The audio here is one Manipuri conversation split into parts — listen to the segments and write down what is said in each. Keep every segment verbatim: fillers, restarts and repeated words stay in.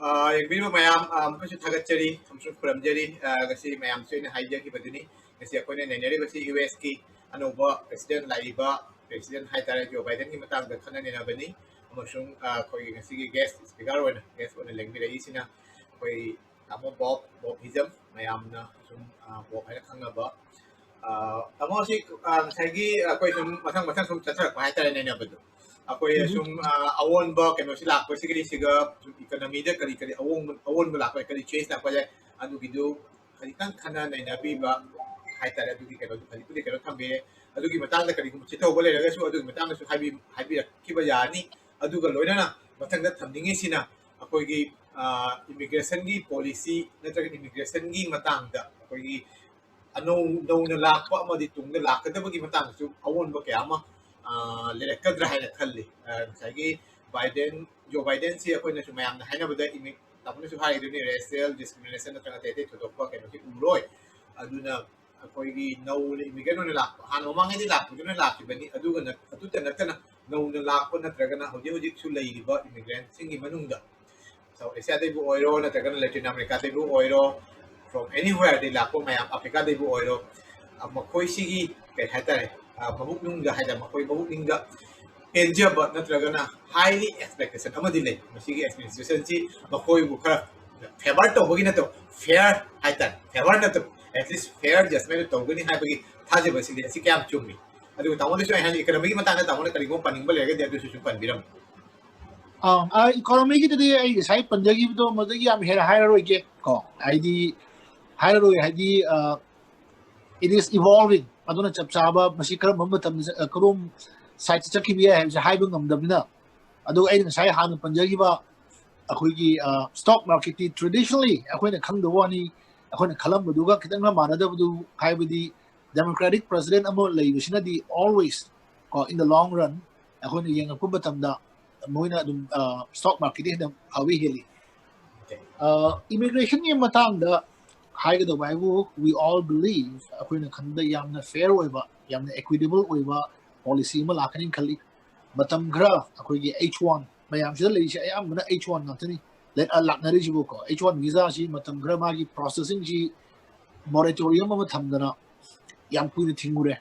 ꯑ, ꯌꯦꯡꯕꯤꯔꯤꯕ ꯃꯌꯥꯝ, ꯑ, ꯑꯃꯨꯛꯀꯁꯨ ꯊꯥꯒꯠꯆꯔꯤ ꯑꯃꯁꯨꯡ ꯈꯨꯔꯨꯝꯖꯔꯤ꯫ ꯑ, ꯉꯁꯤ ꯃꯌꯥꯝꯁꯨ ꯑꯩꯅ ꯍꯥꯏꯖꯈꯤꯕꯗꯨꯅꯤ, ꯉꯁꯤ ꯑꯩꯈꯣꯏꯅ ꯅꯩꯅꯔꯤꯕꯁꯤ ꯌꯨ ꯑꯦꯁꯀꯤ ꯑꯅꯧꯕ ꯄ꯭ꯔꯦꯁꯤꯗꯦꯟ, ꯂꯥꯛꯏꯕ ꯄ꯭ꯔꯦꯁꯤꯗꯦꯟ ꯍꯥꯏꯇꯥꯔꯦ, ꯖꯣ ꯕꯥꯏꯗꯦꯟꯒꯤ ꯃꯇꯥꯡꯗ ꯈꯟꯅ ꯅꯩꯅꯕꯅꯤ꯫ ꯑꯃꯁꯨꯡ, ꯑ, ꯑꯩꯈꯣꯏꯒꯤ ꯉꯁꯤꯒꯤ ꯒꯦꯁ ꯁ꯭ꯄꯤꯀꯔ ꯑꯣꯏꯅ, ꯒꯦꯁ ꯑꯣꯏꯅ ꯂꯦꯡꯕꯤꯔꯛꯏꯁꯤꯅ ꯑꯩꯈꯣꯏ ꯇꯥꯃꯣ ꯕꯣꯕ, ꯕꯣꯕ ꯍꯤꯖꯝ, ꯃꯌꯥꯝꯅ ꯁꯨꯝ, ꯑ, ꯕꯣꯕ ꯍꯥꯏꯅ ꯈꯪꯅꯕ꯫ ꯑ, ꯇꯥꯃꯣ, ꯁꯤ, ꯑ, ꯉꯁꯥꯏꯒꯤ ꯑꯩꯈꯣꯏ ꯁꯨꯝ ꯃꯊꯪ ꯃꯊꯪ ꯁꯨꯝ ꯆꯠꯊꯔꯛꯄ ꯍꯥꯏꯇꯥꯔꯦ, ꯅꯩꯅꯕꯗꯣ꯫ ꯑꯩꯈꯣꯏ ꯎꯝ꯫ ꯁꯨꯝ, ꯑ, ꯑꯑꯣꯟꯕ ꯀꯩꯅꯣꯁꯤ ꯂꯥꯛꯄꯁꯤꯒꯤꯁꯤꯒ ꯁꯨꯝ ꯏꯀꯣꯅꯣꯃꯤꯗ ꯀꯔꯤ ꯀꯔꯤ ꯑꯑꯣꯟꯕ, ꯑꯑꯣꯟꯕ ꯂꯥꯛꯄ, ꯀꯔꯤ ꯆꯦꯟꯖ ꯂꯥꯛꯄ ꯌꯥꯏ, ꯑꯗꯨꯒꯤꯗꯨ ꯈꯖꯤꯛꯇꯪ ꯈꯟꯅ ꯅꯩꯅꯕꯤꯕ ꯍꯥꯏꯇꯥꯔꯦ꯫ ꯑꯗꯨꯒꯤ ꯀꯩꯅꯣꯗꯨ ꯍꯧꯖꯤꯛꯄꯨꯗꯤ ꯀꯩꯅꯣ ꯊꯝꯕꯤꯔꯦ꯫ ꯑꯗꯨꯒꯤ ꯃꯇꯥꯡꯗ ꯀꯔꯤꯒꯨꯝꯕ ꯆꯤꯊꯍꯧꯕ ꯂꯩꯔꯒꯁꯨ ꯑꯗꯨꯒꯤ ꯃꯇꯥꯡꯗꯁꯨ ꯍꯥꯏꯕꯤ-, ꯍꯥꯏꯕꯤꯔꯛꯈꯤꯕ ꯌꯥꯅꯤ꯫ ꯑꯗꯨꯒ ꯂꯣꯏꯅꯅ ꯃꯊꯪꯗ ꯊꯝꯅꯤꯡꯉꯤꯁꯤꯅ ꯑꯩꯈꯣꯏꯒꯤ, ꯑ, ꯏꯃꯤꯒ꯭ꯔꯦꯁꯟꯒꯤ ꯄꯣꯂꯤꯁꯤ ꯅꯠꯇ꯭ꯔꯒ ꯏꯃꯤꯒ꯭ꯔꯦꯁꯟꯒꯤ ꯃꯇꯥꯡꯗ ꯑꯩꯈꯣꯏꯒꯤ ꯑꯅꯧ-, ꯅꯧꯅ ꯂꯥꯛꯄ ꯑꯃꯗꯤ ꯇꯨꯡꯗ ꯂꯥꯛꯀꯗꯕꯒꯤ ꯃꯇꯥꯡꯗꯁꯨ ꯑꯑꯣꯟꯕ ꯀꯌꯥ ꯑꯃ, ꯑ, ꯂꯩꯔꯛꯀꯗ꯭ꯔꯥ ꯍꯥꯏꯅ ꯈꯜꯂꯤ꯫ ꯑ, ꯉꯁꯥꯏꯒꯤ ꯕꯥꯏꯗꯦꯟ, ꯖꯣ ꯕꯥꯏꯗꯦꯟꯁꯤ ꯑꯩꯈꯣꯏꯅꯁꯨ ꯃꯌꯥꯝꯅ ꯍꯥꯏꯅꯕꯗ ꯏꯃꯤ-, ꯇꯥꯃꯣꯅꯁꯨ ꯍꯥꯏꯔꯤꯗꯨꯅꯤ, ꯔꯦꯁꯤꯌꯦꯜ ꯗꯤꯁꯀ꯭ꯔꯤꯃꯤꯅꯦꯁꯟ ꯅꯠꯇ꯭ꯔꯒ ꯑꯇꯩ ꯑꯇꯩ ꯊꯣꯏꯗꯣꯛꯄ ꯀꯩꯅꯣꯁꯤ ꯎꯔꯣꯏ꯫ ꯑꯗꯨꯅ ꯑꯩꯈꯣꯏꯒꯤ ꯅꯧꯅ ꯏꯃꯤꯒ꯭ꯔꯦꯟ ꯑꯣꯏꯅ ꯂꯥꯛꯄ, ꯍꯥꯟꯅ ꯃꯃꯥꯡꯉꯩꯗꯤ ꯂꯥꯛꯄꯗꯨꯅ ꯂꯥꯛꯈꯤꯕꯅꯤ, ꯑꯗꯨꯒ ꯅꯠ-, ꯑꯗꯨꯇ ꯅꯠꯇꯅ ꯅꯧꯅ ꯂꯥꯛꯄ ꯅꯠꯇ꯭ꯔꯒꯅ ꯍꯧꯖꯤꯛ ꯍꯧꯖꯤꯛꯁꯨ ꯂꯩꯔꯤꯕ ꯏꯃꯤꯒ꯭ꯔꯦꯟꯁꯤꯡꯒꯤ ꯃꯅꯨꯡꯗ ꯁꯥꯎꯠ ꯑꯦꯁꯤꯌꯥꯗꯩꯕꯨ ꯑꯣꯏꯔꯣ, ꯅꯠꯇ꯭ꯔꯒꯅ ꯂꯦꯇꯤꯟ ꯑꯃꯦꯔꯤꯀꯥꯗꯩꯕꯨ ꯑꯣꯏꯔꯣ, from anywhere ꯗꯩ ꯂꯥꯛꯄ ꯃꯌꯥꯝ, ꯑꯐ꯭ꯔꯤꯀꯥꯗꯩꯕꯨ ꯑꯣꯏꯔꯣ, ꯑ, ꯃꯈꯣꯏꯁꯤꯒꯤ ꯀꯩ ꯍꯥꯏꯇꯥꯔꯦ, ꯑ, ꯃꯕꯨꯛꯅꯨꯡꯗ ꯍꯥꯏꯇꯥꯔꯦ, ꯃꯈꯣꯏ ꯃꯕꯨꯛꯅꯤꯡꯗ ꯄꯦꯟꯖꯕ ꯅꯠꯇ꯭ꯔꯒꯅ highly expectation ꯑꯃꯗꯤ ꯂꯩ꯫ ꯃꯁꯤꯒꯤ ꯑꯦꯗꯃꯤꯅꯤꯁꯇ꯭ꯔꯦꯁꯟꯁꯤ ꯃꯈꯣꯏꯕꯨ ꯈꯔ ꯐꯦꯚꯔ ꯇꯧꯕꯒꯤ ꯅꯠꯇꯕ, ꯐꯤꯌꯔ ꯍꯥꯏꯇꯥꯔꯦ, ꯐꯦꯚꯔ ꯅꯠꯇꯕ, at least ꯐꯤꯌꯔ ꯖꯁꯃꯦꯟ ꯇꯧꯒꯅꯤ ꯍꯥꯏꯕꯒꯤ ꯊꯥꯖꯕ ꯑꯁꯤꯗꯤ, ꯑꯁꯤ ꯀꯌꯥꯝ ꯆꯨꯝꯃꯤ? ꯑꯗꯨꯒ ꯇꯥꯃꯣꯗꯁꯨ ꯑꯩ ꯍꯥꯏꯅꯤꯡꯉꯤ, ꯏꯀꯣꯅꯣꯃꯤꯒꯤ ꯃꯇꯥꯡꯗ ꯇꯥꯃꯣꯅ ꯀꯔꯤꯒꯨꯝꯕ ꯄꯟꯅꯤꯡꯕ ꯂꯩꯔꯒꯗꯤ ꯑꯗꯨꯁꯨ ꯁꯨꯝ ꯄꯟꯕꯤꯔꯝꯃꯨ꯫ ꯑꯥ, ꯑꯥ, ꯏꯀꯣꯅꯣꯃꯤꯒꯤꯗꯨꯗꯤ ꯑꯩ ꯉꯁꯥꯏ ꯄꯟꯖꯈꯤꯕꯗꯣ ꯃꯗꯨꯗꯒꯤ ꯌꯥꯝ ꯍꯦꯟꯅ ꯍꯥꯏꯔꯔꯣꯏꯒꯦ ꯀꯣ, ꯍꯥꯏꯗꯤ ꯍꯥꯏꯔꯔꯣꯏ, ꯍꯥꯏꯗꯤ, ꯑ, it is evolving, ꯑꯗꯨꯅ ꯆꯞ ꯆꯥꯕ ꯃꯁꯤ ꯀꯔꯝꯕ ꯃꯇꯝꯗ ꯆꯠ-, ꯑ, ꯀꯔꯣꯝ ꯁꯥꯏꯠꯇ ꯆꯠꯈꯤꯕ ꯌꯥꯏ ꯍꯥꯏꯕꯁꯦ ꯍꯥꯏꯕ ꯉꯝꯗꯕꯅꯤꯅ꯫ ꯑꯗꯨꯒ ꯑꯩꯅ ꯉꯁꯥꯏ ꯍꯥꯟꯅ ꯄꯟꯖꯈꯤꯕ ꯑꯩꯈꯣꯏꯒꯤ, ꯑ, ꯁ꯭ꯇꯣꯛ ꯃꯥꯔꯀꯦꯠꯇꯤ traditionally ꯑꯩꯈꯣꯏꯅ ꯈꯪꯗꯕ ꯋꯥꯅꯤ, ꯑꯩꯈꯣꯏꯅ ꯈꯜꯂꯝꯕꯗꯨꯒ ꯈꯤꯇꯪꯒ ꯃꯥꯟꯅꯗꯕꯗꯨ, ꯍꯥꯏꯕꯗꯤ ꯗꯦꯃꯣꯀ꯭ꯔꯦꯇꯤꯛ ꯄ꯭ꯔꯦꯁꯤꯗꯦꯟ ꯑꯃ ꯂꯩꯕꯁꯤꯅꯗꯤ always ꯀꯣ, in the long run ꯑꯩꯈꯣꯏꯅ ꯌꯦꯡꯉꯛꯄ ꯃꯇꯝꯗ ꯃꯣꯏꯅ ꯑꯗꯨꯝ, ꯑ, ꯁ꯭ꯇꯣꯛ ꯃꯥꯔꯀꯦꯠꯇꯤ ꯍꯦꯟꯅ ꯐꯕ ꯍꯦꯜꯂꯤ꯫ ꯑ, ꯏꯃꯤꯒ꯭ꯔꯦꯁꯟꯒꯤ ꯃꯇꯥꯡꯗ ꯍꯥꯏꯒꯗꯧꯕ ꯍꯥꯏꯕꯨ, we all believe, ꯑꯩꯈꯣꯏꯅ ꯈꯟꯕꯗ ꯌꯥꯝꯅ ꯐꯤꯌꯔ ꯑꯣꯏꯕ, ꯌꯥꯝꯅ ꯏꯀ꯭ꯋꯤꯇꯦꯕꯜ ꯑꯣꯏꯕ ꯄꯣꯂꯤꯁꯤ ꯑꯃ ꯂꯥꯛꯀꯅꯤ ꯈꯜꯂꯤ꯫ ꯃꯇꯝ ꯈꯔ ꯑꯩꯈꯣꯏꯒꯤ ꯑꯩꯆ ꯋꯥꯟ, ꯃꯌꯥꯝꯁꯤꯗ ꯂꯩꯔꯤꯁꯦ ꯑꯌꯥꯝꯕꯅ ꯑꯩꯆ ꯋꯥꯟ ꯉꯥꯛꯇꯅꯤ꯫ ꯂꯥꯛꯅꯔꯤꯁꯤꯕꯨꯀꯣ, H one visa ꯁꯤ ꯃꯇꯝ ꯈꯔ ꯃꯥꯒꯤ processing ꯁꯤ moratorium ꯑꯃ ꯊꯝꯗꯅ ꯌꯥꯝ ꯀꯨꯏꯅ ꯊꯤꯡꯉꯨꯔꯦ꯫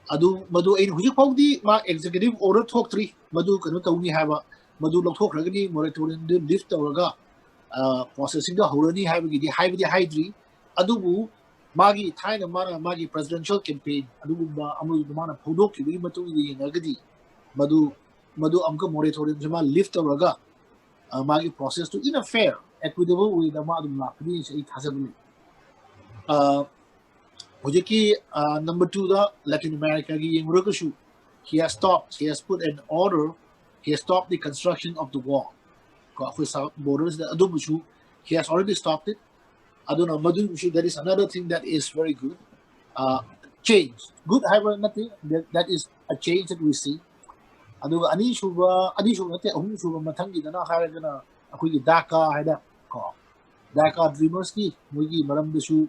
ꯑꯗꯨ ꯃꯗꯨ ꯑꯩꯅ ꯍꯧꯖꯤꯛ ꯐꯥꯎꯗꯤ ꯃꯥ executive order ꯊꯣꯛꯇ꯭ꯔꯤ, ꯃꯗꯨ ꯀꯩꯅꯣ ꯇꯧꯅꯤ ꯍꯥꯏꯕ, ꯃꯗꯨ ꯂꯧꯊꯣꯛꯈ꯭ꯔꯒꯅꯤ, moratorium ꯗꯨ lift ꯇꯧꯔꯒ processing ꯗꯨ ꯍꯧꯔꯅꯤ ꯍꯥꯏꯕꯒꯤꯗꯤ ꯍꯥꯏꯕꯗꯤ ꯍꯥꯏꯗ꯭ꯔꯤ꯫ ꯑꯗꯨꯕꯨ ꯃꯥꯒꯤ ꯊꯥꯏꯅ ꯃꯥꯅ ꯃꯥꯒꯤ presidential campaign ꯑꯗꯨꯒꯨꯝꯕ ꯑꯃꯒꯨꯝꯕ ꯃꯥꯅ ꯐꯣꯡꯗꯣꯛꯈꯤꯕꯒꯤ ꯃꯇꯨꯡ ꯏꯟꯅ ꯌꯦꯡꯉꯒꯗꯤ ꯃꯗꯨ ꯃꯗꯨ ꯑꯃꯨꯛꯀ moratorium ꯁꯦ ꯃꯥ lift ꯇꯧꯔꯒ ꯃꯥꯒꯤ process two in a fair, equitable way ꯗ ꯃꯥ ꯑꯗꯨꯝ ꯂꯥꯛꯀꯅꯤ ꯍꯥꯏꯁꯦ ꯑꯩ ꯊꯥꯖꯕ ꯂꯩ꯫ ꯍꯧꯖꯤꯛꯀꯤ number two ꯗ Latin America ꯒꯤ ꯌꯦꯡꯉꯨꯔꯒꯁꯨ, he has stopped, he has put an order, he has stopped the construction of the wall. ꯀꯣ, ꯑꯩꯈꯣꯏ south border ꯁꯤꯗ ꯑꯗꯨꯕꯨꯁꯨ he has already stopped it. ꯑꯗꯨꯅ ꯃꯗꯨꯒꯤꯁꯨ that is another thing that is very good. Change, good ꯍꯥꯏꯕ ꯅꯠꯇꯦ, that is a change that we see. ꯑꯗꯨꯒ ꯑꯅꯤꯁꯨꯕ, ꯑꯅꯤꯁꯨꯕ ꯅꯠꯇꯦ, ꯑꯍꯨꯝꯁꯨꯕ ꯃꯊꯪꯒꯤꯗꯅ ꯍꯥꯏꯔꯒꯅ ꯑꯩꯈꯣꯏꯒꯤ DACA ꯍꯥꯏꯅ ꯀꯣ, DACA DREAMers ꯀꯤ ꯃꯣꯏꯒꯤ ꯃꯔꯝꯗꯁꯨ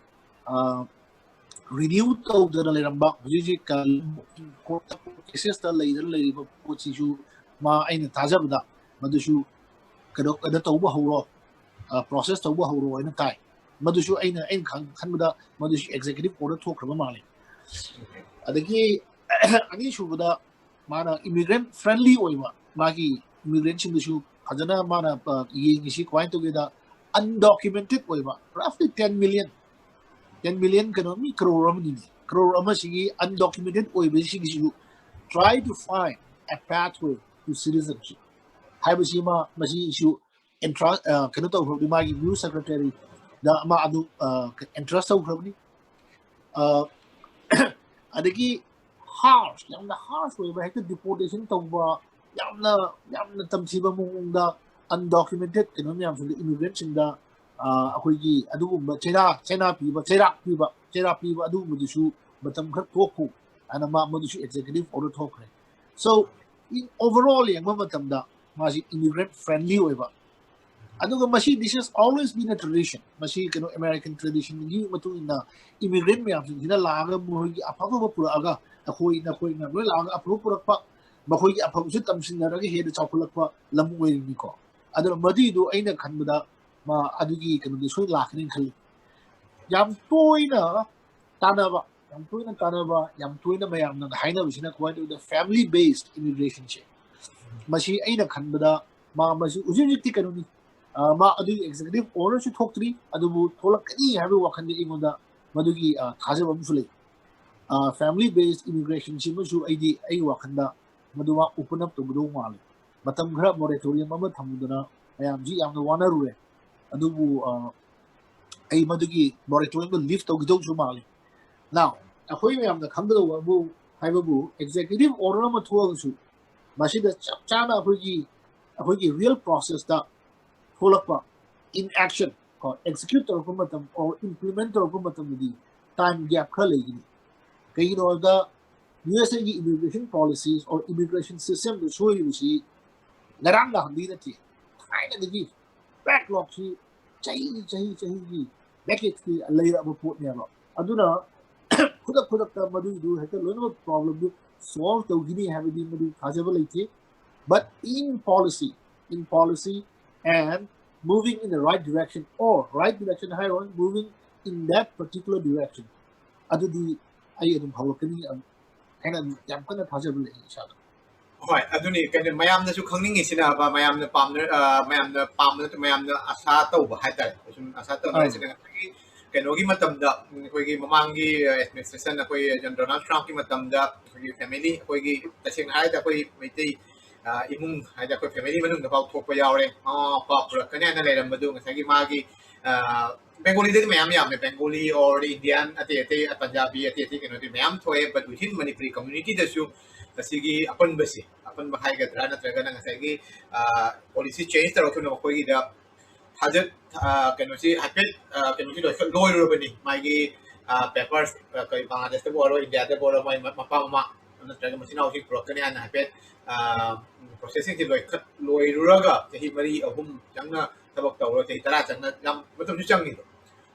renew ꯇꯧꯗꯅ ꯂꯩꯔꯝꯕ, ꯍꯧꯖꯤꯛ ꯍꯧꯖꯤꯛ cases ꯇ ꯂꯩꯗꯅ ꯂꯩꯔꯤꯕ ꯄꯣꯠꯁꯤꯁꯨ ꯃꯥ ꯑꯩꯅ ꯊꯥꯖꯕꯗ ꯃꯗꯨꯁꯨ ꯀꯩꯅꯣ ꯀꯩꯅꯣ ꯇꯧꯕ ꯍꯧꯔꯣ, process ꯇꯧꯕ ꯍꯧꯔꯣ ꯍꯥꯏꯅ ꯇꯥꯏ꯫ ꯃꯗꯨꯁꯨ ꯑꯩꯅ ꯑꯩꯅ ꯈꯟꯕꯗ ꯃꯗꯨꯁꯨ executive order ꯊꯣꯛꯈ꯭ꯔꯕ ꯃꯥꯜꯂꯤ꯫ ꯑꯗꯒꯤ ꯑꯅꯤꯁꯨꯕꯗ ꯃꯥꯅ immigrant friendly ꯑꯣꯏꯕ, ꯃꯥꯒꯤ immigrant ꯁꯤꯡꯗꯁꯨ ꯐꯖꯅ ꯃꯥꯅ ꯌꯦꯡꯉꯤꯁꯤ ꯀꯃꯥꯏꯅ ꯇꯧꯒꯦꯗ, undocumented ꯑꯣꯏꯕ roughly ten million, ten million ꯀꯩꯅꯣ, ꯃꯤ crore ꯑꯃꯅꯤꯅꯦ꯫ Crore ꯑꯃꯁꯤꯒꯤ undocumented ꯑꯣꯏꯕꯁꯤꯒꯤꯁꯨ try to find a pathway to citizenship ꯍꯥꯏꯕꯁꯤ ꯃꯥ ꯃꯁꯤꯁꯨ ꯀꯩꯅꯣ ꯇꯧꯈ꯭ꯔꯕꯅꯤ, ꯃꯥꯒꯤ new secretary ꯗ ꯃꯥ ꯑꯗꯨ entrust ꯇꯧꯈ꯭ꯔꯕꯅꯤ꯫ ꯑꯗꯒꯤ harsh, ꯌꯥꯝꯅ harsh ꯑꯣꯏꯕ, ꯍꯦꯛꯇ deportation ꯇꯧꯕ, ꯌꯥꯝꯅ ꯌꯥꯝꯅ ꯇꯝꯊꯤꯕ ꯃꯑꯣꯡꯗ undocumented ꯀꯩꯅꯣ ꯃꯌꯥꯝꯁꯤꯡꯗ, immigrant ꯁꯤꯡꯗ ꯑꯩꯈꯣꯏꯒꯤ ꯑꯗꯨꯒꯨꯝꯕ ꯆꯩꯔꯥ ꯆꯩꯅꯥ ꯄꯤꯕ, ꯆꯩꯔꯥꯛ ꯄꯤꯕ, ꯆꯩꯔꯥꯛ ꯄꯤꯕ ꯑꯗꯨꯒꯨꯝꯕꯗꯨꯁꯨ ꯃꯇꯝ ꯈꯔ ꯊꯣꯛꯈꯣ ꯍꯥꯏꯅ ꯃꯥ ꯃꯗꯨꯁꯨ executive order ꯊꯣꯛꯈ꯭ꯔꯦ꯫ So overall ꯌꯦꯡꯕ ꯃꯇꯝꯗ ꯃꯥꯁꯤ immigrant friendly ꯑꯣꯏꯕ, ꯑꯗꯨꯒ ꯃꯁꯤ this has always been a tradition, ꯃꯁꯤ ꯀꯩꯅꯣ American tradition ꯒꯤ ꯃꯇꯨꯡ ꯏꯟꯅ immigrant ꯃꯌꯥꯝꯁꯤꯡꯁꯤꯅ ꯂꯥꯛꯑꯒ ꯃꯈꯣꯏꯒꯤ ꯑꯐ ꯑꯐꯕ ꯄꯨꯔꯛꯑꯒ ꯑꯩꯈꯣꯏ ꯅꯈꯣꯏꯅ ꯂꯣꯏ ꯂꯥꯛꯑꯒ ꯑꯐꯕ ꯄꯨꯔꯛꯄ, ꯃꯈꯣꯏꯒꯤ ꯑꯐꯕꯁꯨ ꯇꯝꯁꯤꯟꯅꯔꯒ ꯍꯦꯟꯅ ꯆꯥꯎꯈꯠꯂꯛꯄ ꯂꯝ ꯑꯣꯏꯔꯤꯅꯤꯀꯣ꯫ ꯑꯗꯨꯅ ꯃꯗꯨꯏꯗꯨ ꯑꯩꯅ ꯈꯟꯕꯗ ꯃꯥ ꯑꯗꯨꯒꯤ ꯀꯩꯅꯣꯗꯤ ꯁꯣꯏ ꯂꯥꯛꯀꯅꯤꯅ ꯈꯜꯂꯤ꯫ ꯌꯥꯝ ꯇꯣꯏꯅ ꯇꯥꯟꯅꯕ, ꯌꯥꯝ ꯇꯣꯏꯅ ꯇꯥꯟꯅꯕ, ꯌꯥꯝ ꯇꯣꯏꯅ ꯃꯌꯥꯝꯅ ꯍꯥꯏꯅꯕꯁꯤꯅ ꯀꯃꯥꯏꯅ ꯇꯧꯕꯗ family based immigration ꯁꯦ, ꯃꯁꯤ ꯑꯩꯅ ꯈꯟꯕꯗ ꯃꯥ ꯃꯁꯤ ꯍꯧꯖꯤꯛ ꯍꯧꯖꯤꯛꯇꯤ ꯀꯩꯅꯣꯅꯤ, ꯃꯥ ꯑꯗꯨꯒꯤ executive order ꯁꯨ ꯊꯣꯛꯇ꯭ꯔꯤ, ꯑꯗꯨꯕꯨ ꯊꯣꯛꯂꯛꯀꯅꯤ ꯍꯥꯏꯕꯒꯤ ꯋꯥꯈꯜꯗꯤ ꯑꯩꯉꯣꯟꯗ ꯃꯗꯨꯒꯤ ꯊꯥꯖꯕ ꯑꯃꯁꯨ ꯂꯩ꯫ Family based immigration ꯁꯤꯃꯁꯨ ꯑꯩꯗꯤ ꯑꯩꯒꯤ ꯋꯥꯈꯜꯗ ꯃꯗꯨ ꯃꯥ open up ꯇꯧꯒꯗꯧꯕ ꯃꯥꯜꯂꯤ꯫ ꯃꯇꯝ ꯈꯔ moratorium ꯑꯃ ꯊꯝꯃꯨꯗꯅ ꯃꯌꯥꯝꯁꯤ ꯌꯥꯝꯅ ꯋꯥꯅꯔꯨꯔꯦ, ꯑꯗꯨꯕꯨ ꯑꯩ ꯃꯗꯨꯒꯤ moratorium ꯗꯣ lift ꯇꯧꯈꯤꯗꯧꯁꯨ ꯃꯥꯜꯂꯤ꯫ Now ꯑꯩꯈꯣꯏ ꯃꯌꯥꯝꯅ ꯈꯪꯒꯗꯧꯕꯕꯨ ꯍꯥꯏꯕꯕꯨ executive order ꯑꯃ ꯊꯣꯛꯑꯒꯁꯨ ꯃꯁꯤꯗ ꯆꯞ ꯆꯥꯅ ꯑꯩꯈꯣꯏꯒꯤ ꯑꯩꯈꯣꯏꯒꯤ real process ꯇ ꯊꯣꯛꯂꯛꯄ, in action ꯀꯣ, execute ꯇꯧꯔꯛꯄ ꯃꯇꯝ or implement ꯇꯧꯔꯛꯄ ꯃꯇꯝꯗꯗꯤ time gap ꯈꯔ ꯂꯩꯒꯅꯤ꯫ ꯀꯩꯒꯤꯅꯣ ꯍꯥꯏꯕꯗ USA ꯒꯤ immigration policies or immigration system ꯗ ꯁꯣꯏꯔꯤꯕꯁꯤ ꯉꯔꯥꯡ ꯅꯍꯥꯟꯗꯒꯤ ꯅꯠꯇꯦ, ꯊꯥꯏꯅꯗꯒꯤ backlog ꯁꯤ ꯆꯍꯤ ꯆꯍꯤ ꯆꯍꯤꯒꯤ decades ꯀꯤ ꯂꯩꯔꯛꯑꯕ ꯄꯣꯠꯅꯦꯕ꯫ ꯑꯗꯨꯅ ꯈꯨꯗꯛ ꯈꯨꯗꯛꯇ ꯃꯗꯨꯒꯤꯗꯨ ꯍꯦꯛꯇ ꯂꯣꯏꯅꯃꯛ problem ꯗꯨ solve ꯇꯧꯈꯤꯅꯤ ꯍꯥꯏꯕꯗꯤ ꯃꯗꯨ ꯊꯥꯖꯕ ꯂꯩꯇꯦ꯫ But in policy, in policy and moving in the right direction or right direction ꯍꯥꯏꯔꯣꯏ, moving in that particular direction, ꯑꯗꯨꯗꯤ ꯑꯩ ꯑꯗꯨꯝ ꯍꯧꯔꯛꯀꯅꯤ ꯍꯥꯏꯅ ꯌꯥꯝ ꯀꯟꯅ ꯊꯥꯖꯕ ꯂꯩ ꯏꯁꯥꯗ꯫ ꯍꯣꯏ, ꯑꯗꯨꯅꯤ ꯀꯩꯅꯣ ꯃꯌꯥꯝꯅꯁꯨ ꯈꯪꯅꯤꯡꯉꯤꯁꯤꯅꯕ, ꯃꯌꯥꯝꯅ ꯄꯥꯝꯅ ꯑ, ꯃꯌꯥꯝꯅ ꯄꯥꯝꯕ ꯅꯠꯇꯦ, ꯃꯌꯥꯝꯅ ꯑꯁꯥ ꯇꯧꯕ ꯍꯥꯏꯇꯥꯔꯦ꯫ ꯁꯨꯝ ꯑꯁꯥ ꯇꯧꯕ ꯑꯥ꯫ ꯍꯥꯏꯁꯤꯅ ꯉꯁꯥꯏꯒꯤ ꯀꯩꯅꯣꯒꯤ ꯃꯇꯝꯗ, ꯎꯝ, ꯑꯩꯈꯣꯏꯒꯤ ꯃꯃꯥꯡꯒꯤ administration, ꯑꯩꯈꯣꯏ ꯖꯣꯟ ꯗꯣꯅꯥꯜꯗ ꯇ꯭ꯔꯝꯞꯀꯤ ꯃꯇꯝꯗ ꯑꯩꯈꯣꯏꯒꯤ family, ꯑꯩꯈꯣꯏꯒꯤ ꯇꯁꯦꯡꯅ ꯍꯥꯏꯔꯗꯤ ꯑꯩꯈꯣꯏ ꯃꯩꯇꯩ ꯑ, ꯏꯃꯨꯡ ꯍꯥꯏꯗꯤ ꯑꯩꯈꯣꯏ family ꯃꯅꯨꯡꯗ ꯐꯥꯎ ꯊꯣꯛꯄ ꯌꯥꯎꯔꯦ꯫ ꯃꯃꯥ ꯃꯄꯥ ꯄꯨꯔꯛꯀꯅꯤ ꯍꯥꯏꯅ ꯂꯩꯔꯝꯕꯗꯨ ꯉꯁꯥꯏꯒꯤ ꯃꯥꯒꯤ, ꯑ, ꯕꯦꯡꯒꯣꯂꯤꯗꯗꯤ ꯃꯌꯥꯝ ꯌꯥꯝꯃꯦ, Bengali or Indian, ꯑꯇꯩ ꯑꯇꯩ ꯄꯟꯖꯥꯕꯤ, ꯑꯇꯩ ꯑꯇꯩ ꯀꯩꯅꯣꯗꯤ ꯃꯌꯥꯝ ꯊꯣꯛꯑꯦ, but within Manipuri community ꯗꯁꯨ ꯉꯁꯤꯒꯤ ꯑꯄꯟꯕꯁꯦ, ꯑꯄꯟꯕ ꯍꯥꯏꯒꯗ꯭ꯔꯥ ꯅꯠꯇ꯭ꯔꯒꯅ ꯉꯁꯥꯏꯒꯤ, ꯑ, policy change ꯇꯧꯔꯛꯇꯨꯅ ꯃꯈꯣꯏꯒꯤꯗ ꯊꯥꯖꯠ-, ꯑ, ꯀꯩꯅꯣꯁꯤ ꯍꯥꯏꯐꯦꯠ, ꯑ, ꯀꯩꯅꯣꯁꯤ ꯂꯣꯏꯈꯠ-, ꯂꯣꯏꯔꯨꯔꯕꯅꯤ꯫ ꯃꯥꯒꯤ, ꯑ, papers, ꯑ, ꯀꯩ ꯕꯪꯒ꯭ꯂꯥꯗꯦꯁꯇꯕꯨ ꯑꯣꯏꯔꯣ, ꯏꯟꯗꯤꯌꯥꯗꯕꯨ ꯑꯣꯏꯔꯣ, ꯃꯣꯏ ꯃ-, ꯃꯄꯥ ꯃꯃꯥ ꯅꯠꯇ꯭ꯔꯒ ꯃꯆꯤꯟ ꯃꯅꯥꯎꯁꯤꯡ ꯄꯨꯔꯛꯀꯅꯤ ꯍꯥꯏꯅ ꯍꯥꯏꯐꯦꯠ, ꯑ, process ꯁꯤꯡꯁꯤ ꯂꯣꯏꯈꯠ-, ꯂꯣꯏꯔꯨꯔꯒ ꯆꯍꯤ ꯃꯔꯤ ꯑꯍꯨꯝ ꯆꯪꯅ ꯊꯕꯛ ꯇꯧꯔꯣ, ꯆꯍꯤ ꯇꯔꯥ ꯆꯪꯅ ꯌꯥꯝ ꯃꯇꯝꯁꯨ ꯆꯪꯉꯤꯗꯣ꯫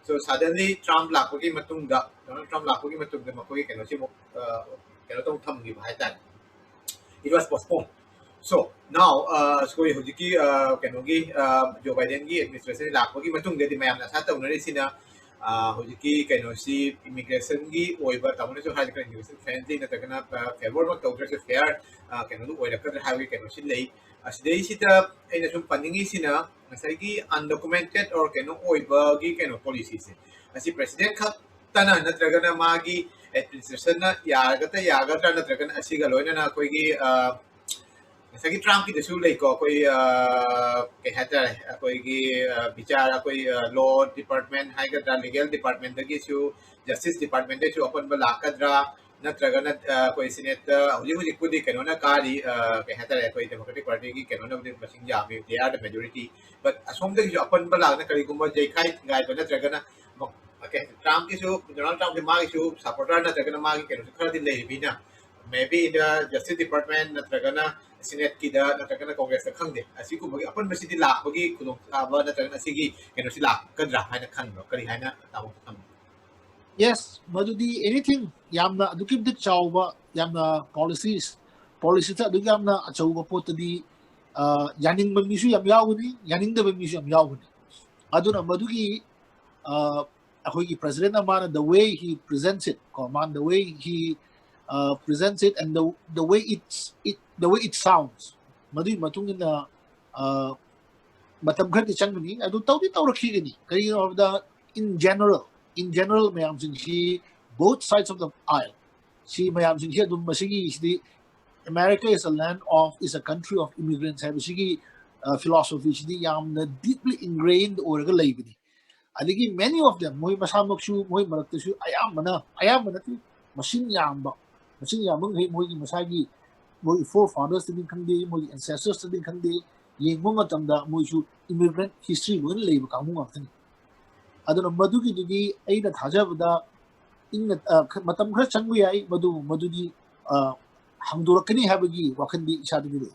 So suddenly ꯇ꯭ꯔꯝꯞ ꯂꯥꯛꯄꯒꯤ ꯃꯇꯨꯡꯗ, ꯗꯣꯅꯥꯜꯗ ꯇ꯭ꯔꯝꯞ ꯂꯥꯛꯄꯒꯤ ꯃꯇꯨꯡꯗ ꯃꯈꯣꯏꯒꯤ ꯀꯩꯅꯣꯁꯤ ꯑꯃꯨꯛ, ꯑ, ꯀꯩꯅꯣ ꯇꯧ ꯊꯝꯈꯤꯕ ꯍꯥꯏꯇꯥꯔꯦ, it was postponed꯫ So now ꯑꯩꯈꯣꯏ ꯍꯧꯖꯤꯛꯀꯤ ꯀꯩꯅꯣꯒꯤ ꯖꯣ ꯕꯥꯏꯗꯦꯟꯒꯤ ꯑꯦꯗꯃꯤꯅꯤꯁꯇ꯭ꯔꯦꯁꯟ ꯂꯥꯛꯄꯒꯤ ꯃꯇꯨꯡꯗꯗꯤ ꯃꯌꯥꯝꯅ ꯑꯁꯥ ꯇꯧꯅꯔꯤꯁꯤꯅ ꯍꯧꯖꯤꯛꯀꯤ ꯀꯩꯅꯣꯁꯤ ꯏꯃꯤꯒ꯭ꯔꯦꯁꯟꯒꯤ ꯑꯣꯏꯕ ꯇꯥꯃꯣꯅꯁꯨ ꯍꯥꯏꯔꯤꯕ ꯏꯃꯤꯒ꯭ꯔꯦꯁꯟ ꯐ꯭ꯔꯦꯟꯂꯤ ꯅꯠꯇ꯭ꯔꯒꯅ ꯐꯦꯕꯔꯃꯛ ꯇꯧꯗ꯭ꯔꯁꯨ ꯐꯦꯌꯔ ꯀꯩꯅꯣꯗꯨ ꯑꯣꯏꯔꯛꯀꯗ꯭ꯔꯥ ꯍꯥꯏꯕꯒꯤ ꯀꯩꯅꯣꯁꯤ ꯂꯩ꯫ ꯑꯁꯤꯗꯩꯁꯤꯗ ꯑꯩꯅ ꯁꯨꯝ ꯄꯟꯅꯤꯡꯉꯤꯁꯤꯅ ꯉꯁꯥꯏꯒꯤ undocumented or ꯀꯩꯅꯣ ꯑꯣꯏꯕꯒꯤ ꯀꯩꯅꯣ ꯄꯣꯂꯤꯁꯤꯁꯦ ꯑꯁꯤ ꯄ꯭ꯔꯦꯁꯤꯗꯦꯟ ꯈꯛꯇꯅ ꯅꯠꯇ꯭ꯔꯒꯅ ꯃꯥꯒꯤ ꯑꯦꯗꯃꯤꯅꯤꯁꯇ꯭ꯔꯦꯁꯟꯅ ꯌꯥꯔꯒꯇ ꯌꯥꯒꯗ꯭ꯔꯥ ꯅꯠꯇ꯭ꯔꯒꯅ ꯑꯁꯤꯒ ꯂꯣꯏꯅꯅ ꯑꯩꯈꯣꯏꯒꯤ ꯉꯁꯥꯏꯒꯤ ꯇ꯭ꯔꯥꯝꯞꯀꯤꯗꯁꯨ ꯂꯩꯀꯣ ꯑꯩꯈꯣꯏ ꯀꯩ ꯍꯥꯏꯇꯥꯔꯦ ꯑꯩꯈꯣꯏꯒꯤ ꯕꯤꯆꯥꯔ ꯑꯩꯈꯣꯏ ꯂꯣ ꯗꯤꯄꯥꯔꯠꯃꯦꯟ ꯍꯥꯏꯒꯗ꯭ꯔꯥ ꯂꯤꯒꯦꯜ ꯗꯤꯄꯥꯔꯠꯃꯦꯟꯗꯒꯤꯁꯨ ꯖꯁꯇꯤꯁ ꯗꯤꯄꯥꯔꯠꯃꯦꯟꯗꯒꯤꯁꯨ ꯑꯄꯟꯕ ꯂꯥꯛꯀꯗ꯭ꯔꯥ ꯅꯠꯇ꯭ꯔꯒꯅ ꯑꯩꯈꯣꯏ ꯁꯤꯅꯦꯠꯇ ꯍꯧꯖꯤꯛ ꯍꯧꯖꯤꯛꯄꯨꯗꯤ ꯀꯩꯅꯣꯅ ꯀꯥꯔꯤ ꯀꯩ ꯍꯥꯏꯇꯥꯔꯦ ꯑꯩꯈꯣꯏ ꯗꯦꯃꯣꯀ꯭ꯔꯦꯇꯤꯛ ꯄꯥꯔꯇꯤꯒꯤ ꯀꯩꯅꯣꯅꯕꯨꯗꯤ ꯃꯁꯤꯡ ꯌꯥꯝꯃꯤ they are the majority but ꯑꯁꯣꯝꯗꯒꯤꯁꯨ ꯑꯄꯟꯕ ꯂꯥꯛꯅ ꯀꯔꯤꯒꯨꯝꯕ ꯌꯩꯈꯥꯏ ꯊꯤꯡꯒꯥꯏꯕ ꯅꯠꯇ꯭ꯔꯒꯅ ꯇ꯭ꯔꯥꯝꯞꯀꯤꯁꯨ ꯗꯣꯅꯥꯜꯗ ꯇ꯭ꯔꯥꯝꯞꯀꯤ ꯃꯥꯒꯤꯁꯨ ꯁꯄꯣꯔꯇꯔ ꯅꯠꯇ꯭ꯔꯒꯅ ꯃꯥꯒꯤ ꯀꯩꯅꯣꯁꯨ ꯈꯔꯗꯤ ꯂꯩꯔꯤꯕꯅꯤꯅ maybe in the justice department ꯅꯠꯇ꯭ꯔꯒꯅ ꯁꯤꯅꯦꯠꯀꯤꯗ ꯅꯠꯇ꯭ꯔꯒꯅ ꯀꯣꯡꯒ꯭ꯔꯦꯁꯇ ꯈꯪꯗꯦ ꯑꯁꯤꯒꯨꯝꯕꯒꯤ ꯑꯄꯟꯕꯁꯤꯗꯤ ꯂꯥꯛꯄꯒꯤ ꯈꯨꯗꯣꯡꯆꯥꯕ ꯅꯠꯇ꯭ꯔꯒꯅ ꯑꯁꯤꯒꯤ ꯀꯩꯅꯣꯁꯤ ꯂꯥꯛꯀꯗ꯭ꯔꯥ ꯍꯥꯏꯅ ꯈꯟꯕ꯭ꯔꯣ ꯀꯔꯤ ꯍꯥꯏꯅ ꯇꯥꯃꯣ ꯈꯟꯕ꯭ꯔꯣ? Yes, ꯃꯗꯨꯗꯤ anything ꯌꯥꯝꯅ ꯑꯗꯨꯛꯀꯤ ꯃꯇꯤꯛ ꯆꯥꯎꯕ ꯌꯥꯝꯅ ꯄꯣꯂꯤꯁꯤꯁ ꯄꯣꯂꯤꯁꯤꯗ ꯑꯗꯨꯛ ꯌꯥꯝꯅ ꯑꯆꯧꯕ ꯄꯣꯠꯇꯗꯤ ꯌꯥꯅꯤꯡꯕ ꯃꯤꯁꯨ ꯌꯥꯝ ꯌꯥꯎꯒꯅꯤ ꯌꯥꯅꯤꯡꯗꯕ ꯃꯤꯁꯨ ꯌꯥꯝ ꯌꯥꯎꯒꯅꯤ꯫ ꯑꯗꯨꯅ ꯃꯗꯨꯒꯤ ꯑꯩꯈꯣꯏꯒꯤ ꯄ꯭ꯔꯦꯁꯤꯗꯦꯟꯅ ꯃꯥꯅ the way he presents it ꯀꯣ ꯃꯥꯅ the way he presents it and the the way it's it the way it sounds ꯃꯗꯨꯒꯤ ꯃꯇꯨꯡ ꯏꯟꯅ ꯃꯇꯝ ꯈꯔꯗꯤ ꯆꯪꯒꯅꯤ ꯑꯗꯨ ꯇꯧꯗꯤ ꯇꯧꯔꯛꯈꯤꯒꯅꯤ꯫ ꯀꯔꯤꯒꯤꯅꯣ ꯍꯥꯏꯕꯗ in general in general ꯃꯌꯥꯝꯁꯤꯡꯁꯤ both sides of the aisle ꯁꯤ ꯃꯌꯥꯝꯁꯤꯡꯁꯤ ꯑꯗꯨꯝ ꯃꯁꯤꯒꯤꯁꯤꯗꯤ America is a land of is a country of immigrants ꯍꯥꯏꯕꯁꯤꯒꯤ philosophy ꯁꯤꯗꯤ ꯌꯥꯝꯅ deeply ingrained ꯑꯣꯏꯔꯒ ꯂꯩꯕꯅꯤ꯫ ꯑꯗꯒꯤ many of them ꯃꯣꯏ ꯃꯁꯥꯃꯛꯁꯨ ꯃꯣꯏ ꯃꯔꯛꯇꯁꯨ ꯑꯌꯥꯝꯕꯅ ꯑꯌꯥꯝꯕ ꯅꯠꯇꯦ ꯃꯁꯤꯡ ꯌꯥꯝꯕ ꯃꯁꯤꯡ ꯌꯥꯝꯕ ꯃꯈꯩ ꯃꯣꯏꯒꯤ ꯃꯁꯥꯒꯤ ꯃꯣꯏꯒꯤ forefathers ꯇꯗꯤ ꯈꯪꯗꯦ ꯃꯣꯏꯒꯤ ancestors ꯇꯗꯤ ꯈꯪꯗꯦ ꯌꯦꯡꯕ ꯃꯇꯝꯗ ꯃꯣꯏꯁꯨ immigrant history ꯂꯣꯏꯅ ꯂꯩꯕ ꯀꯥꯡꯕꯨ ꯉꯥꯛꯇꯅꯤ꯫ ꯑꯗꯨꯅ ꯃꯗꯨꯒꯤꯗꯨꯗꯤ ꯑꯩꯅ ꯊꯥꯖꯕꯗ ꯏꯪꯅ ꯃꯇꯝ ꯈꯔ ꯆꯪꯕ ꯌꯥꯏ ꯃꯗꯨ ꯃꯗꯨꯗꯤ ꯍꯪꯗꯣꯔꯛꯀꯅꯤ ꯍꯥꯏꯕꯒꯤ ꯋꯥꯈꯜꯗꯤ ꯏꯁꯥꯗꯗꯤ ꯂꯩ꯫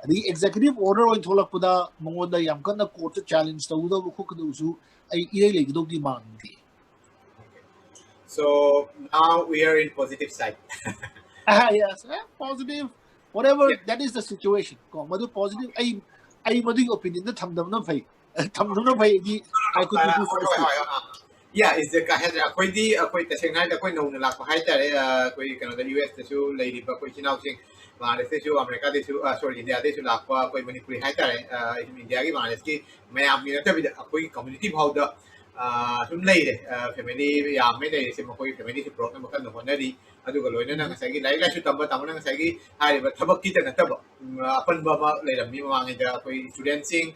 ꯑꯗꯒꯤ executive order ꯑꯣꯏꯅ ꯊꯣꯛꯂꯛꯄꯗ ꯃꯉꯣꯟꯗ ꯌꯥꯝ ꯀꯟꯅ court ꯇ challenge ꯇꯧꯒꯗꯧꯕ ꯈꯣꯠꯀꯗꯧꯕꯁꯨ ꯑꯩ ꯏꯔꯩ ꯂꯩꯒꯗꯧꯗꯤ ꯃꯥꯟꯗꯦ꯫ So now we are in positive side. Ah, yes, eh, positive. Whatever, that is the situation. ꯀꯣ, ꯃꯗꯨ positive, ꯑꯩ ꯑꯩ ꯃꯗꯨꯒꯤ opinion ꯗ ꯊꯝꯗꯕꯅ ꯐꯩ. ꯊꯝꯗꯕꯅ ꯐꯩ, ꯑꯩꯗꯤ I could be too ꯍꯣꯏ, ꯍꯣꯏ, feisty. ꯍꯣꯏ, ꯑꯥ. Yeah, is the ꯀꯩ ꯍꯥꯏꯇꯥꯔꯦ, ꯑꯩꯈꯣꯏꯗꯤ, ꯑꯩꯈꯣꯏ ꯇꯁꯦꯡꯅ ꯍꯥꯏꯔꯗꯤ ꯑꯩꯈꯣꯏ ꯅꯧꯅ ꯂꯥꯛꯄ ꯍꯥꯏꯇꯥꯔꯦ, ꯑ, ꯑꯩꯈꯣꯏ ꯀꯩꯅꯣꯗ, ꯌꯨ ꯑꯦꯁꯇꯁꯨ ꯂꯩꯔꯤꯕ ꯑꯩꯈꯣꯏ ꯏꯆꯤꯟ ꯏꯅꯥꯎꯁꯤꯡ, ꯕꯪꯒ꯭ꯂꯥꯗꯦꯁꯇꯁꯨ, ꯑꯃꯦꯔꯤꯀꯥꯗꯁꯨ, ꯑ, ꯁꯣꯔꯤ, ꯏꯟꯗꯤꯌꯥꯗꯩꯁꯨ ꯂꯥꯛꯄ ꯑꯩꯈꯣꯏ ꯃꯅꯤꯄꯨꯔꯤ ꯍꯥꯏꯇꯥꯔꯦ, ꯑ, ꯑꯩꯁꯨ ꯏꯟꯗꯤꯌꯥꯒꯤ ꯕꯪꯒ꯭ꯂꯥꯗꯦꯁꯀꯤ ꯃꯌꯥꯝꯒꯤ ꯅꯠꯇꯕꯤꯗ ꯑꯩꯈꯣꯏꯒꯤ community ꯐꯥꯎꯗ, ꯑ, ꯁꯨꯝ ꯂꯩꯔꯦ, ꯐꯦꯃꯤꯂꯤ ꯌꯥꯝꯃꯦ ꯂꯩꯔꯤꯁꯦ, ꯃꯈꯣꯏꯒꯤ ꯐꯦꯃꯤꯂꯤꯁꯦ ꯄꯨꯔꯛꯅꯕ ꯀꯟꯅ ꯍꯣꯠꯅꯔꯤ꯫ ꯑꯗꯨꯒ ꯂꯣꯏꯅꯅ ꯉꯁꯥꯏꯒꯤ ꯂꯥꯏꯔꯤꯛ ꯂꯥꯏꯁꯨ ꯇꯝꯕ ꯇꯥꯃꯣꯅ ꯉꯁꯥꯏꯒꯤ ꯍꯥꯏꯔꯤꯕ ꯊꯕꯛꯀꯤꯗ ꯅꯠꯇꯕ, ꯎꯝ, ꯑꯄꯟꯕ ꯑꯃ ꯂꯩꯔꯝꯃꯤ ꯃꯃꯥꯡꯉꯩꯗ ꯑꯩꯈꯣꯏ ꯏꯁꯇꯨꯗꯦꯟꯁꯤꯡ,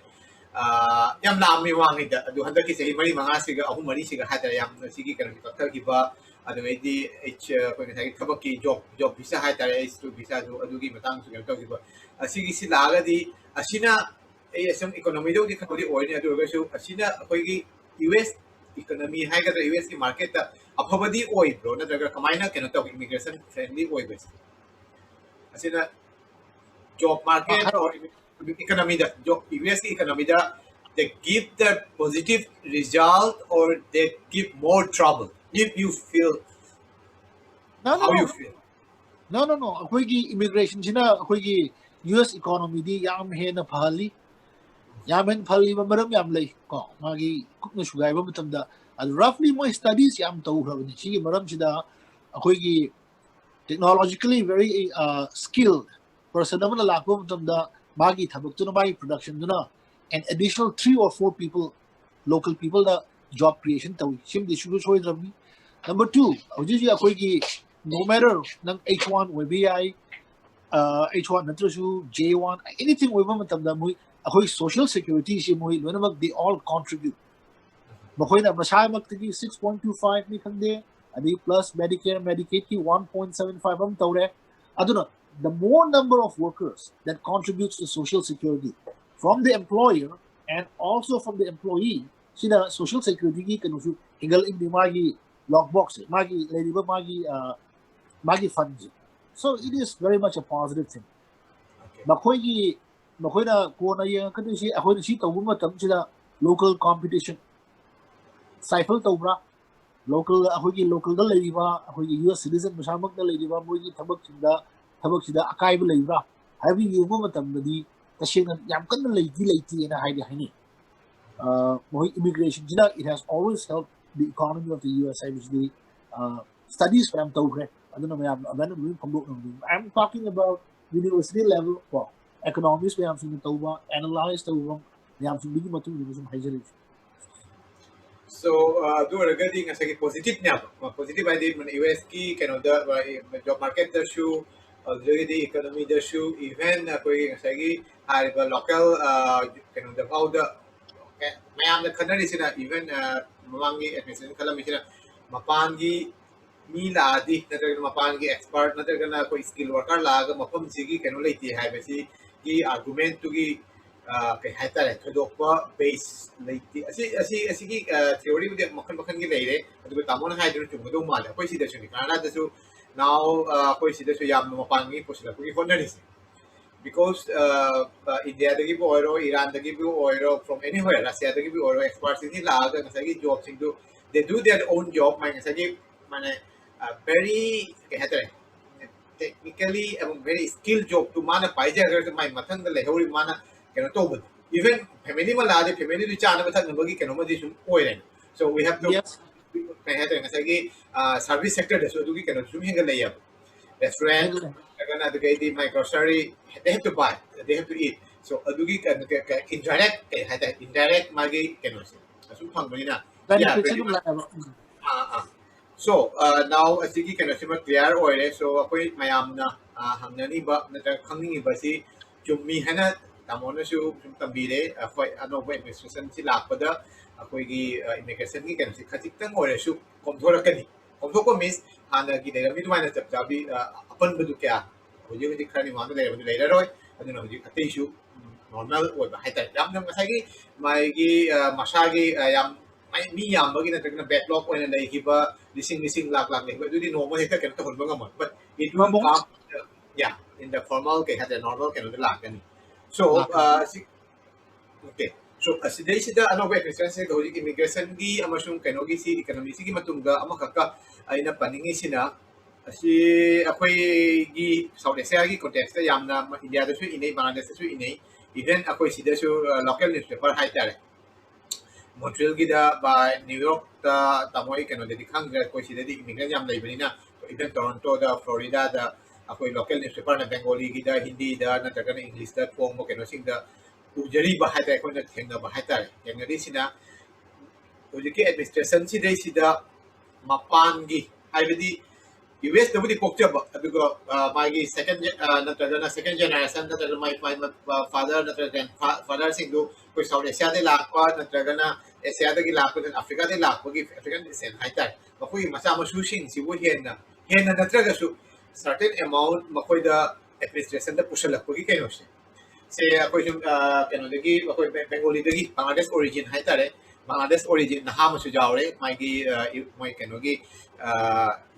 ꯑ, ꯌꯥꯝ ꯂꯥꯛꯑꯝꯃꯤ ꯃꯃꯥꯡꯉꯩꯗ꯫ ꯑꯗꯨ ꯍꯟꯗꯛꯀꯤ ꯆꯍꯤ ꯃꯔꯤ ꯃꯉꯥꯁꯤꯒ, ꯑꯍꯨꯝ ꯃꯔꯤꯁꯤꯒ ꯍꯥꯏꯇꯥꯔꯦ, ꯌꯥꯝꯅ ꯁꯤꯒꯤ ꯀꯩꯅꯣꯁꯤ ꯀꯛꯊꯈꯤꯕ, ꯑꯗꯨꯗꯩꯗꯤ ꯑꯩꯈꯣꯏ ꯉꯁꯥꯏꯒꯤ ꯊꯕꯛꯀꯤ ꯖꯣꯕ, ꯖꯣꯕ ꯚꯤꯁꯥ ꯍꯥꯏꯇꯥꯔꯦ, ꯑꯩꯁ ꯇꯨ ꯚꯤꯁꯥ, ꯑꯗꯨ, ꯑꯗꯨꯒꯤ ꯃꯇꯥꯡꯁꯨ ꯀꯩꯅꯣ ꯇꯧꯈꯤꯕ꯫ ꯑꯁꯤꯒꯤꯁꯤ ꯂꯥꯛꯑꯒꯗꯤ ꯑꯁꯤꯅ ꯑꯩ ꯁꯨꯝ ꯏꯀꯣꯅꯣꯃꯤꯗꯕꯨꯗꯤ ꯈꯔꯕꯨꯗꯤ ꯑꯣꯏꯅꯤ, ꯑꯗꯨ ꯑꯣꯏꯔꯒꯁꯨ ꯑꯁꯤꯅ ꯑꯩꯈꯣꯏꯒꯤ ꯌꯨ ꯑꯦꯁ ꯏꯀꯣꯅꯣꯃꯤ ꯍꯥꯏꯒꯗ꯭ꯔꯥ, ꯌꯨ ꯑꯦꯁꯀꯤ ꯃꯥꯔꯀꯦꯠꯇ ꯑꯐꯕꯗꯤ ꯑꯣꯏꯕ꯭ꯔꯣ, ꯅꯠꯇ꯭ꯔꯒ ꯀꯃꯥꯏꯅ ꯀꯩꯅꯣ ꯇꯧꯒꯦ, ꯏꯃꯤꯒ꯭ꯔꯦꯁꯟ ꯐ꯭ꯔꯦꯟꯂꯤ ꯑꯣꯏꯕꯁꯦ? ꯑꯁꯤꯅ ꯖꯣꯕ ꯃꯥꯔꯀꯦꯠ or ꯏꯀꯣꯅꯣꯃꯤꯗ, ꯌꯨ ꯑꯦꯁꯀꯤ ꯏꯀꯣꯅꯣꯃꯤꯗ, they give the positive result or they give more trouble, if you feel, No, no, how you no. feel? No, no, no. ꯑꯩꯈꯣꯏꯒꯤ ꯏꯃꯤꯒ꯭ꯔꯦꯁꯟꯁꯤꯅ ꯑꯩꯈꯣꯏꯒꯤ ꯌꯨ ꯑꯦꯁ ꯏꯀꯣꯅꯣꯃꯤꯗꯤ ꯌꯥꯝ ꯍꯦꯟꯅ ꯐꯍꯜꯂꯤ. ꯌꯥꯝ ꯍꯦꯟꯅ ꯐꯍꯜꯂꯤꯕ ꯃꯔꯝ ꯌꯥꯝ ꯂꯩ ꯀꯣ, ꯃꯥꯒꯤ ꯀꯨꯞꯅ ꯁꯨꯒꯥꯏꯕ ꯃꯇꯝꯗ꯫ ꯑꯗꯨ roughly ꯃꯣꯏ ꯁ꯭ꯇꯗꯤꯁ ꯌꯥꯝ ꯇꯧꯈ꯭ꯔꯕꯅꯤ ꯁꯤꯒꯤ ꯃꯔꯝꯁꯤꯗ꯫ ꯑꯩꯈꯣꯏꯒꯤ technologically very, uh, skilled person ꯑꯃꯅ ꯂꯥꯛꯄ ꯃꯇꯝꯗ ꯃꯥꯒꯤ ꯊꯕꯛꯇꯨꯅ, ꯃꯥꯒꯤ ꯄ꯭ꯔꯗꯛꯁꯟꯗꯨꯅ an additional three or four people, local people the job creation ꯇꯧꯏ꯫ ꯁꯤꯃꯗꯤ ꯁꯨꯡꯁꯣꯏ ꯁꯣꯏꯗ꯭ꯔꯕꯅꯤ꯫ Number two, ꯍꯧꯖꯤꯛ ꯍꯧꯖꯤꯛ ꯑꯩꯈꯣꯏꯒꯤ no matter ꯅꯪ H one ꯑꯣꯏꯕ ꯌꯥꯏ, ꯑ, H one ꯅꯠꯇ꯭ꯔꯁꯨ J one, anything ꯑꯣꯏꯕ ꯃꯇꯝꯗ ꯃꯣꯏ ꯑꯩꯈꯣꯏ social security ꯁꯤ ꯃꯣꯏ ꯂꯣꯏꯅꯃꯛ they all contribute. ꯃꯈꯣꯏꯅ ꯃꯁꯥꯃꯛꯇꯒꯤ six point two five ꯅꯤ ꯈꯪꯗꯦ, ꯑꯗꯩ plus Medicare, Medicaid ꯀꯤ one point seven five ꯑꯃ ꯇꯧꯔꯦ꯫ ꯑꯗꯨꯅ the more number of workers that contributes to social security from the employer and also from the employee, ꯁꯤꯅ social security ꯒꯤ ꯀꯩꯅꯣꯁꯨ ꯍꯦꯟꯒꯠꯂꯛꯏꯕꯅꯤ, ꯃꯥꯒꯤ ꯂꯣꯛ ꯕꯣꯛꯁꯁꯦ, ꯃꯥꯒꯤ ꯂꯩꯔꯤꯕ ꯃꯥꯒꯤ, ꯑ, ꯃꯥꯒꯤ ꯐꯟꯁꯦ꯫ So it is very much a positive thing. Okay. ꯃꯈꯣꯏꯒꯤ, ꯃꯈꯣꯏꯅ ꯀꯣꯟꯅ ꯌꯦꯡꯉꯛꯀꯗꯣꯏꯁꯤ, ꯑꯩꯈꯣꯏꯅ ꯁꯤ ꯇꯧꯕ ꯃꯇꯝꯁꯤꯗ local competition stifle ꯇꯧꯕ꯭ꯔꯥ? Local, ꯑꯩꯈꯣꯏꯒꯤ local ꯗ ꯂꯩꯔꯤꯕ, ꯑꯩꯈꯣꯏꯒꯤ ꯌꯨ ꯑꯦꯁ citizen ꯃꯁꯥꯃꯛꯅ ꯂꯩꯔꯤꯕ ꯃꯣꯏꯒꯤ ꯊꯕꯛꯁꯤꯡꯗ ꯊꯕꯛꯁꯤꯗ ꯑꯀꯥꯏꯕ ꯂꯩꯕ꯭ꯔꯥ ꯍꯥꯏꯕ ꯌꯦꯡꯕ ꯃꯇꯝꯗꯗꯤ ꯇꯁꯦꯡꯅ ꯌꯥꯝ ꯀꯟꯅ ꯂꯩꯗꯤ ꯂꯩꯇꯦꯅ ꯍꯥꯏꯗꯤ ꯍꯥꯏꯅꯩ꯫ ꯃꯈꯣꯏ ꯏꯃꯤꯒ꯭ꯔꯦꯁꯟꯁꯤꯅ it has always helped the economy of the U S ꯍꯥꯏꯕꯁꯤꯗꯤ ꯁ꯭ꯇꯗꯤꯁ ꯃꯌꯥꯝ ꯇꯧꯈ꯭ꯔꯦ꯫ ꯑꯗꯨꯅ ꯃꯌꯥꯝ ꯑꯗꯨꯃꯥꯏꯅ ꯂꯣꯏ ꯐꯣꯡꯗꯣꯛꯅꯕꯅꯤ꯫ I am talking about university level ꯀꯣ, ꯏꯀꯣꯅꯣꯃꯤꯁ ꯃꯌꯥꯝꯁꯤꯡꯅ ꯇꯧꯕ, ꯑꯦꯅꯥꯂꯥꯏꯁ ꯇꯧꯕ ꯃꯌꯥꯝꯁꯤꯡꯗꯨꯒꯤ ꯃꯇꯨꯡ ꯏꯟꯅ ꯁꯨꯝ ꯍꯥꯏꯖꯔꯤꯕꯁꯤ꯫ So ꯑꯗꯨ ꯑꯣꯏꯔꯒꯗꯤ ꯉꯁꯥꯏꯒꯤ ꯄꯣꯖꯤꯇꯤꯚꯅꯦꯕ, ꯄꯣꯖꯤꯇꯤꯚ ꯍꯥꯏꯗꯤ ꯌꯨ ꯑꯦꯁꯀꯤ ꯀꯩꯅꯣꯗ ꯖꯣꯕ ꯃꯥꯔꯀꯦꯠꯇꯁꯨ, ꯑꯗꯨꯗꯒꯤꯗꯤ ꯏꯀꯣꯅꯣꯃꯤꯗꯁꯨ, ꯏꯚꯟ ꯑꯩꯈꯣꯏꯒꯤ ꯉꯁꯥꯏꯒꯤ ꯍꯥꯏꯔꯤꯕ ꯂꯣꯀꯦꯜ ꯀꯩꯅꯣꯗ ꯐꯥꯎꯗ ꯃꯌꯥꯝꯅ ꯈꯟꯅꯔꯤꯁꯤꯅ, ꯏꯚꯟ ꯃꯃꯥꯡꯒꯤ ꯑꯦꯗꯃꯤꯅꯤꯁꯇ꯭ꯔꯦꯁꯟ ꯈꯜꯂꯝꯃꯤꯁꯤꯅ ꯃꯄꯥꯟꯒꯤ ꯃꯤ ꯂꯥꯛꯑꯗꯤ ꯅꯠꯇ꯭ꯔꯒꯅ ꯃꯄꯥꯟꯒꯤ ꯑꯦꯛꯁꯄꯥꯔꯠ ꯅꯠꯇ꯭ꯔꯒꯅ ꯑꯩꯈꯣꯏ ꯁ꯭ꯀꯤꯜ ꯋꯥꯔꯀꯔ ꯂꯥꯛꯑꯒ ꯃꯐꯝꯁꯤꯒꯤ ꯀꯩꯅꯣ ꯂꯩꯇꯦ ꯍꯥꯏꯕꯁꯤꯒꯤ ꯑꯥꯔꯒꯨꯃꯦꯟꯠꯇꯨꯒꯤ ꯀꯩ ꯍꯥꯏꯇꯥꯔꯦ, ꯊꯣꯏꯗꯣꯛꯄ ꯕꯦꯁ ꯂꯩꯇꯦ꯫ ꯑꯁꯤ ꯑꯁꯤ ꯑꯁꯤꯒꯤ ꯊꯤꯑꯣꯔꯤꯕꯨꯗꯤ ꯃꯈꯜ ꯃꯈꯜꯒꯤ ꯂꯩꯔꯦ, ꯑꯗꯨꯒ ꯇꯥꯃꯣꯅ ꯍꯥꯏꯗꯨꯅ ꯆꯨꯝꯒꯗꯧ ꯃꯥꯜꯂꯦ꯫ ꯑꯩꯈꯣꯏ ꯁꯤꯗꯁꯨꯅꯤ, ꯀꯅꯥꯗꯥꯗꯁꯨ ꯅꯥꯎ ꯑꯩꯈꯣꯏ ꯁꯤꯗꯁꯨ ꯌꯥꯝꯅ ꯃꯄꯥꯟꯒꯤ ꯄꯨꯁꯤꯜꯂꯛꯄꯒꯤ ꯍꯣꯠꯅꯔꯤꯁꯦ꯫ ꯕꯤꯀꯣꯁ ꯏꯟꯗꯤꯌꯥꯗꯒꯤꯕꯨ ꯑꯣꯏꯔꯣ, ꯏꯔꯥꯟꯗꯒꯤꯕꯨ ꯑꯣꯏꯔꯣ, ꯐ꯭ꯔꯣꯝ ꯑꯦꯅꯤꯋꯦꯔ, ꯔꯁꯤꯌꯥꯗꯒꯤꯕꯨ ꯑꯣꯏꯔꯣ, ꯑꯦꯛꯁꯄꯥꯔꯠꯁꯤꯡꯁꯤ ꯂꯥꯛꯑꯒ ꯉꯁꯥꯏꯒꯤ ꯖꯣꯕꯁꯤꯡꯗꯨ, they do their own job, ꯃꯥꯏ ꯉꯁꯥꯏꯒꯤ ꯃꯥꯅ ꯚꯦꯔꯤ ꯀꯩ ꯍꯥꯏꯇꯥꯔꯦ, ꯇꯦꯛꯅꯤꯀꯦꯂꯤ ꯑꯃꯨꯛ ꯚꯦꯔꯤ ꯁ꯭ꯀꯤꯜ ꯖꯣꯕꯇꯨ ꯃꯥꯅ ꯄꯥꯏꯖꯈ꯭ꯔꯒꯁꯨ ꯃꯥꯏ ꯃꯊꯪꯗ ꯂꯩꯍꯧꯔꯤꯕ ꯃꯥꯅ ꯀꯩꯅꯣ ꯇꯧꯕꯗꯣ, ꯏꯚꯟ ꯐꯦꯃꯤꯂꯤ ꯑꯃ ꯂꯥꯛꯑꯗꯤ ꯐꯦꯃꯤꯂꯤꯗꯨ ꯆꯥꯅꯕ ꯊꯛꯅꯕꯒꯤ ꯀꯩꯅꯣꯃꯗꯤ ꯁꯨꯝ ꯑꯣꯏꯔꯦ꯫ So we have to, Yes. ꯀꯩ ꯍꯥꯏꯇꯥꯔꯦ, ꯉꯁꯥꯏꯒꯤ ꯁꯥꯔꯚꯤꯁ ꯁꯦꯛꯇꯔꯗꯁꯨ ꯑꯗꯨꯒꯤ ꯀꯩꯅꯣꯁꯨ ꯁꯨꯝ ꯍꯦꯟꯒꯠꯂꯛꯑꯦꯕ꯫ ꯔꯦꯁꯇꯨꯔꯦꯟ ꯅꯠꯇ꯭ꯔꯒꯅ ꯑꯗꯨꯗꯩꯗꯤ ꯃꯥꯏ grocery, they have to buy, they have to eat. So ꯑꯗꯨꯒꯤ ꯏꯟꯗꯥꯏꯔꯦꯛ ꯀꯩ ꯍꯥꯏꯇꯥꯔꯦ, ꯏꯟꯗꯥꯏꯔꯦꯛ ꯃꯥꯒꯤ ꯀꯩꯅꯣꯁꯦ ꯑꯁꯨꯝ ꯐꯪꯕꯅꯤꯅ, yeah, ꯕꯦꯅꯤꯐꯤꯠꯁꯦ very ꯑꯗꯨꯝ much. ꯂꯥꯛꯑꯦꯕ꯫ ꯎꯝ. ꯑꯥ ꯑꯥ꯫ So now ꯑꯁꯤꯒꯤ ꯀꯩꯅꯣꯁꯤꯃ ꯀ꯭ꯂꯤꯌꯥꯔ ꯑꯣꯏꯔꯦ꯫ So ꯑꯩꯈꯣꯏ ꯃꯌꯥꯝꯅ ꯍꯪꯅꯅꯤꯡꯕ ꯅꯠꯇ꯭ꯔꯒ ꯈꯪꯅꯤꯡꯉꯤꯕꯁꯤ ꯆꯨꯝꯃꯤ ꯍꯥꯏꯅ ꯇꯥꯃꯣꯅꯁꯨ ꯁꯨꯝ ꯇꯝꯕꯤꯔꯦ꯫ ꯑꯩꯈꯣꯏ ꯑꯅꯧꯕ ꯑꯦꯗꯃꯤꯅꯤꯁꯇ꯭ꯔꯦꯁꯟꯁꯤ ꯂꯥꯛꯄꯗ ꯑꯩꯈꯣꯏꯒꯤ ꯏꯃꯤꯒ꯭ꯔꯦꯁꯟꯒꯤ ꯀꯩꯅꯣꯁꯤ ꯈꯖꯤꯛꯇꯪ ꯑꯣꯏꯔꯁꯨ ꯀꯣꯝꯊꯣꯔꯛꯀꯅꯤ꯫ ꯀꯣꯝꯊꯣꯛꯄ ꯃꯤꯟꯁ ꯍꯥꯟꯅꯒꯤ ꯂꯩꯔꯝꯃꯤ ꯑꯗꯨꯃꯥꯏꯅ ꯆꯞ ꯆꯥꯕꯤ ꯑꯄꯟꯕꯗꯨ ꯀꯌꯥ ꯍꯧꯖꯤꯛ ꯍꯧꯖꯤꯛ ꯈꯔꯅꯤ ꯃꯃꯥꯡꯗ ꯂꯩꯔꯝꯕꯗꯨ ꯂꯩꯔꯔꯣꯏ꯫ ꯑꯗꯨꯅ ꯍꯧꯖꯤꯛ ꯑꯇꯩꯁꯨ ꯅꯣꯔꯃꯦꯜ ꯑꯣꯏꯕ ꯍꯥꯏꯇꯥꯔꯦ꯫ ꯌꯥꯝꯅ ꯉꯁꯥꯏꯒꯤ ꯃꯥꯒꯤ ꯃꯁꯥꯒꯤ ꯌꯥꯝ ꯃꯤ ꯌꯥꯝꯕꯒꯤ ꯅꯠꯇ꯭ꯔꯒꯅ ꯕꯦꯛꯂꯣꯛ ꯑꯣꯏꯅ ꯂꯩꯈꯤꯕ ꯂꯤꯁꯤꯡ ꯂꯤꯁꯤꯡ ꯂꯥꯛ ꯂꯥꯛ ꯂꯩꯕ ꯑꯗꯨꯗꯤ ꯅꯣꯡꯃ ꯍꯦꯛꯇ ꯀꯩꯅꯣ ꯇꯧꯍꯟꯕ ꯉꯝꯃꯣꯏ꯫ But it will ꯉꯝꯃꯣꯏ꯫ Come, yeah, in the formal ꯀꯩ ꯍꯥꯏꯇꯥꯔꯦ, ꯅꯣꯔꯃꯦꯜ ꯀꯩꯅꯣꯗ ꯂꯥꯛꯀꯅꯤ꯫ So ꯂꯥꯛꯀꯅꯤ꯫ Okay, so ꯑꯁꯤꯗꯩꯁꯤꯗ ꯑꯅꯧꯕ ꯑꯦꯗꯃꯤꯅꯤꯁꯇ꯭ꯔꯦꯁꯟꯁꯤꯗ ꯍꯧꯖꯤꯛ ꯏꯃꯤꯒ꯭ꯔꯦꯁꯟꯒꯤ ꯑꯃꯁꯨꯡ ꯀꯩꯅꯣꯒꯤꯁꯤ, ꯏꯀꯣꯅꯣꯃꯤꯁꯤꯒꯤ ꯃꯇꯨꯡꯗ ꯑꯃꯈꯛꯀ ꯑꯩꯅ ꯄꯟꯅꯤꯡꯉꯤꯁꯤꯅ ꯑꯁꯤ ꯑꯩꯈꯣꯏꯒꯤ South Asiaꯒꯤ context ꯇ ꯌꯥꯝꯅ Indiaꯗꯁꯨ ꯏꯅꯩ, ꯕꯪꯒ꯭ꯂꯥꯗꯦꯁꯇꯁꯨ ꯏꯅꯩ, even ꯑꯩꯈꯣꯏ ꯁꯤꯗꯁꯨ local newspaper ꯍꯥꯏꯇꯥꯔꯦ, Montrealꯒꯤꯗ, by New Yorkꯇ, ꯇꯥꯃꯣ ꯑꯩ ꯀꯩꯅꯣꯗꯗꯤ ꯈꯪꯗ꯭ꯔꯦ, ꯑꯩꯈꯣꯏ ꯁꯤꯗꯗꯤ immigrant ꯌꯥꯝ ꯂꯩꯕꯅꯤꯅ, even Torontoꯗ, Floridaꯗ ꯑꯩꯈꯣꯏ local newspaperꯅ Bengaliꯒꯤꯗ, ꯍꯤꯟꯗꯤꯗ ꯅꯠꯇ꯭ꯔꯒꯅ Englishꯇ ꯐꯣꯡꯕ ꯀꯩꯅꯣꯁꯤꯡꯗ ꯎꯖꯔꯤꯕ ꯍꯥꯏꯇꯥꯔꯦ, ꯑꯩꯈꯣꯏꯅ ꯊꯦꯡꯅꯕ ꯍꯥꯏꯇꯥꯔꯦ꯫ ꯊꯦꯡꯅꯔꯤꯁꯤꯅ ꯍꯧꯖꯤꯛꯀꯤ administrationꯁꯤꯗꯩꯁꯤꯗ ꯃꯄꯥꯟꯒꯤ, ꯍꯥꯏꯕꯗꯤ USꯇꯕꯨꯗꯤ ꯄꯣꯛꯆꯕ, ꯑꯗꯨꯒ ꯃꯥꯒꯤ second ꯅꯠꯇ꯭ꯔꯒꯅ second generation ꯅꯠꯇ꯭ꯔꯒ ꯃꯥꯏ father ꯅꯠꯇ꯭ꯔꯒ grandfatherꯁꯤꯡꯗꯨ ꯑꯩꯈꯣꯏ South Asiaꯗꯒꯤ ꯂꯥꯛꯄ ꯅꯠꯇ꯭ꯔꯒꯅ Asiaꯗꯒꯤ ꯂꯥꯛꯄ, Africaꯗꯒꯤ ꯂꯥꯛꯄꯒꯤ African descent ꯍꯥꯏꯇꯥꯔꯦ, ꯃꯈꯣꯏꯒꯤ ꯃꯆꯥ ꯃꯁꯨꯁꯤꯡꯁꯤꯕꯨ ꯍꯦꯟꯅ, ꯍꯦꯟꯅ ꯅꯠꯇ꯭ꯔꯒꯁꯨ certain amount ꯃꯈꯣꯏꯗ administrationꯗ ꯄꯨꯁꯜꯂꯛꯄꯒꯤ ꯀꯩꯅꯣꯁꯦ꯫ ꯁꯦ ꯑꯩꯈꯣꯏ ꯁꯨꯝ ꯀꯩꯅꯣꯗꯒꯤ, ꯑꯩꯈꯣꯏ Bengaliꯗꯒꯤ, ꯕꯪꯒ꯭ꯂꯥꯗꯦꯁ origin ꯍꯥꯏꯇꯥꯔꯦ, ꯕꯪꯒ꯭ꯂꯥꯗꯦꯁ origin ꯅꯍꯥ ꯑꯃꯁꯨ ꯌꯥꯎꯔꯦ, ꯃꯥꯒꯤ ꯃꯣꯏ ꯀꯩꯅꯣꯒꯤ,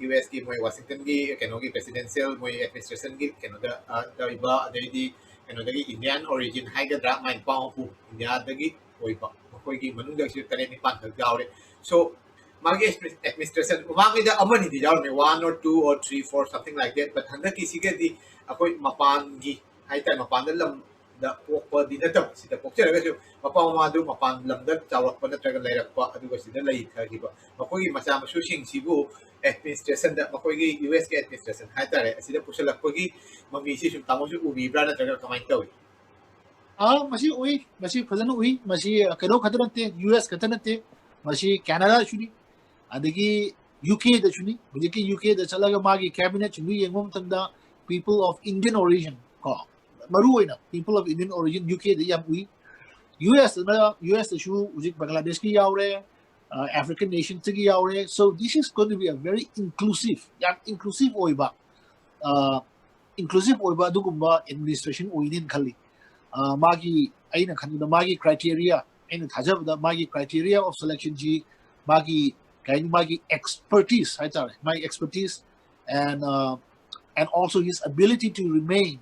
USꯀꯤ ꯃꯣꯏ Washingtonꯒꯤ ꯀꯩꯅꯣꯒꯤ presidential ꯃꯣꯏ administrationꯒꯤ ꯀꯩꯅꯣꯗ ꯇꯧꯔꯤꯕ, ꯑꯗꯩꯗꯤ ꯀꯩꯅꯣꯗꯒꯤ Indian origin ꯍꯥꯏꯒꯗ꯭ꯔꯥ, ꯃꯥꯏ ꯅꯨꯄꯥ ꯃꯄꯨ Indiaꯗꯒꯤ ꯑꯣꯏꯕ, ꯃꯈꯣꯏꯒꯤ ꯃꯅꯨꯡꯗꯒꯤꯁꯨ ꯇꯔꯦꯠ ꯅꯤꯄꯥꯟ ꯈꯛ ꯌꯥꯎꯔꯦ꯫ So ꯃꯥꯒꯤ administration ꯃꯃꯥꯡꯉꯩꯗ ꯑꯃꯅꯤꯗꯤ ꯌꯥꯎꯔꯝꯃꯦ, one or two or three four something like that, but ꯍꯟꯗꯛꯀꯤꯁꯤꯒꯗꯤ ꯑꯩꯈꯣꯏ ꯃꯄꯥꯟꯒꯤ ꯍꯥꯏꯇꯥꯔꯦ, ꯃꯄꯥꯟꯗ ꯂꯝꯗ ꯄꯣꯛꯄꯗꯤ ꯅꯠꯇꯕ, ꯁꯤꯗ ꯄꯣꯛꯆꯔꯒꯁꯨ ꯃꯄꯥ ꯃꯃꯥꯗꯨ ꯃꯄꯥꯟ ꯂꯝꯗ ꯆꯥꯎꯔꯛꯄ ꯅꯠꯇ꯭ꯔꯒ ꯂꯩꯔꯛꯄ, ꯑꯗꯨꯒ ꯁꯤꯗ ꯂꯩꯊꯈꯤꯕ, ꯃꯈꯣꯏꯒꯤ ꯃꯆꯥ ꯃꯁꯨꯁꯤꯡꯁꯤꯕꯨ administrationꯗ, ꯃꯈꯣꯏꯒꯤ USꯀꯤ administration ꯍꯥꯏꯇꯥꯔꯦ, ꯑꯁꯤꯗ ꯄꯨꯁꯜꯂꯛꯄꯒꯤ ꯃꯃꯤꯁꯤ ꯁꯨꯝ ꯇꯥꯃꯣꯁꯨ ꯎꯕꯤꯕ꯭ꯔꯥ ꯅꯠꯇ꯭ꯔꯒ ꯀꯃꯥꯏꯅ ꯇꯧꯏ? ꯑꯥ, ꯃꯁꯤ ꯎꯏ, ꯃꯁꯤ ꯐꯖꯅ ꯎꯏ꯫ ꯃꯁꯤ ꯀꯩꯅꯣ ꯈꯛꯇ ꯅꯠꯇꯦ, US ꯈꯛꯇ ꯅꯠꯇꯦ, ꯃꯁꯤ Canadaꯁꯨꯅꯤ, ꯑꯗꯒꯤ UKꯗꯁꯨꯅꯤ꯫ ꯍꯧꯖꯤꯛꯀꯤ UKꯗ ꯆꯠꯂꯒ ꯃꯥꯒꯤ cabinetꯁꯤꯡꯗꯨ ꯌꯦꯡꯕ ꯃꯇꯝꯗ people of Indian origin ꯀꯣ, ꯃꯔꯨ ꯑꯣꯏꯅ people of Indian origin UKꯗ ꯌꯥꯝ ꯎꯏ꯫ USꯇꯅ, USꯇꯁꯨ ꯍꯧꯖꯤꯛ ꯕꯪꯒ꯭ꯂꯥꯗꯦꯁꯀꯤ ꯌꯥꯎꯔꯦ, African nationsꯇꯒꯤ ꯌꯥꯎꯔꯦ꯫ So this is going to be a very inclusive, ꯌꯥꯝ inclusive ꯑꯣꯏꯕ, inclusive ꯑꯣꯏꯕ ꯑꯗꯨꯒꯨꯝꯕ administration ꯑꯣꯏꯅꯦꯅ ꯈꯜꯂꯤ꯫ ꯃꯥꯒꯤ, ꯑꯩꯅ ꯈꯟꯕꯗ ꯃꯥꯒꯤ criteria, ꯑꯩꯅ ꯊꯥꯖꯕꯗ ꯃꯥꯒꯤ criteria of selectionꯁꯤ ꯃꯥꯒꯤ ꯀꯩ ꯍꯥꯏꯅꯤ, ꯃꯥꯒꯤ expertise ꯍꯥꯏꯇꯥꯔꯦ, ꯃꯥꯒꯤ expertise and and also his ability to remain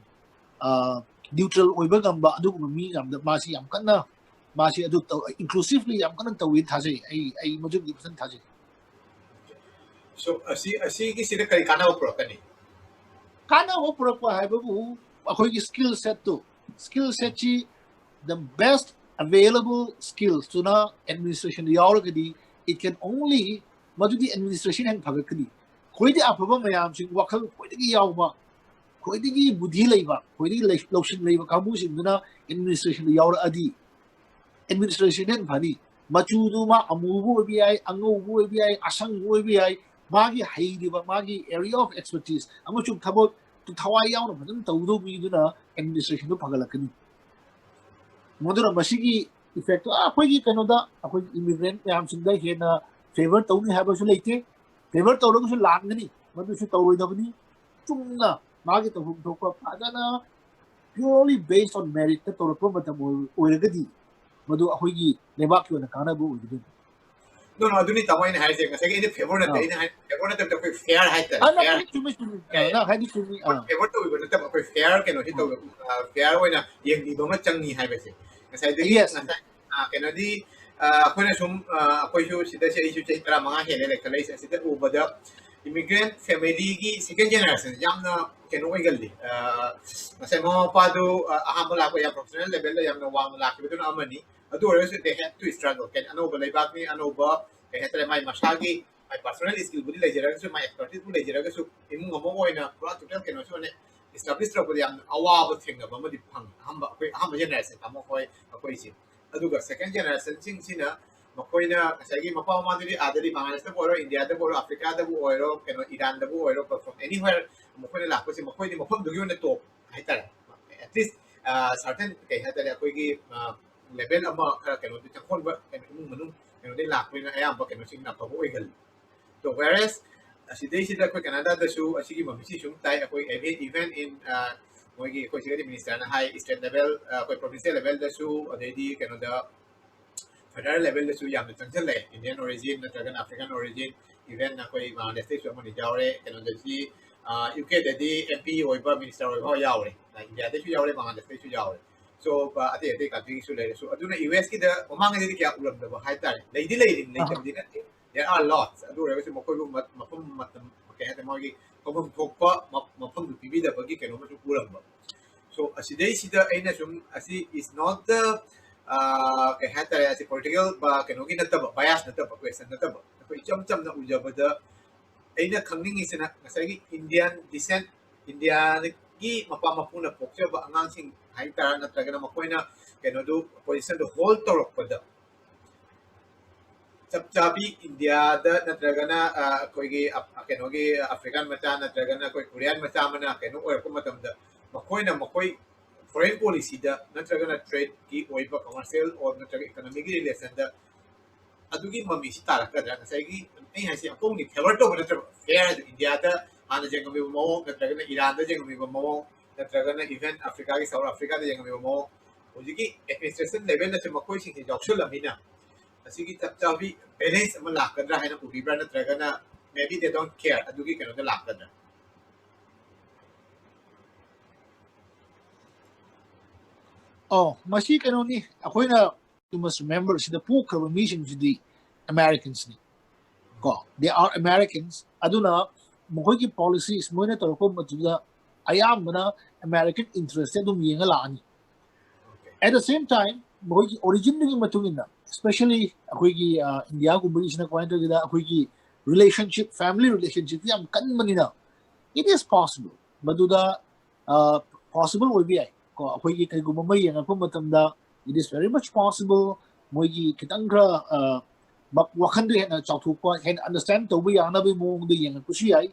neutral ꯑꯣꯏꯕ ꯉꯝꯕ ꯑꯗꯨꯒꯨꯝꯕ ꯃꯤ ꯌꯥꯝꯗ ꯃꯥꯁꯤ ꯌꯥꯝ ꯀꯟꯅ, ꯃꯥꯁꯤ ꯑꯗꯨ inclusively ꯌꯥꯝ ꯀꯟꯅ ꯇꯧꯏ ꯊꯥꯖꯩ꯫ ꯑꯩ, ꯑꯩ ꯃꯗꯨꯒꯤ ꯐꯖꯅ ꯊꯥꯖꯩ꯫ So ꯑꯁꯤ ꯑꯁꯤꯒꯤꯁꯤꯗ ꯀꯔꯤ ꯀꯥꯟꯅꯕ ꯄꯨꯔꯛꯀꯅꯤ? ꯀꯥꯟꯅꯕ ꯄꯨꯔꯛꯄ ꯍꯥꯏꯕꯕꯨ ꯑꯩꯈꯣꯏꯒꯤ skill set two, skill set ꯁꯤ the best available skills ꯇꯨꯅ administration ꯗ ꯌꯥꯎꯔꯒꯗꯤ it can only, ꯃꯗꯨꯗꯤ administration ꯍꯦꯟꯅ ꯐꯒꯠꯀꯅꯤ꯫ ꯈ꯭ꯋꯥꯏꯗꯒꯤ ꯑꯐꯕ ꯃꯌꯥꯝꯁꯤꯡ, ꯋꯥꯈꯜ ꯈ꯭ꯋꯥꯏꯗꯒꯤ ꯌꯥꯎꯕ, ꯈ꯭ꯋꯥꯏꯗꯒꯤ ꯕꯨꯙꯤ ꯂꯩꯕ, ꯈ꯭ꯋꯥꯏꯗꯒꯤ ꯂꯧꯁꯤꯡ ꯂꯩꯕ ꯀꯥꯡꯕꯨꯁꯤꯡꯗꯨꯅ administration ꯗ ꯌꯥꯎꯔꯛꯑꯗꯤ administration ꯍꯦꯟꯅ ꯐꯅꯤ꯫ ꯃꯆꯨꯗꯨ ꯃꯥ ꯑꯃꯨꯕ ꯑꯣꯏꯕ ꯌꯥꯏ, ꯑꯉꯧꯕ ꯑꯣꯏꯕ ꯌꯥꯏ, ꯑꯁꯪꯕ ꯑꯣꯏꯕ ꯌꯥꯏ, ꯃꯥꯒꯤ ꯍꯩꯔꯤꯕ, ꯃꯥꯒꯤ area of expertise ꯑꯃꯁꯨꯡ ꯊꯕꯛ ꯊꯋꯥꯏ ꯌꯥꯎꯅ ꯐꯖꯅ ꯇꯧꯗꯧꯕ ꯃꯤꯗꯨꯅ administration ꯗꯨ ꯐꯒꯠꯂꯛꯀꯅꯤ꯫ ꯃꯗꯨꯅ ꯃꯁꯤꯒꯤ effect ꯇꯨ ꯑꯩꯈꯣꯏꯒꯤ ꯀꯩꯅꯣꯗ, ꯑꯩꯈꯣꯏꯒꯤ immigrant ꯃꯌꯥꯝꯁꯤꯡꯗ ꯍꯦꯟꯅ favour ꯇꯧꯅꯤ ꯍꯥꯏꯕꯁꯨ ꯂꯩꯇꯦ꯫ Favour ꯇꯧꯔꯒꯁꯨ ꯂꯥꯟꯒꯅꯤ, ꯃꯗꯨꯁꯨ ꯇꯧꯔꯣꯏꯗꯕꯅꯤ꯫ ꯆꯨꯝꯅ ꯃꯥꯒꯤ ꯇꯧꯐꯝ ꯊꯣꯛꯄ ꯐꯖꯅ purely based on merit ꯇ ꯇꯧꯔꯛꯄ ꯃꯇꯝ ꯑꯣꯏ-, ꯑꯣꯏꯔꯒꯗꯤ ꯃꯗꯨ ꯑꯩꯈꯣꯏꯒꯤ ꯂꯩꯕꯥꯛꯀꯤ ꯑꯣꯏꯅ ꯀꯥꯟꯅꯕ ꯑꯣꯏꯒꯗꯣꯏꯅꯤ꯫ No, no, ꯑꯗꯨꯅꯤ ꯇꯥꯃꯣ ꯑꯩꯅ ꯍꯥꯏꯁꯦ, ꯉꯁꯥꯏꯒꯤ ꯑꯩꯅ favour ꯅꯠꯇꯦ, ꯑꯥ꯫ ꯑꯩꯅ ꯍꯥꯏ favour ꯅꯠꯇꯕꯗ ꯑꯩꯈꯣꯏ fair ꯍꯥꯏꯇꯥꯔꯦ, ꯑꯥ, ꯅꯪ fair꯫ ꯍꯥꯏꯗꯤ ꯆꯨꯝꯃꯤ, ꯆꯨꯝꯃꯤ꯫ ꯑꯥ, ꯅꯪ ꯍꯥꯏꯗꯤ ꯆꯨꯝꯃꯤ꯫ ꯑꯥ꯫ Favour ꯇꯧꯕꯤꯕ ꯅꯠꯇꯕ, ꯑꯩꯈꯣꯏ fair ꯀꯩꯅꯣꯁꯤ ꯑꯥ꯫ ꯇꯧꯕ, ꯑ, fair ꯑꯣꯏꯅ ꯌꯦꯡꯕꯤꯕ ꯑꯃ ꯆꯪꯉꯤ ꯍꯥꯏꯕꯁꯦ꯫ ꯉꯁꯥꯏꯗꯒꯤ Yes. ꯉꯁꯥꯏ, ꯑ, ꯀꯩꯅꯣꯗꯤ, ꯑ, ꯑꯩꯈꯣꯏꯅ ꯁꯨꯝ, ꯑ, ꯑꯩꯈꯣꯏꯁꯨ ꯁꯤꯗ ꯁꯤ, ꯑꯩꯁꯨ ꯆꯍꯤ ꯇꯔꯥꯃꯉꯥ ꯍꯦꯜꯂꯦ ꯂꯩꯈꯠꯂꯛꯏꯁꯦ, ꯑꯁꯤꯗ ꯎꯕꯗ immigrant family ꯒꯤ second generation ꯌꯥꯝꯅ ꯀꯩꯅꯣ ꯑꯣꯏꯒꯜꯂꯤ꯫ ꯑ, ꯉꯁꯥꯏ ꯃꯃꯥ ꯃꯄꯥꯗꯨ, ꯑ, ꯑꯍꯥꯟꯕ ꯂꯥꯛꯄ ꯌꯥꯝ professional level ꯗ ꯌꯥꯝꯅ ꯋꯥꯡꯅ ꯂꯥꯛꯈꯤꯕꯗꯨꯅ ꯑꯃꯅꯤ꯫ ꯑꯗꯨ ꯑꯣꯏꯔꯒꯁꯨ they had to struggle꯫ ꯀꯩꯅꯣ, ꯑꯅꯧꯕ ꯂꯩꯕꯥꯛꯅꯤ, ꯑꯅꯧꯕ, ꯀꯩ ꯍꯥꯏꯇꯥꯔꯦ, ꯃꯥꯏ ꯃꯁꯥꯒꯤ ꯃꯥꯏ personal skill ꯕꯨꯗꯤ ꯂꯩꯖꯔꯒꯁꯨ, ꯃꯥꯏ expertise ꯕꯨ ꯂꯩꯖꯔꯒꯁꯨ, ꯏꯃꯨꯡ ꯑꯃ ꯑꯣꯏꯅ ꯄꯨꯔꯥ total ꯀꯩꯅꯣꯁꯤ ꯑꯣꯏꯅ establish ꯇꯧꯔꯛꯄꯗ ꯌꯥꯝꯅ ꯑꯋꯥꯕ ꯊꯦꯡꯅꯕ ꯑꯃꯗꯤ ꯐꯪꯉꯤ꯫ ꯑꯍꯥꯟꯕ, ꯑꯩꯈꯣꯏ ꯑꯍꯥꯟꯕ generation ꯇꯥꯃꯣ ꯍꯣꯏ, ꯑꯩꯈꯣꯏꯁꯦ꯫ ꯑꯗꯨꯒ second generation ꯁꯤꯡꯁꯤꯅ ꯃꯈꯣꯏꯅ ꯉꯁꯥꯏꯒꯤ ꯃꯄꯥ ꯃꯃꯥꯗꯨꯗꯤ ꯑꯥꯗꯗꯤ ꯕꯪꯒ꯭ꯂꯥꯗꯦꯁꯇꯕꯨ ꯑꯣꯏꯔꯣ, ꯏꯟꯗꯤꯌꯥꯗꯕꯨ ꯑꯣꯏꯔꯣ, ꯑꯐ꯭ꯔꯤꯀꯥꯗꯕꯨ ꯑꯣꯏꯔꯣ, ꯀꯩꯅꯣ, ꯏꯔꯥꯟꯗꯕꯨ ꯑꯣꯏꯔꯣ, from anywhere ꯃꯈꯣꯏꯅ ꯂꯥꯛꯄꯁꯦ, ꯃꯈꯣꯏꯗꯤ ꯃꯐꯝꯗꯨꯒꯤ ꯑꯣꯏꯅ top ꯍꯥꯏꯇꯥꯔꯦ꯫ At least, ꯑ, certain, ꯀꯩ ꯍꯥꯏꯇꯥꯔꯦ, ꯑꯩꯈꯣꯏꯒꯤ, ꯑ, level ꯑꯃ ꯈꯔ ꯀꯩꯅꯣꯗꯤ ꯆꯪꯈꯣꯟꯕ ꯀꯩꯅꯣ ꯏꯃꯨꯡ ꯃꯅꯨꯡ ꯀꯩꯅꯣꯗꯩ ꯂꯥꯛꯄꯅꯤꯅ ꯑꯌꯥꯝꯕ ꯀꯩꯅꯣꯁꯤꯡꯅ ꯑꯐꯕ ꯑꯣꯏꯒꯜꯂꯤ꯫ So whereas ꯑꯁꯤꯗꯩꯁꯤꯗ ꯑꯩꯈꯣꯏ ꯀꯅꯥꯗꯥꯗꯁꯨ ꯑꯁꯤꯒꯤ ꯃꯃꯤꯁꯤ ꯁꯨꯝ ꯇꯥꯏ, ꯑꯩꯈꯣꯏ even, even in, ꯑ, ꯃꯣꯏꯒꯤ ꯑꯩꯈꯣꯏ ꯁꯤꯒꯗꯤ minister ꯅ ꯍꯥꯏ, state level, ꯑ, ꯑꯩꯈꯣꯏ provincial level ꯗꯁꯨ, ꯑꯗꯩꯗꯤ ꯀꯩꯅꯣꯗ federal level ꯗꯁꯨ ꯌꯥꯝꯅ ꯆꯪꯁꯤꯜꯂꯛꯑꯦ, Indian origin ꯅꯠꯇ꯭ꯔꯒꯅ African origin, even ꯑꯩꯈꯣꯏ ꯕꯪꯒ꯭ꯂꯥꯗꯦꯁꯇꯩꯁꯨ ꯑꯃꯅꯤ ꯌꯥꯎꯔꯦ꯫ ꯀꯩꯅꯣꯗꯗꯤ, ꯑ, ꯌꯨ ꯀꯦ ꯗꯗꯤ M P ꯑꯣꯏꯕ, minister ꯑꯣꯏꯕ ꯌꯥꯎꯔꯦ, ꯏꯟꯗꯤꯌꯥꯗꯩꯁꯨ ꯌꯥꯎꯔꯦ, ꯕꯪꯒ꯭ꯂꯥꯗꯦꯁꯇꯩꯁꯨ ꯌꯥꯎꯔꯦ꯫ So, ꯑ, ꯑꯇꯩ ꯑꯇꯩ country ꯒꯤꯁꯨ ꯂꯩꯔꯦ꯫ So, ꯑꯗꯨꯅ U S ꯀꯤꯗ ꯃꯃꯥꯡꯉꯩꯗꯗꯤ ꯀꯌꯥ ꯎꯔꯝꯗꯕ ꯍꯥꯏꯇꯥꯔꯦ, ꯂꯩꯗꯤ ꯂꯩꯔꯤꯅꯤ, ꯂꯩꯇꯕꯗꯤ ꯅꯠꯇꯦ꯫ There are lots. ꯑꯗꯨ ꯑꯣꯏꯔꯒꯁꯨ ꯃꯈꯣꯏꯕꯨ ꯃꯐꯝ ꯃꯇꯝ, ꯀꯩ ꯍꯥꯏꯇꯥꯔꯦ, ꯃꯣꯏꯒꯤ ꯇꯧꯐꯝ ꯊꯣꯛꯄ ꯃꯐꯝꯗꯨ ꯄꯤꯕꯤꯗꯕꯒꯤ ꯀꯩꯅꯣ ꯑꯃꯁꯨ ꯎꯔꯝꯕ꯫ So ꯑꯁꯤꯗꯩꯁꯤꯗ ꯑꯩꯅ ꯁꯨꯝ, ꯑꯁꯤ is not the, ꯀꯩ ꯍꯥꯏꯇꯥꯔꯦ, ꯑꯁꯤ political ꯀꯩꯅꯣꯒꯤ ꯅꯠꯇꯕ, bias ꯅꯠꯇꯕ, question ꯅꯠꯇꯕ, ꯑꯩꯈꯣꯏ ꯏꯆꯝ ꯆꯝꯅ ꯎꯖꯕꯗ ꯑꯩꯅ ꯈꯪꯅꯤꯡꯉꯤꯁꯤꯅ ꯉꯁꯥꯏꯒꯤ Indian descent, ꯏꯟꯗꯤꯌꯥꯒꯤ ꯃꯄꯥ ꯃꯄꯨꯅ ꯄꯣꯛꯆꯕ ꯑꯉꯥꯡꯁꯤꯡ ꯍꯥꯏꯇꯥꯔꯥ, ꯅꯠꯇ꯭ꯔꯒꯅ ꯃꯈꯣꯏꯅ ꯀꯩꯅꯣꯗꯨ, positionꯗꯨ hold ꯇꯧꯔꯛꯄꯗ ꯆꯞ ꯆꯥꯕꯤ ꯏꯟꯗꯤꯌꯥꯗ ꯅꯠꯇ꯭ꯔꯒꯅ ꯑꯩꯈꯣꯏꯒꯤ ꯀꯩꯅꯣꯒꯤ African ꯃꯆꯥ ꯅꯠꯇ꯭ꯔꯒꯅ ꯑꯩꯈꯣꯏ Korean ꯃꯆꯥ ꯑꯃꯅ ꯀꯩꯅꯣ ꯑꯣꯏꯔꯛꯄ ꯃꯇꯝꯗ ꯃꯈꯣꯏꯅ ꯃꯈꯣꯏ foreign policyꯗ ꯅꯠꯇ꯭ꯔꯒꯅ tradeꯀꯤ ꯑꯣꯏꯕ, commercial or ꯅꯠꯇ꯭ꯔꯒ economyꯒꯤ relationꯗ ꯑꯗꯨꯒꯤ ꯃꯃꯤꯁꯤ ꯇꯥꯔꯛꯀꯗ꯭ꯔꯥ? ꯉꯁꯥꯏꯒꯤ ꯑꯩ ꯍꯥꯏꯁꯦ ꯑꯃꯨꯛꯅꯤ, favour ꯇꯧꯕ ꯅꯠꯇ꯭ꯔꯕ, fair ꯍꯥꯏꯗꯣ ꯏꯟꯗꯤꯌꯥꯗ ꯍꯥꯟꯅ ꯌꯦꯡꯉꯝꯃꯤꯕ ꯃꯑꯣꯡ, ꯅꯠꯇ꯭ꯔꯒꯅ ꯏꯔꯥꯟꯗ ꯌꯦꯡꯉꯝꯃꯤꯕ ꯃꯑꯣꯡ, ꯅꯠꯇ꯭ꯔꯒꯅ even Africaꯒꯤ, South Africaꯗ ꯌꯦꯡꯉꯝꯃꯤꯕ ꯃꯑꯣꯡ, ꯍꯧꯖꯤꯛꯀꯤ administration levelꯗꯁꯨ ꯃꯈꯣꯏꯁꯤꯡꯁꯦ ꯌꯥꯎꯁꯜꯂꯝꯅꯤꯅ ꯑꯁꯤꯒꯤ ꯆꯞ ꯆꯥꯕꯤ balance ꯑꯃ ꯂꯥꯛꯀꯗ꯭ꯔꯥ ꯍꯥꯏꯅ ꯎꯕꯤꯕ꯭ꯔꯥ, ꯅꯠꯇ꯭ꯔꯒꯅ maybe they don't care ꯑꯗꯨꯒꯤ ꯀꯩꯅꯣꯗ ꯂꯥꯛꯀꯗ꯭ꯔꯥ? ꯑꯣ, ꯃꯁꯤ ꯀꯩꯅꯣꯅꯤ, ꯑꯩꯈꯣꯏꯅ, you must remember, ꯁꯤꯗ ꯄꯣꯛꯈ꯭ꯔꯕ ꯃꯤꯁꯤꯡꯁꯤꯗꯤ Americansꯅꯤ ꯀꯣ, they are Americans. ꯑꯗꯨꯅ ꯃꯈꯣꯏꯒꯤ policies ꯃꯣꯏꯅ ꯇꯧꯔꯛꯄ ꯃꯇꯝꯗ ꯑꯌꯥꯝꯕꯅ American interestꯁꯦ ꯑꯗꯨꯝ ꯌꯦꯡꯉ ꯂꯥꯛꯑꯅꯤ. At the same time, ꯃꯈꯣꯏꯒꯤ originꯗꯨꯒꯤ ꯃꯇꯨꯡ ꯏꯟꯅ, especially ꯑꯩꯈꯣꯏꯒꯤ ꯏꯟꯗꯤꯌꯥꯒꯨꯝꯕꯒꯤꯁꯤꯅ ꯀꯃꯥꯏꯅ ꯇꯧꯒꯦꯗ, ꯑꯩꯈꯣꯏꯒꯤ relationship, family relationship ꯌꯥꯝ ꯀꯟꯕꯅꯤꯅ, it is possible, ꯃꯗꯨꯗ possible ꯑꯣꯏꯕ ꯌꯥꯏ ꯀꯣ. ꯑꯩꯈꯣꯏꯒꯤ ꯀꯩꯒꯨꯝꯕ ꯑꯃ ꯌꯦꯡꯉꯛꯄ ꯃꯇꯝꯗ, it is very much possible ꯃꯣꯏꯒꯤ ꯈꯤꯇꯪ ꯈꯔ ꯋꯥꯈꯟꯗꯣ ꯍꯦꯟꯅ ꯆꯥꯎꯊꯣꯛꯄ, ꯍꯦꯟꯅ understand ꯇꯧꯕ ꯌꯥꯅꯕꯒꯤ ꯃꯑꯣꯡꯗ ꯌꯦꯡꯉꯛꯄꯁꯨ ꯌꯥꯏ.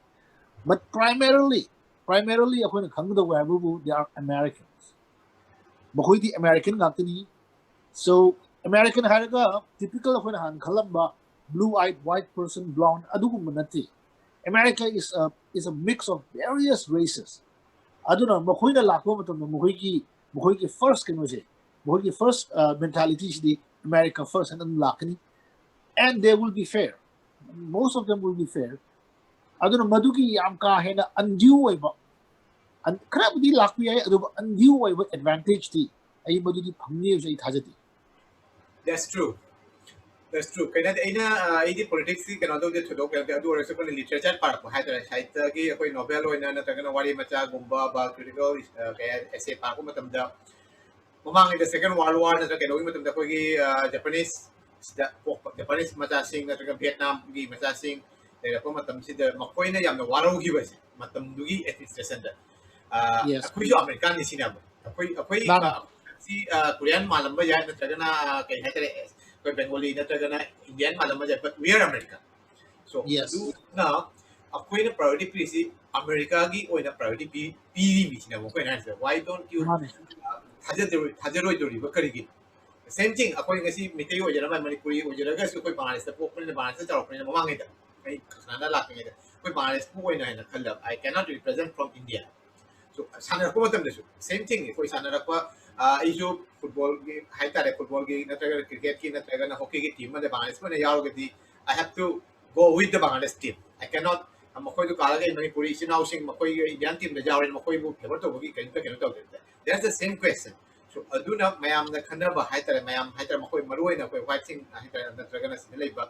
But primarily, primarily ꯑꯩꯈꯣꯏꯅ ꯈꯪꯒꯗꯧꯕ ꯍꯥꯏꯕꯕꯨ they are Americans. ꯃꯈꯣꯏꯗꯤ American ꯉꯥꯛꯇꯅꯤ. So American ꯍꯥꯏꯔꯒ typical ꯑꯩꯈꯣꯏꯅ ꯍꯥꯟꯅ ꯈꯜꯂꯝꯕ blue eyed white person, blonde, ꯑꯗꯨꯒꯨꯝꯕ ꯅꯠꯇꯦ. America is a, is a mix of various races. ꯑꯗꯨꯅ ꯃꯈꯣꯏꯅ ꯂꯥꯛꯄ ꯃꯇꯝꯗ ꯃꯈꯣꯏꯒꯤ, ꯃꯈꯣꯏꯒꯤ first ꯀꯩꯅꯣꯁꯦ, ꯃꯈꯣꯏꯒꯤ first mentalityꯁꯤꯗꯤ America first ꯍꯥꯏꯅ ꯑꯗꯨꯝ ꯂꯥꯛꯀꯅꯤ. And they will be fair. Most of them will be fair. ꯑꯗꯨꯅ ꯃꯗꯨꯒꯤ ꯌꯥꯝ ꯀꯥ ꯍꯦꯟꯅ undue ꯑꯣꯏꯕ, ꯈꯔꯕꯨꯗꯤ ꯂꯥꯛꯄ ꯌꯥꯏ, ꯑꯗꯨꯕꯨ undue ꯑꯣꯏꯕ advantageꯇꯤ ꯑꯩ ꯃꯗꯨꯗꯤ ꯐꯪꯅꯤ ꯍꯥꯏꯕꯁꯨ ꯑꯩ ꯊꯥꯖꯗꯦ. That's true. That's true. ꯀꯩꯅꯣꯗꯤ ꯑꯩꯅ ꯑ, ꯑꯩꯗꯤ ꯄꯣꯂꯤꯇꯤꯛꯁꯁꯤ ꯀꯩꯅꯣ ꯇꯧꯗꯦ, ꯊꯣꯏꯗꯣꯛ ꯀꯩꯅꯣ ꯇꯧꯗꯦ, ꯑꯗꯨ ꯑꯣꯏꯔꯒꯁꯨ ꯑꯩꯈꯣꯏꯅ ꯂꯤꯇꯔꯦꯆꯔ ꯄꯥꯔꯛꯄ ꯍꯥꯏꯇꯥꯔꯦ, ꯁꯥꯍꯤꯇ꯭ꯌꯒꯤ ꯑꯩꯈꯣꯏ ꯅꯣꯕꯦꯜ ꯑꯣꯏꯅ ꯅꯠꯇ꯭ꯔꯒꯅ ꯋꯥꯔꯤ ꯃꯆꯥꯒꯨꯝꯕ ꯕ ꯀ꯭ꯔꯤꯇꯤꯀꯦꯜ ꯀꯩ ꯑꯦꯁꯦ ꯄꯥꯔꯛꯄ ꯃꯇꯝꯗ ꯃꯃꯥꯡꯉꯩꯗ ꯁꯦꯀꯦꯟ ꯋꯥꯔꯜ ꯋꯥꯔ ꯅꯠꯇ꯭ꯔꯒ ꯀꯩꯅꯧꯒꯤ ꯃꯇꯝꯗ ꯑꯩꯈꯣꯏꯒꯤ ꯖꯄꯅꯤꯁ ꯁꯤꯗ ꯄꯣꯛꯄ ꯖꯄꯅꯤꯁ ꯃꯆꯥꯁꯤꯡ ꯅꯠꯇ꯭ꯔꯒ ꯚꯤꯌꯦꯠꯅꯥꯝꯒꯤ ꯃꯆꯥꯁꯤꯡ ꯂꯩꯔꯛꯄ ꯃꯇꯝꯁꯤꯗ ꯃꯈꯣꯏꯅ ꯌꯥꯝꯅ ꯋꯥꯔꯧꯈꯤꯕꯁꯦ ꯃꯇꯝꯗꯨꯒꯤ ꯑꯦꯗꯃꯤꯅꯤꯁꯇ꯭ꯔꯦꯁꯟꯗ ꯑꯩꯈꯣꯏꯁꯨ ꯑꯃꯦꯔꯤꯀꯥꯟꯅꯤ ꯁꯤꯅꯦꯕ꯫ ꯑꯩꯈꯣꯏ ꯑꯩꯈꯣꯏ ꯁꯤ ꯀꯣꯔꯤꯌꯥꯟ ꯃꯥꯜꯂꯝꯕ ꯌꯥꯏ, ꯅꯠꯇ꯭ꯔꯒꯅ ꯀꯩ ꯍꯥꯏꯇꯥꯔꯦ, ꯑꯩꯈꯣꯏ ꯕꯦꯡꯒꯣꯂꯤ ꯅꯠꯇ꯭ꯔꯒꯅ ꯏꯟꯗꯤꯌꯥꯟ ꯃꯥꯜꯂꯝꯕ ꯌꯥꯏ, but we are American. So ꯑꯗꯨꯅ ꯑꯩꯈꯣꯏꯅ ꯄ꯭ꯔꯥꯏꯌꯣꯔꯤꯇꯤ ꯄꯤꯔꯤꯁꯤ ꯑꯃꯦꯔꯤꯀꯥꯒꯤ ꯑꯣꯏꯅ ꯄ꯭ꯔꯥꯏꯌꯣꯔꯤꯇꯤ ꯄꯤ ꯄꯤꯔꯤꯃꯤꯁꯤꯅꯦꯕ ꯑꯩꯈꯣꯏꯅ ꯍꯥꯏꯔꯤꯁꯦ꯫ Why don't you ꯊꯥꯖꯔꯣꯏꯗꯣꯔꯤꯕ ꯀꯔꯤꯒꯤꯅꯣ? ꯁꯦꯝ ꯊꯤꯡ, ꯑꯩꯈꯣꯏ ꯉꯁꯤ ꯃꯤꯇꯩ ꯑꯣꯏꯖꯔꯝꯕ ꯃꯅꯤꯄꯨꯔꯤ ꯑꯣꯏꯖꯔꯒꯁꯨ ꯑꯩꯈꯣꯏ ꯕꯪꯒ꯭ꯂꯥꯗꯦꯁꯇ ꯄꯣꯛꯄꯅꯤꯅ, ꯕꯪꯒ꯭ꯂꯥꯗꯦꯁꯇ ꯆꯥꯎꯔꯛꯄꯅꯤꯅ, ꯃꯃꯥꯡꯉꯩꯗ ꯑꯩ ꯁꯅꯥꯅ ꯂꯥꯛꯇ꯭ꯔꯤꯉꯩꯗ ꯑꯩꯈꯣꯏ ꯕꯪꯒ꯭ꯂꯥꯗꯦꯁꯄꯨ ꯑꯣꯏꯅ ꯍꯥꯏꯅ ꯈꯜꯂꯕ, I cannot represent from India. So ꯁꯥꯟꯅꯔꯛꯄ ꯃꯇꯝꯗꯁꯨ ꯁꯦꯝ ꯊꯤꯡ, ꯑꯩꯈꯣꯏ ꯁꯥꯟꯅꯔꯛꯄ ꯑꯩꯁꯨ ꯐꯨꯠꯕꯣꯜꯒꯤ ꯍꯥꯏꯇꯥꯔꯦ, ꯐꯨꯠꯕꯣꯜꯒꯤ ꯅꯠꯇ꯭ꯔꯒꯅ ꯀ꯭ꯔꯤꯀꯦꯠꯀꯤ ꯅꯠꯇ꯭ꯔꯒꯅ ꯍꯣꯀꯤꯒꯤ ꯇꯤꯝ ꯑꯃꯗ ꯕꯪꯒ꯭ꯂꯥꯗꯦꯁ ꯑꯣꯏꯅ ꯌꯥꯎꯔꯒꯗꯤ, I have to go with the Bangladesh team. I cannot ꯃꯈꯣꯏꯗꯨ ꯀꯥꯔꯒ ꯃꯅꯤꯄꯨꯔꯤ ꯏꯆꯤꯟ ꯏꯅꯥꯎꯁꯤꯡ ꯃꯈꯣꯏꯒꯤ ꯏꯟꯗꯤꯌꯥꯟ ꯇꯤꯝꯗ ꯌꯥꯎꯔꯦ, ꯃꯈꯣꯏꯕꯨ ꯐꯦꯚꯔ ꯇꯧꯕꯒꯤ ꯀꯔꯤꯝꯇ ꯀꯩꯅꯣ ꯇꯧꯗꯦ꯫ That's the same question. So ꯑꯗꯨꯅ ꯃꯌꯥꯝꯅ ꯈꯟꯅꯕ ꯍꯥꯏꯇꯥꯔꯦ, ꯃꯌꯥꯝ ꯍꯥꯏꯇꯥꯔꯦ, ꯃꯈꯣꯏ ꯃꯔꯨ ꯑꯣꯏꯅ ꯑꯩꯈꯣꯏ ꯋꯥꯏꯠꯁꯤꯡ ꯍꯥꯏꯇꯥꯔꯦ, ꯅꯠꯇ꯭ꯔꯒꯅ ꯁꯤꯗ ꯂꯩꯕ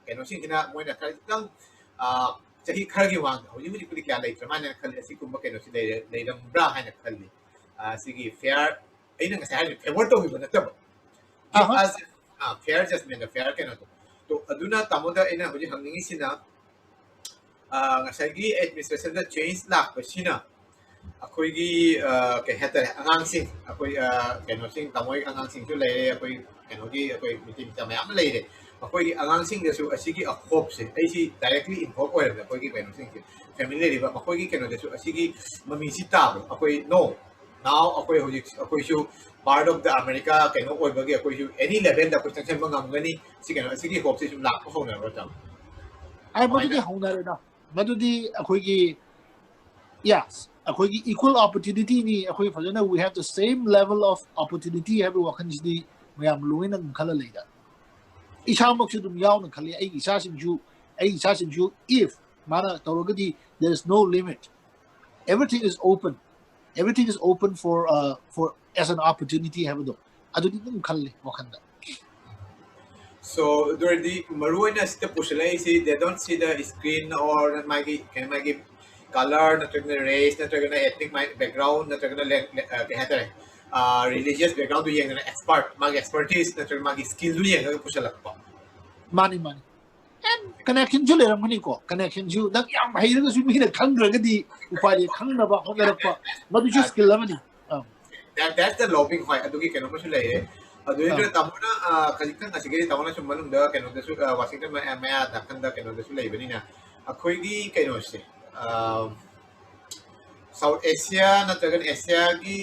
ꯀꯩꯅꯣꯁꯤꯡꯁꯤꯅ ꯃꯣꯏꯅ ꯈꯔ ꯈꯤꯇꯪ ꯆꯍꯤ ꯈꯔꯒꯤ ꯋꯥꯡꯗ ꯍꯧꯖꯤꯛ ꯍꯧꯖꯤꯛꯄꯨꯗꯤ ꯀꯌꯥ ꯂꯩꯇ꯭ꯔ ꯃꯥꯜꯂꯦꯅ ꯈꯜꯂꯤ꯫ ꯑꯁꯤꯒꯨꯝꯕ ꯀꯩꯅꯣꯁꯤ ꯂꯩꯔꯝꯕ꯭ꯔꯥ ꯍꯥꯏꯅ ꯈꯜꯂꯤ꯫ ꯁꯤꯒꯤ ꯐꯤꯌꯥꯔ, ꯑꯩꯅ ꯉꯁꯥꯏ ꯍꯥꯏꯔꯤꯕ ꯐꯦꯚꯔ ꯇꯧꯈꯤꯕ ꯅꯠꯇꯕ, ꯐꯤꯌꯥꯔ ꯖꯁꯃꯦꯟꯗ ꯐꯤꯌꯥꯔ ꯀꯩꯅꯣꯗꯣ꯫ ꯑꯗꯨꯅ ꯇꯥꯃꯣꯗ ꯑꯩꯅ ꯍꯧꯖꯤꯛ ꯍꯪꯅꯤꯡꯉꯤꯁꯤꯅ, ꯉꯁꯥꯏꯒꯤ ꯑꯦꯗꯃꯤꯅꯤꯁꯇ꯭ꯔꯦꯁꯟꯗ ꯆꯦꯟꯖ ꯂꯥꯛꯄꯁꯤꯅ ꯑꯩꯈꯣꯏꯒꯤ ꯀꯩ ꯍꯥꯏꯇꯥꯔꯦ, ꯑꯉꯥꯡꯁꯤꯡ, ꯑꯩꯈꯣꯏ ꯀꯩꯅꯣꯁꯤꯡ, ꯇꯥꯃꯣꯒꯤ ꯑꯉꯥꯡꯁꯤꯡꯁꯨ ꯂꯩꯔꯦ, ꯑꯩꯈꯣꯏ ꯀꯩꯅꯣꯒꯤ ꯑꯩꯈꯣꯏ ꯃꯤꯇꯩ ꯃꯆꯥ ꯃꯌꯥꯝ ꯑꯃ ꯂꯩꯔꯦ꯫ ꯑꯩꯈꯣꯏꯒꯤ ꯑꯉꯥꯡꯁꯤꯡꯗꯁꯨ ꯑꯁꯤꯒꯤ ꯍꯣꯞꯁꯦ, ꯑꯩꯁꯤ ꯗꯥꯏꯔꯦꯛꯂꯤ ꯏꯟꯚꯣꯜꯕ ꯑꯣꯏꯔꯕꯅꯦ ꯑꯩꯈꯣꯏꯒꯤ ꯀꯩꯅꯣꯁꯤꯡꯁꯦ, ꯐꯦꯃꯤꯂꯤ ꯂꯩꯔꯤꯕ ꯃꯈꯣꯏꯒꯤ ꯀꯩꯅꯣꯗꯁꯨ ꯑꯁꯤꯒꯤ ꯃꯃꯤꯁꯤ ꯇꯥꯕ꯫ ꯑꯩꯈꯣꯏ ꯅꯣ, ꯅꯥꯎ ꯑꯩꯈꯣꯏ ꯍꯧꯖꯤꯛ ꯑꯩꯈꯣꯏꯁꯨ ꯄꯥꯔꯠ ꯑꯣꯐ ꯗ ꯑꯃꯦꯔꯤꯀꯥ ꯀꯩꯅꯣ ꯑꯣꯏꯕꯒꯤ ꯑꯩꯈꯣꯏꯁꯨ ꯑꯦꯅꯤ ꯂꯦꯚꯦꯜꯗ ꯑꯩꯈꯣꯏ ꯆꯪꯁꯤꯟꯕ ꯉꯝꯒꯅꯤ꯫ ꯁꯤ ꯀꯩꯅꯣ ꯑꯁꯤꯒꯤ ꯍꯣꯞꯁꯤ ꯁꯨꯝ ꯂꯥꯛꯄ ꯍꯧꯅꯔꯕ꯭ꯔꯥ ꯇꯥꯃꯣ? ꯑꯩ ꯃꯗꯨꯗꯤ ꯍꯧꯅꯔꯦꯗ, ꯃꯗꯨꯗꯤ ꯑꯩꯈꯣꯏꯒꯤ, ꯌꯦꯁ, ꯑꯩꯈꯣꯏꯒꯤ ꯏꯀ꯭ꯋꯦꯜ ꯑꯣꯄꯣꯔꯆꯨꯅꯤꯇꯤꯅꯤ꯫ ꯑꯩꯈꯣꯏ ꯐꯖꯅ, we have the same level of opportunity ꯍꯥꯏꯕ ꯋꯥꯈꯜꯁꯤꯗꯤ ꯃꯌꯥꯝ ꯂꯣꯏꯅ ꯑꯗꯨꯝ ꯈꯜꯂ ꯂꯩꯗ꯫ ꯏꯁꯥꯃꯛꯁꯨ ꯑꯗꯨꯝ ꯌꯥꯎꯅ ꯈꯜꯂꯤ, ꯑꯩꯒꯤ ꯏꯆꯥꯁꯤꯡꯁꯨ, ꯑꯩꯒꯤ ꯏꯆꯥꯁꯤꯡꯁꯨ, if ꯃꯥꯅ ꯇꯧꯔꯒꯗꯤ, there is no limit, everything is open, everything is open for, uh, for as an opportunity ꯍꯥꯏꯕꯗꯣ ꯑꯗꯨꯗꯤ ꯑꯗꯨꯝ ꯈꯜꯂꯤ ꯋꯥꯈꯜꯗ꯫ So ꯑꯗꯨ ꯑꯣꯏꯔꯗꯤ ꯃꯔꯨ ꯑꯣꯏꯅ ꯁꯤꯗ ꯄꯨꯁꯤꯜꯂꯛꯏꯁꯤ, they don't see the screen or ꯃꯥꯒꯤ ꯀꯩꯅꯣ ꯃꯥꯒꯤ color ꯅꯠꯇ꯭ꯔꯒꯅ race ꯅꯠꯇ꯭ꯔꯒꯅ ethnic background ꯅꯠꯇ꯭ꯔꯒꯅ ꯀꯩ ꯍꯥꯏꯇꯥꯔꯦ, religious background ꯗꯨ ꯌꯦꯡꯗꯅ expert ꯃꯥꯒꯤ expertise ꯅꯠꯇ꯭ꯔꯒ ꯃꯥꯒꯤ skill ꯗꯨ ꯌꯦꯡꯉꯒ ꯄꯨꯁꯤꯜꯂꯛꯄ꯫ ꯃꯥꯅꯤ ꯃꯥꯅꯤ꯫ And connection ꯁꯨ ꯂꯩꯔꯝꯒꯅꯤꯀꯣ, connection ꯁꯨ ꯅꯪ ꯌꯥꯝ ꯍꯩꯔꯒꯁꯨ ꯃꯤꯅ ꯈꯪꯗ꯭ꯔꯒꯗꯤ ꯎꯄꯥꯏ ꯂꯩ, ꯈꯪꯅꯕ ꯍꯣꯠꯅꯔꯛꯄ ꯃꯗꯨꯁꯨ skill ꯑꯃꯅꯤ꯫ ꯑꯥ꯫ That, that's the lobbying, ꯍꯣꯏ, ꯑꯗꯨꯒꯤ ꯀꯩꯅꯣꯝꯃꯁꯨ ꯂꯩꯔꯦ꯫ ꯑꯗꯨ ꯅꯠꯇ꯭ꯔꯒ ꯇꯥꯃꯣꯅ ꯈꯖꯤꯛꯇꯪ ꯑꯁꯤꯒꯤ ꯇꯥꯃꯣꯅ ꯁꯨꯝ ꯃꯅꯨꯡꯗ ꯀꯩꯅꯣꯗꯁꯨ, ꯋꯥꯁꯤꯡꯇꯟ ꯃꯌꯥ ꯅꯥꯀꯟꯗ ꯀꯩꯅꯣꯗꯁꯨ ꯂꯩꯕꯅꯤꯅ, ꯑꯩꯈꯣꯏꯒꯤ ꯀꯩꯅꯣꯁꯦ, South Asia ꯅꯠꯇ꯭ꯔꯒꯅ Asia ꯒꯤ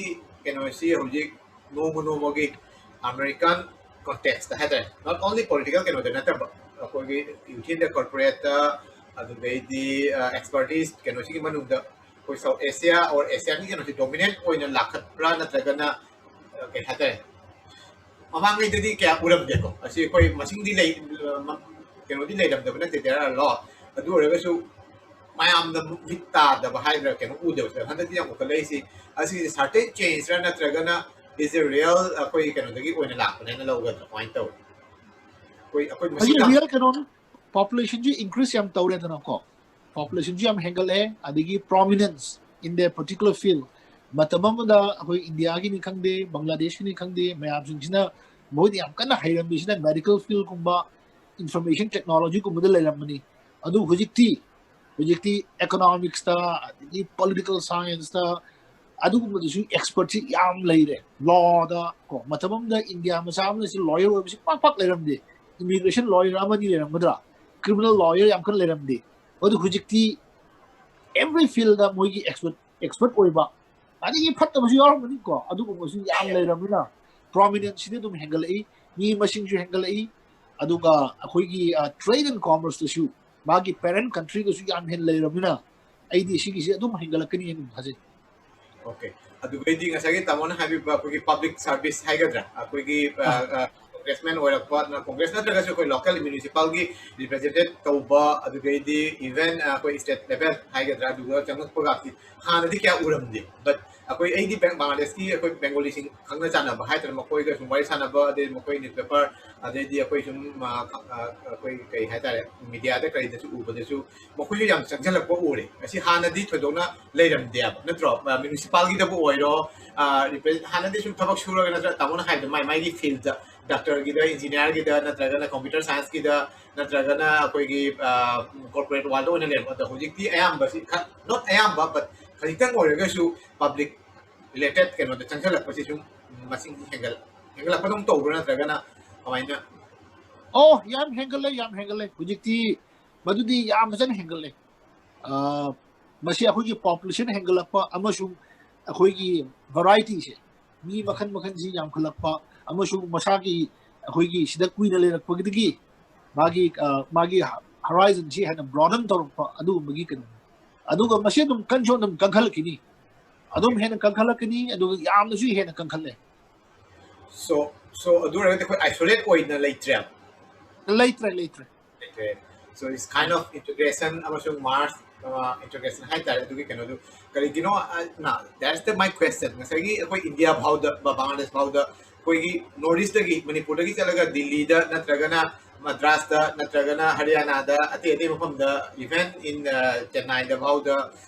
ꯀꯩꯅꯣꯁꯤ ꯍꯧꯖꯤꯛ ꯅꯣꯡꯃ ꯅꯣꯡꯃꯒꯤ American context ꯇ ꯍꯥꯏꯇꯥꯔꯦ, not only political ꯀꯩꯅꯣꯗ ꯅꯠꯇꯕ, ꯑꯩꯈꯣꯏꯒꯤ youth and corporate ꯇ, ꯑꯗꯨꯗꯩꯗꯤ expertise ꯀꯩꯅꯣꯁꯤꯒꯤ ꯃꯅꯨꯡꯗ ꯑꯩꯈꯣꯏ South Asia or Asia ꯒꯤ ꯀꯩꯅꯣꯁꯤ dominant ꯑꯣꯏꯅ ꯂꯥꯛꯈꯠꯄ꯭ꯔꯥ ꯅꯠꯇ꯭ꯔꯒꯅ ꯀꯩ ꯍꯥꯏꯇꯥꯔꯦ, ꯃꯃꯥꯡꯉꯩꯗꯗꯤ ꯀꯌꯥ ꯎꯔꯝꯗꯦꯀꯣ꯫ ꯑꯁꯤ ꯑꯩꯈꯣꯏ ꯃꯁꯤꯡꯗꯤ ꯂꯩ, ꯀꯩꯅꯣꯗꯤ ꯂꯩꯔꯝꯗꯕ ꯅꯠꯇꯦ, there are a lot꯫ ꯑꯗꯨ ꯑꯣꯏꯔꯒꯁꯨ ꯃꯌꯥꯝꯅ ꯃꯤꯠ ꯇꯥꯗꯕ ꯍꯥꯏꯕ꯭ꯔꯥ ꯀꯩꯅꯣ ꯎꯗꯕꯁꯦ ꯍꯟꯗꯛꯇꯤ ꯌꯥꯝ ꯎꯈꯠꯂꯛꯏꯁꯤ꯫ ꯑꯁꯤ certain change ꯔ ꯅꯠꯇ꯭ꯔꯒꯅ is a real ꯑꯩꯈꯣꯏ ꯀꯩꯅꯣꯗꯒꯤ ꯑꯣꯏꯅ ꯂꯥꯛꯄꯅꯦꯅ ꯂꯧꯒꯗ꯭ꯔꯥ, ꯀꯃꯥꯏꯅ ꯇꯧꯋꯤ? ꯑꯩꯈꯣꯏ ꯑꯩꯈꯣꯏ ꯃꯁꯤꯡ real ꯀꯩꯅꯣ, population ꯁꯤ increase ꯌꯥꯝ ꯇꯧꯔꯦꯗꯅꯀꯣ, population ꯁꯨ ꯌꯥꯝ ꯍꯦꯟꯒꯠꯂꯛꯑꯦ, ꯑꯗꯒꯤ prominence in their particular field꯫ ꯃꯇꯝ ꯑꯃꯗ ꯑꯩꯈꯣꯏ ꯏꯟꯗꯤꯌꯥꯒꯤꯅꯤ ꯈꯪꯗꯦ, ꯕꯪꯒ꯭ꯂꯥꯗꯦꯁꯀꯤꯅꯤ ꯈꯪꯗꯦ, ꯃꯌꯥꯝꯁꯤꯡꯁꯤꯅ ꯃꯣꯏꯅ ꯌꯥꯝ ꯀꯟꯅ ꯍꯩꯔꯝꯃꯤꯁꯤꯅ medical field ꯀꯨꯝꯕ, information technology ꯒꯨꯝꯕꯗ ꯂꯩꯔꯝꯕꯅꯤ꯫ ꯑꯗꯨ ꯍꯧꯖꯤꯛꯇꯤ ꯍꯧꯖꯤꯛꯇꯤ economics ꯇ, ꯑꯗꯒꯤ political science ꯇ, ꯑꯗꯨꯒꯨꯝꯕꯗꯁꯨ expert ꯁꯤ ꯌꯥꯝ ꯂꯩꯔꯦ꯫ Law ꯗ ꯀꯣ, ꯃꯇꯝ ꯑꯃꯗ ꯏꯟꯗꯤꯌꯥ ꯃꯆꯥ ꯑꯃꯅ ꯁꯤ lawyer ꯑꯣꯏꯕꯁꯤ ꯄꯥꯛ ꯄꯥꯛ ꯂꯩꯔꯝꯗꯦ꯫ Immigration lawyer ꯑꯃꯅꯤ ꯂꯩꯔꯝꯒꯗ꯭ꯔꯥ, criminal lawyer ꯌꯥꯝ ꯀꯟꯅ ꯂꯩꯔꯝꯗꯦ꯫ ꯑꯗꯨ ꯍꯧꯖꯤꯛꯇꯤ every field ꯗ ꯃꯣꯏꯒꯤ expert, expert ꯑꯣꯏꯕ, ꯑꯗꯒꯤ ꯐꯠꯇꯕꯁꯨ ꯌꯥꯎꯔꯝꯒꯅꯤꯀꯣ, ꯑꯗꯨꯒꯨꯝꯕꯁꯨ ꯌꯥꯝ ꯂꯩꯔꯕꯅꯤꯅ prominence ꯁꯤꯗꯤ ꯑꯗꯨꯝ ꯍꯦꯟꯒꯠꯂꯛꯏ, ꯃꯤ ꯃꯁꯤꯡꯁꯨ ꯍꯦꯟꯒꯠꯂꯛꯏ, ꯑꯗꯨꯒ ꯑꯩꯈꯣꯏꯒꯤ trade and commerce ꯇꯁꯨ ꯃꯥꯒꯤ parent country ꯒꯁꯨ ꯌꯥꯝ ꯍꯦꯟꯅ ꯂꯩꯔꯕꯅꯤꯅ ꯑꯩꯗꯤ ꯁꯤꯒꯤꯁꯤ ꯑꯗꯨꯝ ꯍꯦꯟꯒꯠꯂꯛꯀꯅꯤ ꯍꯥꯏꯅ ꯊꯥꯖꯩ꯫ Okay, ꯑꯗꯨꯒꯩꯗꯤ ꯉꯁꯥꯏꯒꯤ ꯇꯥꯃꯣꯅ ꯍꯥꯏꯕꯤꯕ ꯑꯩꯈꯣꯏꯒꯤ public service ꯍꯥꯏꯒꯗ꯭ꯔꯥ, ꯑꯩꯈꯣꯏꯒꯤ Congressman ꯑꯣꯏꯔꯛꯄ, ꯅ-, Congress ꯅꯠꯇ꯭ꯔꯒꯁꯨ ꯑꯩꯈꯣꯏ local municipalꯒꯤ represent ꯇꯧꯕ, ꯑꯗꯨꯗꯩꯗꯤ even, ꯑ, ꯑꯩꯈꯣꯏ state level ꯍꯥꯏꯒꯗ꯭ꯔꯥ, ꯑꯗꯨꯗ ꯆꯪꯉꯛꯄꯒꯗꯤ ꯍꯥꯟꯅꯗꯤ ꯀꯌꯥ ꯎꯔꯝꯗꯦ꯫ But ꯑꯩꯈꯣꯏ, ꯑꯩꯗꯤ ꯕꯦꯡ-, ꯕꯪꯒ꯭ꯂꯥꯗꯦꯁꯀꯤ ꯑꯩꯈꯣꯏ ꯕꯦꯡꯒꯣꯂꯤꯁꯤꯡ ꯈꯪꯅ ꯆꯥꯟꯅꯕ ꯍꯥꯏꯇꯥꯔꯦ, ꯃꯈꯣꯏꯒ ꯁꯨꯝ ꯋꯥꯔꯤ ꯁꯥꯟꯅꯕ, ꯑꯗꯩ ꯃꯈꯣꯏ newspaper, ꯑꯗꯩꯗꯤ ꯑꯩꯈꯣꯏ ꯁꯨꯝ, ꯑ, ꯈ-, ꯑ, ꯑꯩꯈꯣꯏ ꯀꯩ ꯍꯥꯏꯇꯥꯔꯦ, mediaꯗ ꯀꯔꯤꯗꯁꯨ ꯎꯕꯗꯁꯨ ꯃꯈꯣꯏꯁꯨ ꯌꯥꯝ ꯆꯪꯁꯤꯜꯂꯛꯄ ꯎꯔꯦ꯫ ꯑꯁꯤ ꯍꯥꯟꯅꯗꯤ ꯊꯣꯏꯗꯣꯛꯅ ꯂꯩꯔꯝꯗꯦꯕ, ꯅꯠꯇ꯭ꯔꯣ? ꯑ, municipalꯒꯤꯗꯕꯨ ꯑꯣꯏꯔꯣ, ꯑ, represent-, ꯍꯥꯟꯅꯗꯤ ꯁꯨꯝ ꯊꯕꯛ ꯁꯨꯔꯒ, ꯅꯠꯇ꯭ꯔꯒ ꯇꯥꯃꯣꯅ ꯍꯥꯏꯕꯗꯣ ꯃꯥꯏ ꯃꯥꯏꯒꯤ fieldꯇ, doctorꯒꯤꯗ, engineerꯒꯤꯗ, ꯅꯠꯇ꯭ꯔꯒꯅ computer scienceꯀꯤꯗ, ꯅꯠꯇ꯭ꯔꯒꯅ ꯑꯩꯈꯣꯏꯒꯤ, ꯑ, corporate worldꯇ ꯑꯣꯏꯅ ꯂꯩꯔꯝꯕ꯫ ꯑꯗꯣ ꯍꯧꯖꯤꯛꯇꯤ ꯑꯌꯥꯝꯕꯁꯤ ꯈ-, not ꯑꯌꯥꯝꯕ, but ꯈꯖꯤꯛꯇꯪ ꯑꯣꯏꯔꯒꯁꯨ public related ꯀꯩꯅꯣꯗ ꯆꯪꯁꯤꯜꯂꯛꯄꯁꯤ ꯁꯨꯝ ꯃꯁꯤꯡ ꯍꯦꯟꯒꯠ-, ꯍꯦꯟꯒꯠꯂꯛꯄꯗꯧ ꯇꯧꯕ꯭ꯔꯥ, ꯅꯠꯇ꯭ꯔꯒꯅ ꯀꯃꯥꯏꯅ? ꯑꯣ, ꯌꯥꯝ ꯍꯦꯟꯒꯠꯂꯦ, ꯌꯥꯝ ꯍꯦꯟꯒꯠꯂꯦ꯫ ꯍꯧꯖꯤꯛꯇꯤ ꯃꯗꯨꯗꯤ ꯌꯥꯝ ꯐꯖꯅ ꯍꯦꯟꯒꯠꯂꯦ꯫ ꯑ, ꯃꯁꯤ ꯑꯩꯈꯣꯏꯒꯤ population ꯍꯦꯟꯒꯠꯂꯛꯄ ꯑꯃꯁꯨꯡ ꯑꯩꯈꯣꯏꯒꯤ varietyꯁꯦ, ꯃꯤ ꯃꯈꯜ ꯃꯈꯜꯁꯤ ꯌꯥꯝꯈꯠꯂꯛꯄ ꯑꯃꯁꯨꯡ ꯃꯁꯥꯒꯤ ꯑꯩꯈꯣꯏꯒꯤ ꯁꯤꯗ ꯀꯨꯏꯅ ꯂꯩꯔꯛꯄꯗꯒꯤ ꯃꯥꯒꯤ, ꯑ, ꯃꯥꯒꯤ horizonꯁꯤ ꯍꯦꯟꯅ broaden ꯇꯧꯔꯛꯄ ꯑꯗꯨꯒꯨꯝꯕꯒꯤ ꯀꯩꯅꯣꯅꯤ꯫ ꯑꯗꯨꯒ ꯃꯁꯤ ꯑꯗꯨꯝ ꯀꯟꯁꯨ ꯑꯗꯨꯝ ꯀꯟꯈꯠꯂꯛꯈꯤꯅꯤ, ꯑꯗꯨꯝ ꯍꯦꯟꯅ ꯀꯟꯈꯠꯂꯛꯀꯅꯤ, ꯑꯗꯨꯒ ꯌꯥꯝꯅꯁꯨ ꯍꯦꯟꯅ ꯀꯟꯈꯠꯂꯦ꯫ So, so ꯑꯗꯨ ꯑꯣꯏꯔꯒꯗꯤ ꯑꯩꯈꯣꯏ isolate ꯑꯣꯏꯅ ꯂꯩꯇ꯭ꯔꯦꯕ? ꯂꯩꯇ꯭ꯔꯦ, ꯂꯩꯇ꯭ꯔꯦ꯫ ꯂꯩꯇ꯭ꯔꯦ꯫ So it's kind of integration ꯑꯃꯁꯨꯡ merge, ꯑ, integration ꯍꯥꯏꯇꯥꯔꯦ, ꯑꯗꯨꯒꯤ ꯀꯩꯅꯣꯗꯨ꯫ ꯀꯔꯤꯒꯤꯅꯣ, ꯑ, ꯅ, that's the my question. ꯉꯁꯥꯏꯒꯤ ꯑꯩꯈꯣꯏ ꯏꯟꯗꯤꯌꯥ ꯐꯥꯎꯗ, ꯕ-, ꯕꯪꯒ꯭ꯂꯥꯗꯦꯁ ꯐꯥꯎꯗ ꯑꯩꯈꯣꯏꯒꯤ North Eastꯇꯒꯤ, ꯃꯅꯤꯄꯨꯔꯗꯒꯤ ꯆꯠꯂꯒ ꯗꯤꯜꯂꯤꯗ, ꯅꯠꯇ꯭ꯔꯒꯅ ꯃꯗ꯭ꯔꯥꯁꯇ, ꯅꯠꯇ꯭ꯔꯒꯅ ꯍꯔꯤꯌꯥꯅꯥꯗ, ꯑꯇꯩ ꯑꯇꯩ ꯃꯐꯝꯗ, even in, ꯑ, ꯆꯦꯟꯅꯥꯏꯗ ꯐꯥꯎꯗ,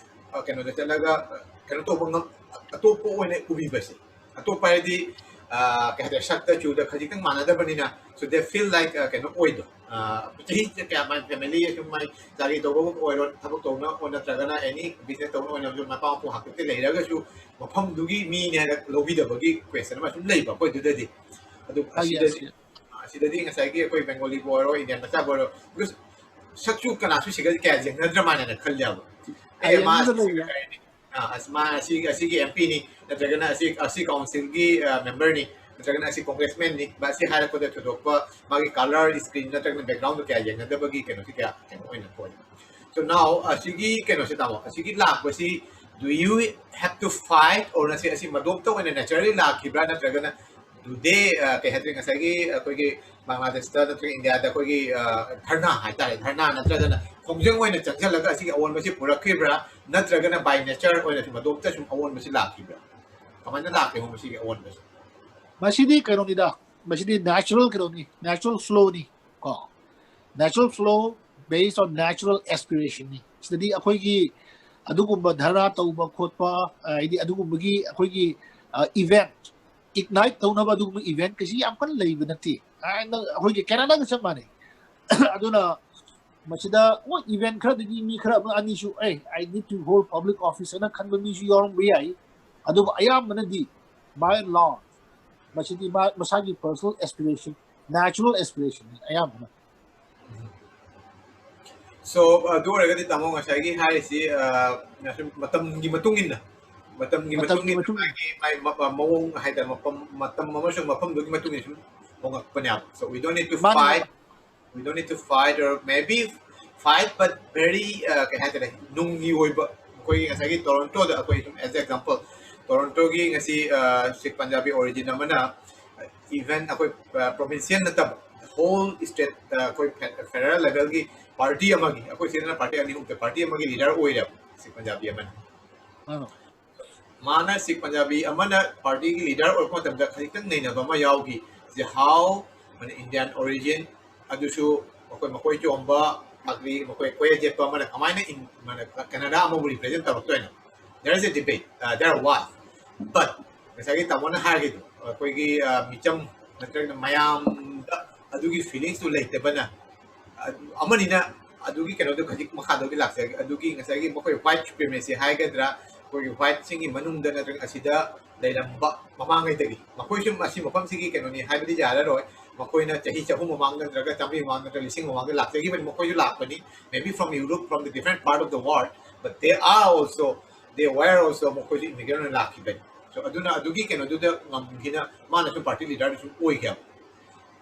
ꯑ, ꯀꯩꯅꯣꯗ ꯆꯠꯂꯒ, ꯑ, ꯀꯩꯅꯣ ꯇꯧꯕ ꯉꯝ-, ꯑꯇꯣꯞꯄ ꯑꯣꯏꯅ ꯎꯕꯤꯕꯁꯦ꯫ ꯑꯇꯣꯞꯄ ꯍꯥꯏꯗꯤ, ꯑ, ꯀꯩ ꯍꯥꯏꯇꯥꯔꯦ, ꯁꯛꯇ ꯆꯨꯗ ꯈꯖꯤꯛꯇꯪ ꯃꯥꯟꯅꯗꯕꯅꯤꯅ, so they feel like, ꯑ, ꯀꯩꯅꯣ ꯑꯣꯏꯗꯣ꯫ ꯑ, ꯆꯍꯤ ꯀꯌꯥ ꯃꯥꯏ family ꯑꯁꯨꯝ ꯃꯥꯏ ꯆꯥꯔꯤ ꯇꯧꯕ ꯑꯣꯏꯔꯣ, ꯊꯕꯛ ꯇꯧꯅ ꯑꯣꯏ, ꯅꯠꯇ꯭ꯔꯒꯅ any business ꯇꯧꯅ ꯑꯣꯏꯅ ꯃꯄꯥ ꯃꯄꯨ ꯍꯥꯛꯇꯛꯇ ꯂꯩꯔꯒꯁꯨ ꯃꯐꯝꯗꯨꯒꯤ ꯃꯤꯅꯦ ꯍꯥꯏꯅ ꯂꯧꯕꯤꯗꯕꯒꯤ question ꯑꯃ ꯁꯨꯝ ꯂꯩꯕ ꯑꯩꯈꯣꯏ ꯑꯗꯨꯗꯗꯤ꯫ ꯑꯗꯨ ꯑ, yes, ꯑꯁꯤꯗꯗꯤ, yes. ꯑꯁꯤꯗꯗꯤ ꯉꯁꯥꯏꯒꯤ ꯑꯩꯈꯣꯏ ꯕꯦꯡꯒꯣꯂꯤꯕꯨ ꯑꯣꯏꯔꯣ, ꯏꯟꯗꯤꯌꯟ ꯃꯆꯥꯕꯨ ꯑꯣꯏꯔꯣ, because ꯁꯛꯁꯨ ꯀꯅꯥꯁꯨ ꯁꯤꯒ ꯀꯌꯥ ꯌꯦꯡꯅꯗ꯭ꯔ ꯃꯥꯜꯂꯦꯅ ꯈꯜꯂꯦꯕ꯫ ꯑꯦ, ꯑ, ꯃꯥ ꯌꯦꯡꯅꯗꯕ ꯁꯤꯒ ꯂꯩꯌꯦ꯫ ꯀꯩ ꯍꯥꯏꯅꯤ? ꯑ, ꯑꯁ, ꯃꯥ ꯑꯁꯤꯒꯤ, ꯑꯁꯤꯒꯤ MPꯅꯤ, ꯅꯠꯇ꯭ꯔꯒꯅ ꯑꯁꯤ, ꯑꯁꯤ councilꯒꯤ, ꯑ, memberꯅꯤ, ꯅꯠꯇ꯭ꯔꯒꯅ ꯑꯁꯤ congressmanꯅꯤ, ꯃꯥ ꯑꯁꯤ ꯍꯥꯏꯔꯛꯄꯗ ꯊꯣꯏꯗꯣꯛꯄ ꯃꯥꯒꯤ colour, skin ꯅꯠꯇ꯭ꯔꯒꯅ backgroundꯗꯣ ꯀꯌꯥ ꯌꯦꯡꯅꯗꯕꯒꯤ ꯀꯩꯅꯣꯁꯤ ꯀꯌꯥ ꯀꯩꯅꯣ ꯑꯣꯏꯅ ꯊꯣꯛꯑꯦ꯫ So now ꯑꯁꯤꯒꯤ ꯀꯩꯅꯣꯁꯦ ꯇꯥꯃꯣ, ꯑꯁꯤꯒꯤ ꯂꯥꯛꯄꯁꯤ, do you have to fight or ꯅꯠꯇꯦ, ꯑꯁꯤ ꯃꯗꯣꯝꯇ ꯑꯣꯏꯅ naturally ꯂꯥꯛꯈꯤꯕ꯭ꯔꯥ, ꯅꯠꯇ꯭ꯔꯒꯅ Do they, uh, ꯀꯩ ꯍꯥꯏꯗꯣꯏꯅꯣ, ꯉꯁꯥꯏꯒꯤ ꯑꯩꯈꯣꯏꯒꯤ ꯕꯪꯒ꯭ꯂꯥꯗꯦꯁꯇ ꯅꯠꯇ꯭ꯔꯒ ꯏꯟꯗꯤꯌꯥꯗ ꯑꯩꯈꯣꯏꯒꯤ, uh, ꯙꯔꯅꯥ ꯍꯥꯏꯇꯥꯔꯦ, ꯙꯔꯅꯥ ꯅꯠꯇ꯭ꯔꯒꯅ ꯈꯣꯡꯖꯪ ꯑꯣꯏꯅ ꯆꯪꯁꯤꯜꯂꯒ ꯑꯁꯤꯒꯤ ꯑꯑꯣꯟꯕꯁꯤ ꯄꯨꯔꯛꯈꯤꯕ꯭ꯔꯥ, ꯅꯠꯇ꯭ꯔꯒꯅ by nature ꯑꯣꯏꯅ ꯁꯨꯝ ꯑꯗꯣꯝꯇ ꯁꯨꯝ ꯑꯑꯣꯟꯕꯁꯤ ꯂꯥꯛꯈꯤꯕ꯭ꯔꯥ? ꯀꯃꯥꯏꯅ ꯂꯥꯛꯀꯦ ꯃꯁꯤꯒꯤ ꯑꯑꯣꯟꯕꯁꯦ? ꯃꯁꯤꯗꯤ ꯀꯩꯅꯣꯅꯤꯗ, ꯃꯁꯤꯗꯤ natural ꯀꯩꯅꯣꯅꯤ, natural flowꯅꯤ ꯀꯣ꯫ Natural flow based on natural aspirationꯅꯤ꯫ ꯁꯤꯗꯗꯤ ꯑꯩꯈꯣꯏꯒꯤ ꯑꯗꯨꯒꯨꯝꯕ ꯙꯔꯅꯥ ꯇꯧꯕ ꯈꯣꯠꯄ, ꯍꯥꯏꯗꯤ ꯑꯗꯨꯒꯨꯝꯕꯒꯤ ꯑꯩꯈꯣꯏꯒꯤ event ignite ꯇꯧꯅꯕ ꯑꯗꯨꯒꯨꯝꯕ event ꯀꯩꯁꯤ ꯌꯥꯝ ꯀꯟꯅ ꯂꯩꯕ ꯅꯠꯇꯦ꯫ ꯑꯩꯈꯣꯏꯒꯤ ꯀꯦꯅꯥꯗꯥꯒ ꯆꯞ ꯃꯥꯟꯅꯩ꯫ ꯑꯗꯨꯅ ꯃꯁꯤꯗ ꯍꯣꯏ, event ꯈꯔꯗꯒꯤ ꯃꯤ ꯈꯔ ꯑꯃ ꯑꯅꯤꯁꯨ, "ꯑꯦ, I need to hold public office" ꯑꯅ ꯈꯟꯕ ꯃꯤꯁꯨ ꯌꯥꯎꯔꯝꯕ ꯌꯥꯏ꯫ ꯑꯗꯨꯕꯨ ꯑꯌꯥꯝꯕꯅꯗꯤ, by and large, ꯃꯁꯤꯗꯤ ꯃꯥ ꯃꯁꯥꯒꯤ personal aspiration, natural aspirationꯅꯤ ꯑꯌꯥꯝꯕꯅ꯫ So, ꯑꯗꯨ ꯑꯣꯏꯔꯒꯗꯤ ꯇꯥꯃꯣ ꯉꯁꯥꯏꯒꯤ ꯍꯥꯏꯔꯤꯁꯤ, ꯑ, ꯃꯇꯝꯒꯤ ꯃꯇꯨꯡ ꯏꯟꯅ, ꯃꯇꯝꯒꯤ ꯃꯇꯨꯡ ꯃꯇꯝꯒꯤ ꯏꯟꯅ ꯃꯇꯨꯡ ꯃꯥꯒꯤ, ꯃꯥꯒꯤ ꯃ-, ꯃꯑꯣꯡ ꯍꯥꯏꯇꯥꯔꯦ, ꯃꯐꯝ, ꯃꯇꯝ ꯑꯃꯁꯨꯡ ꯃꯐꯝꯗꯨꯒꯤ ꯃꯇꯨꯡ ꯏꯟꯅ ꯁꯨꯝ ꯍꯣꯡꯉꯛꯄꯅꯦꯕ꯫ So we don't need to ꯃꯥꯅꯤ, fight, ꯃꯥꯅꯤ꯫ We don't need to fight, or maybe fight, but very, uh, ꯀꯩ ꯍꯥꯏꯇꯥꯔꯦ, ꯅꯨꯡꯒꯤ ꯑꯣꯏꯕ, ꯑꯩꯈꯣꯏꯒꯤ ꯉꯁꯥꯏꯒꯤ ꯇꯣꯔꯣꯟꯇꯣꯗ ꯑꯩꯈꯣꯏ ꯑꯗꯨꯝ, as example, ꯇꯣꯔꯣꯟꯇꯣꯒꯤ ꯉꯁꯤ, ꯑ, ꯁꯤꯈ ꯄꯟꯖꯥꯕꯤ origin ꯑꯃꯅ, even ꯑꯩꯈꯣꯏ, ꯑ, provincial ꯅꯠꯇꯕ, whole state, ꯑ, ꯑꯩꯈꯣꯏ fe-, federal levelꯒꯤ party ꯑꯃꯒꯤ, ꯑꯩꯈꯣꯏ ꯁꯤꯗꯅ party ꯑꯅꯤ ꯑꯍꯨꯝ, party ꯑꯃꯒꯤ leader ꯑꯣꯏꯔꯦꯕ ꯁꯤꯈ ꯄꯟꯖꯥꯕꯤ ꯑꯃꯅ꯫ ꯑꯥ꯫ ꯃꯥꯅ ꯁꯤꯈ ꯄꯟꯖꯥꯕꯤ ꯑꯃꯅ partyꯒꯤ leader ꯑꯣꯏꯔꯛꯄ ꯃꯇꯝꯗ ꯈꯖꯤꯛꯇꯪ ꯅꯩꯅꯕ ꯑꯃ ꯌꯥꯎꯈꯤ꯫ ꯁꯤ how, ꯃꯥꯅ Indian origin, ꯑꯗꯨꯁꯨ ꯃꯈꯣꯏ, ꯃꯈꯣꯏ ꯆꯣꯝꯕ, ꯄꯥꯒ꯭ꯔꯤ, ꯃꯈꯣꯏ ꯀꯣꯌꯦꯠ ꯌꯦꯠꯄ ꯑꯃꯅ ꯀꯃꯥꯏꯅ ꯏꯟ-, ꯃꯥꯅ ꯀꯦꯅꯥꯗꯥ ꯑꯃꯕꯨ represent ꯇꯧꯔꯛꯇꯣꯏꯅꯣ? There is a debate, uh, there was, but ꯉꯁꯥꯏꯒꯤ ꯇꯥꯃꯣꯅ ꯍꯥꯏꯔꯤꯗꯣ, ꯑꯩꯈꯣꯏꯒꯤ, ꯑ, ꯃꯤꯆꯝ ꯅꯠꯇ꯭ꯔꯒꯅ ꯃꯌꯥꯝꯗ ꯑꯗꯨꯒꯤ feelings ꯇꯨ ꯂꯩꯇꯕꯅ, ꯑ-, ꯑꯃꯅꯤꯅ ꯑꯗꯨꯒꯤ ꯀꯩꯅꯣꯗꯣ ꯈꯖꯤꯛ ꯃꯈꯥꯗꯒꯤ ꯂꯥꯛꯆꯒꯦ꯫ ꯑꯗꯨꯒꯤ ꯉꯁꯥꯏꯒꯤ ꯃꯈꯣꯏ white supremacy ꯍꯥꯏꯒꯗ꯭ꯔꯥ, ꯑꯩꯈꯣꯏꯒꯤ whiteꯁꯤꯡꯒꯤ ꯃꯅꯨꯡꯗ ꯅꯠꯇ꯭ꯔꯒ ꯑꯁꯤꯗ ꯂꯩꯔꯝꯕ ꯃꯃꯥꯡꯉꯩꯗꯒꯤ, ꯃꯈꯣꯏꯁꯨ ꯑꯁꯤ ꯃꯐꯝꯁꯤꯒꯤ ꯀꯩꯅꯣꯅꯤ ꯍꯥꯏꯕꯗꯤ ꯌꯥꯔꯔꯣꯏ꯫ ꯃꯈꯣꯏꯅ ꯆꯍꯤ ꯆꯍꯨꯝ ꯃꯃꯥꯡꯗ ꯅꯠꯇ꯭ꯔꯒ ꯆꯥꯝꯃꯔꯤ ꯃꯃꯥꯡꯗ ꯅꯠꯇ꯭ꯔꯒ ꯂꯤꯁꯤꯡ ꯃꯃꯥꯡꯗ ꯂꯥꯛꯆꯈꯤꯕꯅꯤ꯫ ꯃꯈꯣꯏꯁꯨ ꯂꯥꯛꯄꯅꯤ, maybe from Europe, from the different part of the world, but they are also, they were also, ꯃꯈꯣꯏꯁꯨ immigrant ꯑꯣꯏꯅ ꯂꯥꯛꯈꯤꯕꯅꯤ꯫ So ꯑꯗꯨꯅ ꯑꯗꯨꯒꯤ ꯀꯩꯅꯣꯗꯨꯗ ꯉꯝꯈꯤꯅ ꯃꯥꯅꯁꯨ party leaderꯗꯨꯁꯨ ꯑꯣꯏꯈꯤ ꯍꯥꯏꯕ꯫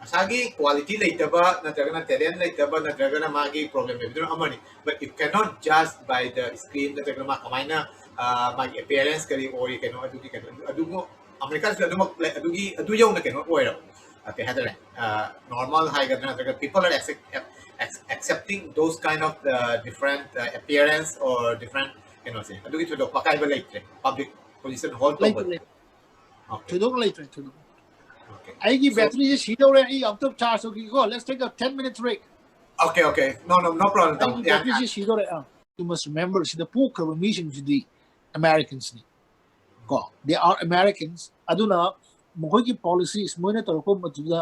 ꯃꯁꯥꯒꯤ quality ꯂꯩꯇꯕ ꯅꯠꯇ꯭ꯔꯒꯅ talent ꯂꯩꯇꯕ ꯅꯠꯇ꯭ꯔꯒꯅ ꯃꯥꯒꯤ problem ꯂꯩꯕꯗꯨꯅ ꯑꯃꯅꯤ, but you cannot judge by the screen ꯅꯠꯇ꯭ꯔꯒꯅ ꯃꯥ ꯀꯃꯥꯏꯅ, ꯑ, ꯃꯥꯒꯤ appearance ꯀꯔꯤ ꯑꯣꯏ, ꯀꯩꯅꯣ, ꯑꯗꯨꯒꯤ ꯀꯩꯅꯣ, ꯑꯗꯨꯕꯨ ꯑꯃꯦꯔꯤꯀꯥꯁꯨ ꯑꯗꯨꯃꯛ ꯂꯩ, ꯑꯗꯨꯒꯤ ꯑꯗꯨ ꯌꯧꯅ ꯀꯩꯅꯣ ꯑꯣꯏꯔꯕ, ꯑ, ꯀꯩ ꯍꯥꯏꯇꯥꯔꯦ, ꯅꯣꯔꯃꯦꯜ ꯍꯥꯏꯒꯗ꯭ꯔꯥ, ꯅꯠꯇ꯭ꯔꯒ people are accept- accepting those kind of the different, uh, appearance or different ꯀꯩꯅꯣꯁꯦ, ꯑꯗꯨꯒꯤ ꯊꯣꯏꯗꯣꯛꯄ ꯑꯀꯥꯏꯕ ꯂꯩꯇ꯭ꯔꯦ ꯄꯕ꯭ꯂꯤꯛ ꯄꯣꯖꯤꯁꯟ ꯍꯣꯜ ꯂꯩꯇ꯭ꯔꯦ ꯇꯧꯕ? ꯂꯩꯇ꯭ꯔꯦ Okay. ꯊꯣꯏꯗꯣꯛꯅ ꯂꯩꯇ꯭ꯔꯦ ꯊꯣꯏꯗꯣꯛꯅ Okay. ꯑꯩꯒꯤ So- ꯕꯦꯇ꯭ꯔꯤꯁꯦ ꯁꯤꯗꯧꯔꯦ ꯑꯩ ꯑꯝꯇ charge ꯇꯧꯈꯤꯀꯣ let's take a ten minutes break Okay, okay. No, no, no problem. ꯑꯩꯒꯤ ꯕꯦꯇ꯭ꯔꯤꯁꯦ ꯁꯤꯗꯧꯔꯦ ꯑꯥ you must remember ꯁꯤꯗ ꯄꯣꯛꯈ꯭ꯔꯕ ꯃꯤꯁꯤꯡꯁꯤꯗꯤ Americansꯅꯤ ꯀꯣ they are Americans ꯑꯗꯨꯅ ꯃꯈꯣꯏꯒꯤ ꯄꯣꯂꯤꯁꯤꯁ ꯃꯣꯏꯅ ꯇꯧꯔꯛꯄ ꯃꯇꯝꯗ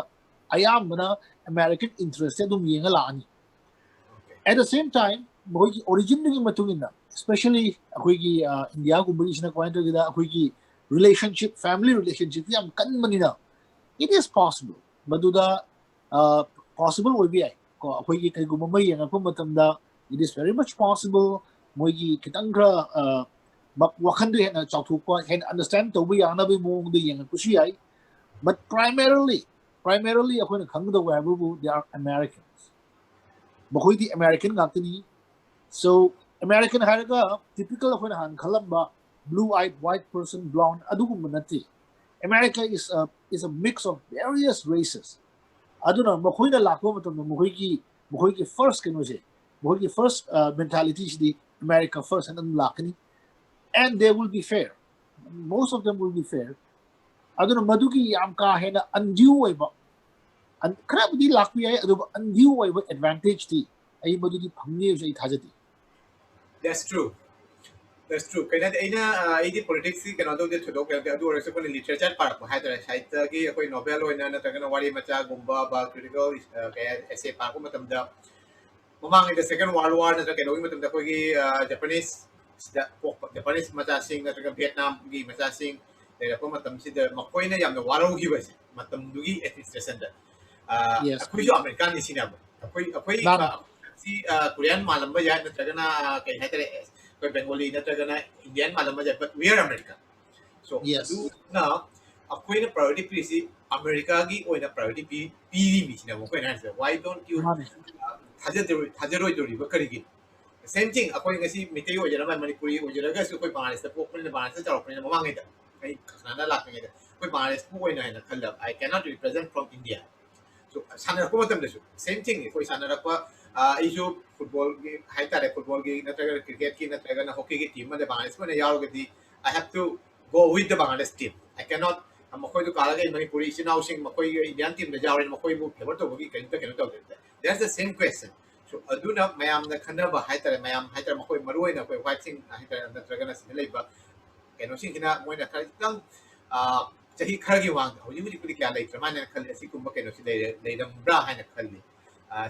ꯑꯌꯥꯝꯕꯅ American interestꯁꯦ ꯑꯗꯨꯝ ꯌꯦꯡꯉ ꯂꯥꯛꯑꯅꯤ at the same time ꯃꯈꯣꯏꯒꯤ ꯑꯣꯔꯤꯖꯤꯟꯗꯨꯒꯤ ꯃꯇꯨꯡ ꯏꯟꯅ especially ꯑꯩꯈꯣꯏꯒꯤ ꯏꯟꯗꯤꯌꯥꯒꯨꯝꯕꯒꯤꯁꯤꯅ ꯀꯃꯥꯏꯅ ꯇꯧꯒꯦꯗ ꯑꯩꯈꯣꯏꯒꯤ relationship family relationship ꯌꯥꯝ ꯀꯟꯕꯅꯤꯅ it is possible ꯃꯗꯨꯗ possible ꯑꯣꯏꯕ ꯌꯥꯏ ꯀꯣ ꯑꯩꯈꯣꯏꯒꯤ ꯀꯩꯒꯨꯝꯕ ꯑꯃ ꯌꯦꯡꯉꯛꯄ ꯃꯇꯝꯗ it is very much possible ꯃꯣꯏꯒꯤ ꯈꯤꯇꯪ ꯈꯔ ꯋꯥꯈꯟꯗꯣ ꯍꯦꯟꯅ ꯆꯥꯎꯊꯣꯛꯄ ꯍꯦꯟꯅ understand ꯇꯧꯕ ꯌꯥꯅꯕꯒꯤ ꯃꯑꯣꯡꯗ ꯌꯦꯡꯉꯛꯄꯁꯨ ꯌꯥꯏ but primarily primarily ꯑꯩꯈꯣꯏꯅ ꯈꯪꯒꯗꯧꯕ ꯍꯥꯏꯕꯕꯨ they are Americans ꯃꯈꯣꯏꯗꯤ American ꯉꯥꯛꯇꯅꯤ so American ꯍꯥꯏꯔꯒ typical ꯑꯩꯈꯣꯏꯅ ꯍꯥꯟꯅ ꯈꯜꯂꯝꯕ blue eyed white person blonde ꯑꯗꯨꯒꯨꯝꯕ ꯅꯠꯇꯦ America is a is a mix of various races ꯑꯗꯨꯅ ꯃꯈꯣꯏꯅ ꯂꯥꯛꯄ ꯃꯇꯝꯗ ꯃꯈꯣꯏꯒꯤ ꯃꯈꯣꯏꯒꯤ first ꯀꯩꯅꯣꯁꯦ ꯃꯈꯣꯏꯒꯤ first mentalityꯁꯤꯗꯤ America first ꯍꯥꯏꯅ ꯑꯗꯨꯝ ꯂꯥꯛꯀꯅꯤ and they will be fair most of them will be fair ꯑꯗꯨꯅ ꯃꯗꯨꯒꯤ ꯌꯥꯝ ꯀꯥ ꯍꯦꯟꯅ undue ꯑꯣꯏꯕ ꯈꯔꯕꯨꯗꯤ ꯂꯥꯛꯄ ꯌꯥꯏ ꯑꯗꯨꯕꯨ undue ꯑꯣꯏꯕ advantageꯇꯤ ꯑꯩ ꯃꯗꯨꯗꯤ ꯐꯪꯅꯤ ꯍꯥꯏꯕꯁꯦ ꯑꯩ ꯊꯥꯖꯗꯦ That's true. That's true. ꯀꯩꯅꯣꯗꯤ ꯑꯩꯅ ꯑꯩꯗꯤ ꯄꯣꯂꯤꯇꯤꯛꯁꯁꯤ ꯀꯩꯅꯣ ꯇꯧꯗꯦ ꯊꯣꯏꯗꯣꯛ ꯀꯩꯅꯣꯗꯤ ꯑꯗꯨ ꯑꯣꯏꯔꯒꯁꯨ ꯑꯩꯈꯣꯏꯅ ꯂꯤꯇꯔꯦꯆꯔ ꯄꯥꯔꯛꯄ ꯍꯥꯏꯇꯥꯔꯦ ꯁꯥꯍꯤꯇꯒꯤ ꯑꯩꯈꯣꯏ ꯅꯣꯕꯦꯜ ꯑꯣꯏꯅ ꯅꯠꯇ꯭ꯔꯒꯅ ꯋꯥꯔꯤ ꯃꯆꯥꯒꯨꯝꯕ ꯕ ꯀ꯭ꯔꯤꯇꯤꯀꯦꯜ ꯀꯩ ꯑꯦꯁꯦ ꯄꯥꯔꯛꯄ ꯃꯇꯝꯗ ꯃꯃꯥꯡꯉꯩꯗ ꯁꯦꯀꯦꯟ ꯋꯥꯔꯜ ꯋꯥꯔ ꯅꯠꯇ꯭ꯔꯒ ꯀꯩꯅꯣꯒꯤ ꯃꯇꯝꯗ ꯑꯩꯈꯣꯏꯒꯤ ꯖꯄꯅꯤꯁ ꯁꯤꯗ ꯄꯣꯛꯄ ꯖꯄꯅꯤꯁ ꯃꯆꯥꯁꯤꯡ ꯅꯠꯇ꯭ꯔꯒ ꯚꯤꯌꯦꯠꯅꯥꯝꯒꯤ ꯃꯆꯥꯁꯤꯡ ꯂꯩꯔꯛꯄ ꯃꯇꯝꯁꯤꯗ ꯃꯈꯣꯏꯅ ꯌꯥꯝꯅ ꯋꯥꯔꯧꯈꯤꯕꯁꯦ ꯃꯇꯝꯗꯨꯒꯤ ꯑꯦꯗꯃꯤꯅꯤꯁꯇ꯭ꯔꯦꯁꯟꯗ ꯑꯩꯈꯣꯏꯁꯨ ꯑꯃꯦꯔꯤꯀꯥꯟꯅꯤ ꯁꯤꯅꯦꯕ ꯑꯩꯈꯣꯏ ꯑꯩꯈꯣꯏ ꯁꯤ ꯀꯣꯔꯤꯌꯥꯟ ꯃꯥꯜꯂꯝꯕ ꯌꯥꯏ ꯅꯠꯇ꯭ꯔꯒꯅ ꯀꯩ ꯍꯥꯏꯇꯥꯔꯦ ꯑꯩꯈꯣꯏ ꯕꯦꯡꯒꯣꯂꯤ ꯅꯠꯇ꯭ꯔꯒꯅ ꯏꯟꯗꯤꯌꯥꯟ ꯃꯥꯜꯂꯝꯕ ꯌꯥꯏ but we are American so ꯑꯗꯨꯅ ꯑꯩꯈꯣꯏꯅ ꯄ꯭ꯔꯥꯏꯌꯣꯔꯤꯇꯤ ꯄꯤꯔꯤꯁꯤ ꯑꯃꯦꯔꯤꯀꯥꯒꯤ ꯑꯣꯏꯅ ꯄ꯭ꯔꯥꯏꯌꯣꯔꯤꯇꯤ ꯄꯤꯔꯤꯃꯤꯁꯤꯅꯦꯕ ꯑꯩꯈꯣꯏꯅ ꯍꯥꯏꯔꯤꯁꯦ why don't you ꯊꯥꯖꯔꯣꯏꯗꯧꯔꯤꯕ ꯀꯔꯤꯒꯤꯅꯣ same thing ꯑꯩꯈꯣꯏ ꯉꯁꯤ ꯃꯤꯇꯩ ꯑꯣꯏꯖꯔꯝꯕ ꯃꯅꯤꯄꯨꯔꯤ ꯑꯣꯏꯖꯔꯒꯁꯨ ꯑꯩꯈꯣꯏ ꯕꯪꯒ꯭ꯂꯥꯗꯦꯁꯇ ꯄꯣꯛꯄꯅꯤꯅ ꯕꯪꯒ꯭ꯂꯥꯗꯦꯁꯇ ꯆꯥꯎꯔꯛꯄꯅꯤꯅ ꯃꯃꯥꯡꯉꯩꯗ ꯑꯩ ꯁꯥꯟꯅ ꯂꯥꯛꯇ꯭ꯔꯤꯉꯩꯗ ꯑꯩꯈꯣꯏ ꯕꯪꯒ꯭ꯂꯥꯗꯦꯁꯄꯨ ꯑꯣꯏꯅ ꯍꯥꯏꯅ ꯈꯜꯂꯦꯕ, I cannot represent from India. So ꯁꯥꯟꯅꯔꯛꯄ ꯃꯇꯝꯗꯁꯨ same thing, ꯑꯩꯈꯣꯏ ꯁꯥꯟꯅꯔꯛꯄ ꯑꯩꯁꯨ ꯐꯨꯠꯕꯣꯜꯒꯤ ꯍꯥꯏꯇꯥꯔꯦ, ꯐꯨꯠꯕꯣꯜꯒꯤ ꯅꯠꯇ꯭ꯔꯒꯅ ꯀ꯭ꯔꯤꯀꯦꯠꯀꯤ ꯅꯠꯇ꯭ꯔꯒꯅ ꯍꯣꯀꯤꯒꯤ ꯇꯤꯝ ꯑꯃꯗ ꯕꯪꯒ꯭ꯂꯥꯗꯦꯁ ꯑꯣꯏꯅ ꯌꯥꯎꯔꯒꯗꯤ I have to go with the Bangladesh team. I cannot ꯃꯈꯣꯏꯗꯨ ꯀꯥꯔꯒ ꯑꯩ ꯃꯅꯤꯄꯨꯔꯤ ꯏꯆꯤꯟ ꯏꯅꯥꯎꯁꯤꯡ ꯃꯈꯣꯏꯒꯤ ꯏꯟꯗꯤꯌꯥꯟ ꯇꯤꯝꯗ ꯌꯥꯎꯔꯦꯅ ꯃꯈꯣꯏꯕꯨ ꯐꯦꯚꯔ ꯇꯧꯕꯒꯤ ꯀꯔꯤꯝꯇ ꯀꯩꯅꯣ ꯇꯧꯗꯦ꯫ That's the same question. So ꯑꯗꯨꯅ ꯃꯌꯥꯝꯅ ꯈꯟꯅꯕ ꯍꯥꯏꯇꯥꯔꯦ, ꯃꯌꯥꯝ ꯍꯥꯏꯇꯥꯔꯦ, ꯃꯈꯣꯏ ꯃꯔꯨ ꯑꯣꯏꯅ ꯑꯩꯈꯣꯏ ꯋꯥꯏꯠꯁꯤꯡ ꯍꯥꯏꯇꯥꯔꯦ, ꯅꯠꯇ꯭ꯔꯒꯅ ꯁꯤꯗ ꯂꯩꯕ ꯀꯩꯅꯣꯁꯤꯡꯁꯤꯅ ꯃꯣꯏꯅ ꯈꯔ ꯈꯤꯇꯪ ꯆꯍꯤ ꯈꯔꯒꯤ ꯃꯃꯥꯡꯗ, ꯍꯧꯖꯤꯛ ꯍꯧꯖꯤꯛꯄꯨꯗꯤ ꯀꯌꯥ ꯂꯩꯇ꯭ꯔ ꯃꯥꯜꯂꯦꯅ ꯈꯜꯂꯤ, ꯑꯁꯤꯒꯨꯝꯕ ꯀꯩꯅꯣꯁꯤ ꯂꯩꯔꯝꯕ꯭ꯔꯥ ꯍꯥꯏꯅ ꯈꯜꯂꯤ꯫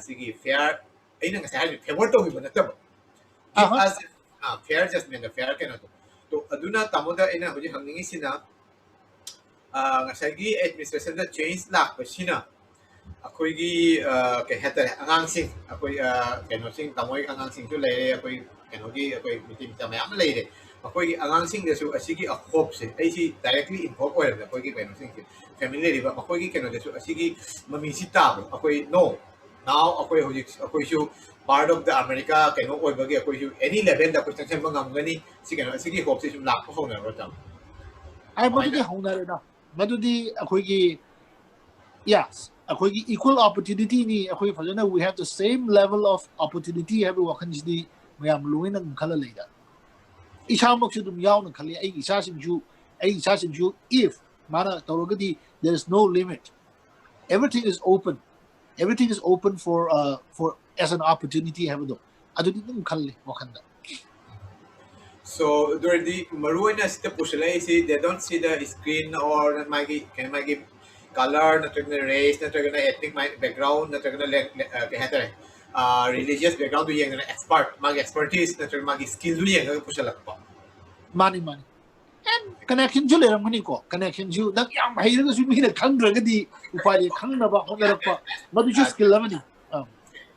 ꯁꯤꯒꯤ ꯐꯦꯌꯔ, ꯑꯩꯅ ꯉꯁꯥꯏ ꯍꯥꯏꯔꯤꯕ ꯐꯦꯚꯔ ꯇꯧꯈꯤꯕ ꯅꯠꯇꯕ, ꯐꯦꯌꯔ ꯖꯁꯃꯦꯟꯗ ꯐꯦꯌꯔ ꯀꯩꯅꯣꯗꯣ꯫ ꯑꯗꯨꯅ ꯇꯥꯃꯣꯗ ꯑꯩꯅ ꯍꯧꯖꯤꯛ ꯍꯪꯅꯤꯡꯉꯤꯁꯤꯅ, ꯉꯁꯥꯏꯒꯤ ꯑꯦꯗꯃꯤꯅꯤꯁꯇ꯭ꯔꯦꯁꯟꯗ ꯆꯦꯟꯖ ꯂꯥꯛꯄꯁꯤꯅ ꯑꯩꯈꯣꯏꯒꯤ ꯀꯩ ꯍꯥꯏꯇꯥꯔꯦ, ꯑꯉꯥꯡꯁꯤꯡ, ꯑꯩꯈꯣꯏ ꯀꯩꯅꯣꯁꯤꯡ, ꯇꯥꯃꯣꯒꯤ ꯑꯉꯥꯡꯁꯤꯡꯁꯨ ꯂꯩꯔꯦ, ꯑꯩꯈꯣꯏ ꯀꯩꯅꯣꯒꯤ ꯑꯩꯈꯣꯏ ꯃꯤꯇꯩ ꯃꯆꯥ ꯃꯌꯥꯝ ꯑꯃ ꯂꯩꯔꯦ꯫ ꯑꯩꯈꯣꯏꯒꯤ ꯑꯉꯥꯡꯁꯤꯡꯗꯁꯨ ꯑꯁꯤꯒꯤ ꯍꯣꯞꯁꯦ, ꯑꯩꯁꯤ ꯗꯥꯏꯔꯦꯛꯂꯤ ꯏꯟꯚꯣꯜꯕ ꯑꯣꯏꯔꯕꯅꯦ ꯑꯩꯈꯣꯏꯒꯤ ꯀꯩꯅꯣꯁꯤꯡꯁꯦ, ꯐꯦꯃꯤꯂꯤ ꯂꯩꯔꯤꯕ ꯃꯈꯣꯏꯒꯤ ꯀꯩꯅꯣꯗꯁꯨ ꯑꯁꯤꯒꯤ ꯃꯃꯤꯁꯤ ꯇꯥꯕ, ꯑꯩꯈꯣꯏ ꯅꯣ ꯅꯥꯎ ꯑꯩꯈꯣꯏ ꯍꯧꯖꯤꯛ ꯑꯩꯈꯣꯏꯁꯨ ꯄꯥꯔꯠ ꯑꯣꯐ ꯗ ꯑꯃꯦꯔꯤꯀꯥ ꯀꯩꯅꯣ ꯑꯣꯏꯕꯒꯤ ꯑꯩꯈꯣꯏꯁꯨ ꯑꯦꯅꯤ ꯂꯦꯚꯦꯜꯗ ꯑꯩꯈꯣꯏ ꯆꯪꯁꯤꯟꯕ ꯉꯝꯒꯅꯤ꯫ ꯁꯤ ꯀꯩꯅꯣ, ꯑꯁꯤꯒꯤ ꯍꯣꯞꯁꯤ ꯁꯨꯝ ꯂꯥꯛꯄ ꯍꯧꯅꯔꯕ꯭ꯔꯥ ꯇꯥꯃꯣ? ꯑꯩ ꯃꯗꯨꯗꯤ ꯍꯧꯅꯔꯦꯗ, ꯃꯗꯨꯗꯤ ꯑꯩꯈꯣꯏꯒꯤ, ꯌꯦꯁ, ꯑꯩꯈꯣꯏꯒꯤ ꯏꯀ꯭ꯋꯦꯜ ꯑꯣꯄꯣꯔꯆꯨꯅꯤꯇꯤꯅꯤ꯫ ꯑꯩꯈꯣꯏ ꯐꯖꯅ we have the same level of opportunity ꯍꯥꯏꯕ ꯋꯥꯈꯜꯁꯤꯗꯤ ꯃꯌꯥꯝ ꯂꯣꯏꯅ ꯑꯗꯨꯝ ꯈꯜꯂ ꯂꯩꯗ꯫ ꯏꯁꯥꯃꯛꯁꯨ ꯑꯗꯨꯝ ꯌꯥꯎꯅ ꯈꯜꯂꯤ, ꯑꯩꯒꯤ ꯏꯆꯥꯁꯤꯡꯁꯨ, ꯑꯩꯒꯤ ꯏꯆꯥꯁꯤꯡꯁꯨ, if ꯃꯥꯅ ꯇꯧꯔꯒꯗꯤ, there is no limit, everything is open, everything is open for, uh, for as an opportunity ꯍꯥꯏꯕꯗꯣ ꯑꯗꯨꯗꯤ ꯑꯗꯨꯝ ꯈꯜꯂꯤ ꯋꯥꯈꯜꯗ꯫ So ꯑꯗꯨ ꯑꯣꯏꯔꯗꯤ ꯃꯔꯨ ꯑꯣꯏꯅ ꯁꯤꯗ ꯄꯨꯁꯤꯜꯂꯛꯏꯁꯤ, they don't see the screen or ꯃꯥꯒꯤ ꯀꯩꯅꯣ, ꯃꯥꯒꯤ ꯀꯂꯔ ꯅꯠꯇ꯭ꯔꯒꯅ ꯔꯦꯁ ꯅꯠꯇ꯭ꯔꯒꯅ ethnic ꯃꯥꯒꯤ ꯕꯦꯛꯒ꯭ꯔꯥꯎꯟ ꯅꯠꯇ꯭ꯔꯒꯅ ꯀꯩ ꯍꯥꯏꯇꯥꯔꯦ, ꯔꯤꯂꯤꯖꯤꯌꯁ ꯕꯦꯛꯒ꯭ꯔꯥꯎꯟꯗꯨ ꯌꯦꯡꯗꯅ ꯑꯦꯛꯁꯄꯥꯔꯠ, ꯃꯥꯒꯤ ꯑꯦꯛꯁꯄꯔꯇꯤꯁ ꯅꯠꯇ꯭ꯔꯒ ꯃꯥꯒꯤ ꯁ꯭ꯀꯤꯜꯗꯨ ꯌꯦꯡꯉꯒ ꯄꯨꯁꯤꯜꯂꯛꯄ꯫ ꯃꯥꯅꯤ ꯃꯥꯅꯤ꯫ ꯑꯦꯟ ꯀꯅꯦꯛꯁꯟꯁꯨ ꯂꯩꯔꯝꯒꯅꯤꯀꯣ, ꯀꯅꯦꯛꯁꯟꯁꯨ ꯅꯪ ꯌꯥꯝ ꯍꯩꯔꯒꯁꯨ ꯃꯤꯅ ꯈꯪꯗ꯭ꯔꯒꯗꯤ ꯎꯄꯥꯏ ꯂꯩ, ꯈꯪꯅꯕ ꯍꯣꯠꯅꯔꯛꯄ, ꯃꯗꯨꯁꯨ ꯁ꯭ꯀꯤꯜ ꯑꯃꯅꯤ꯫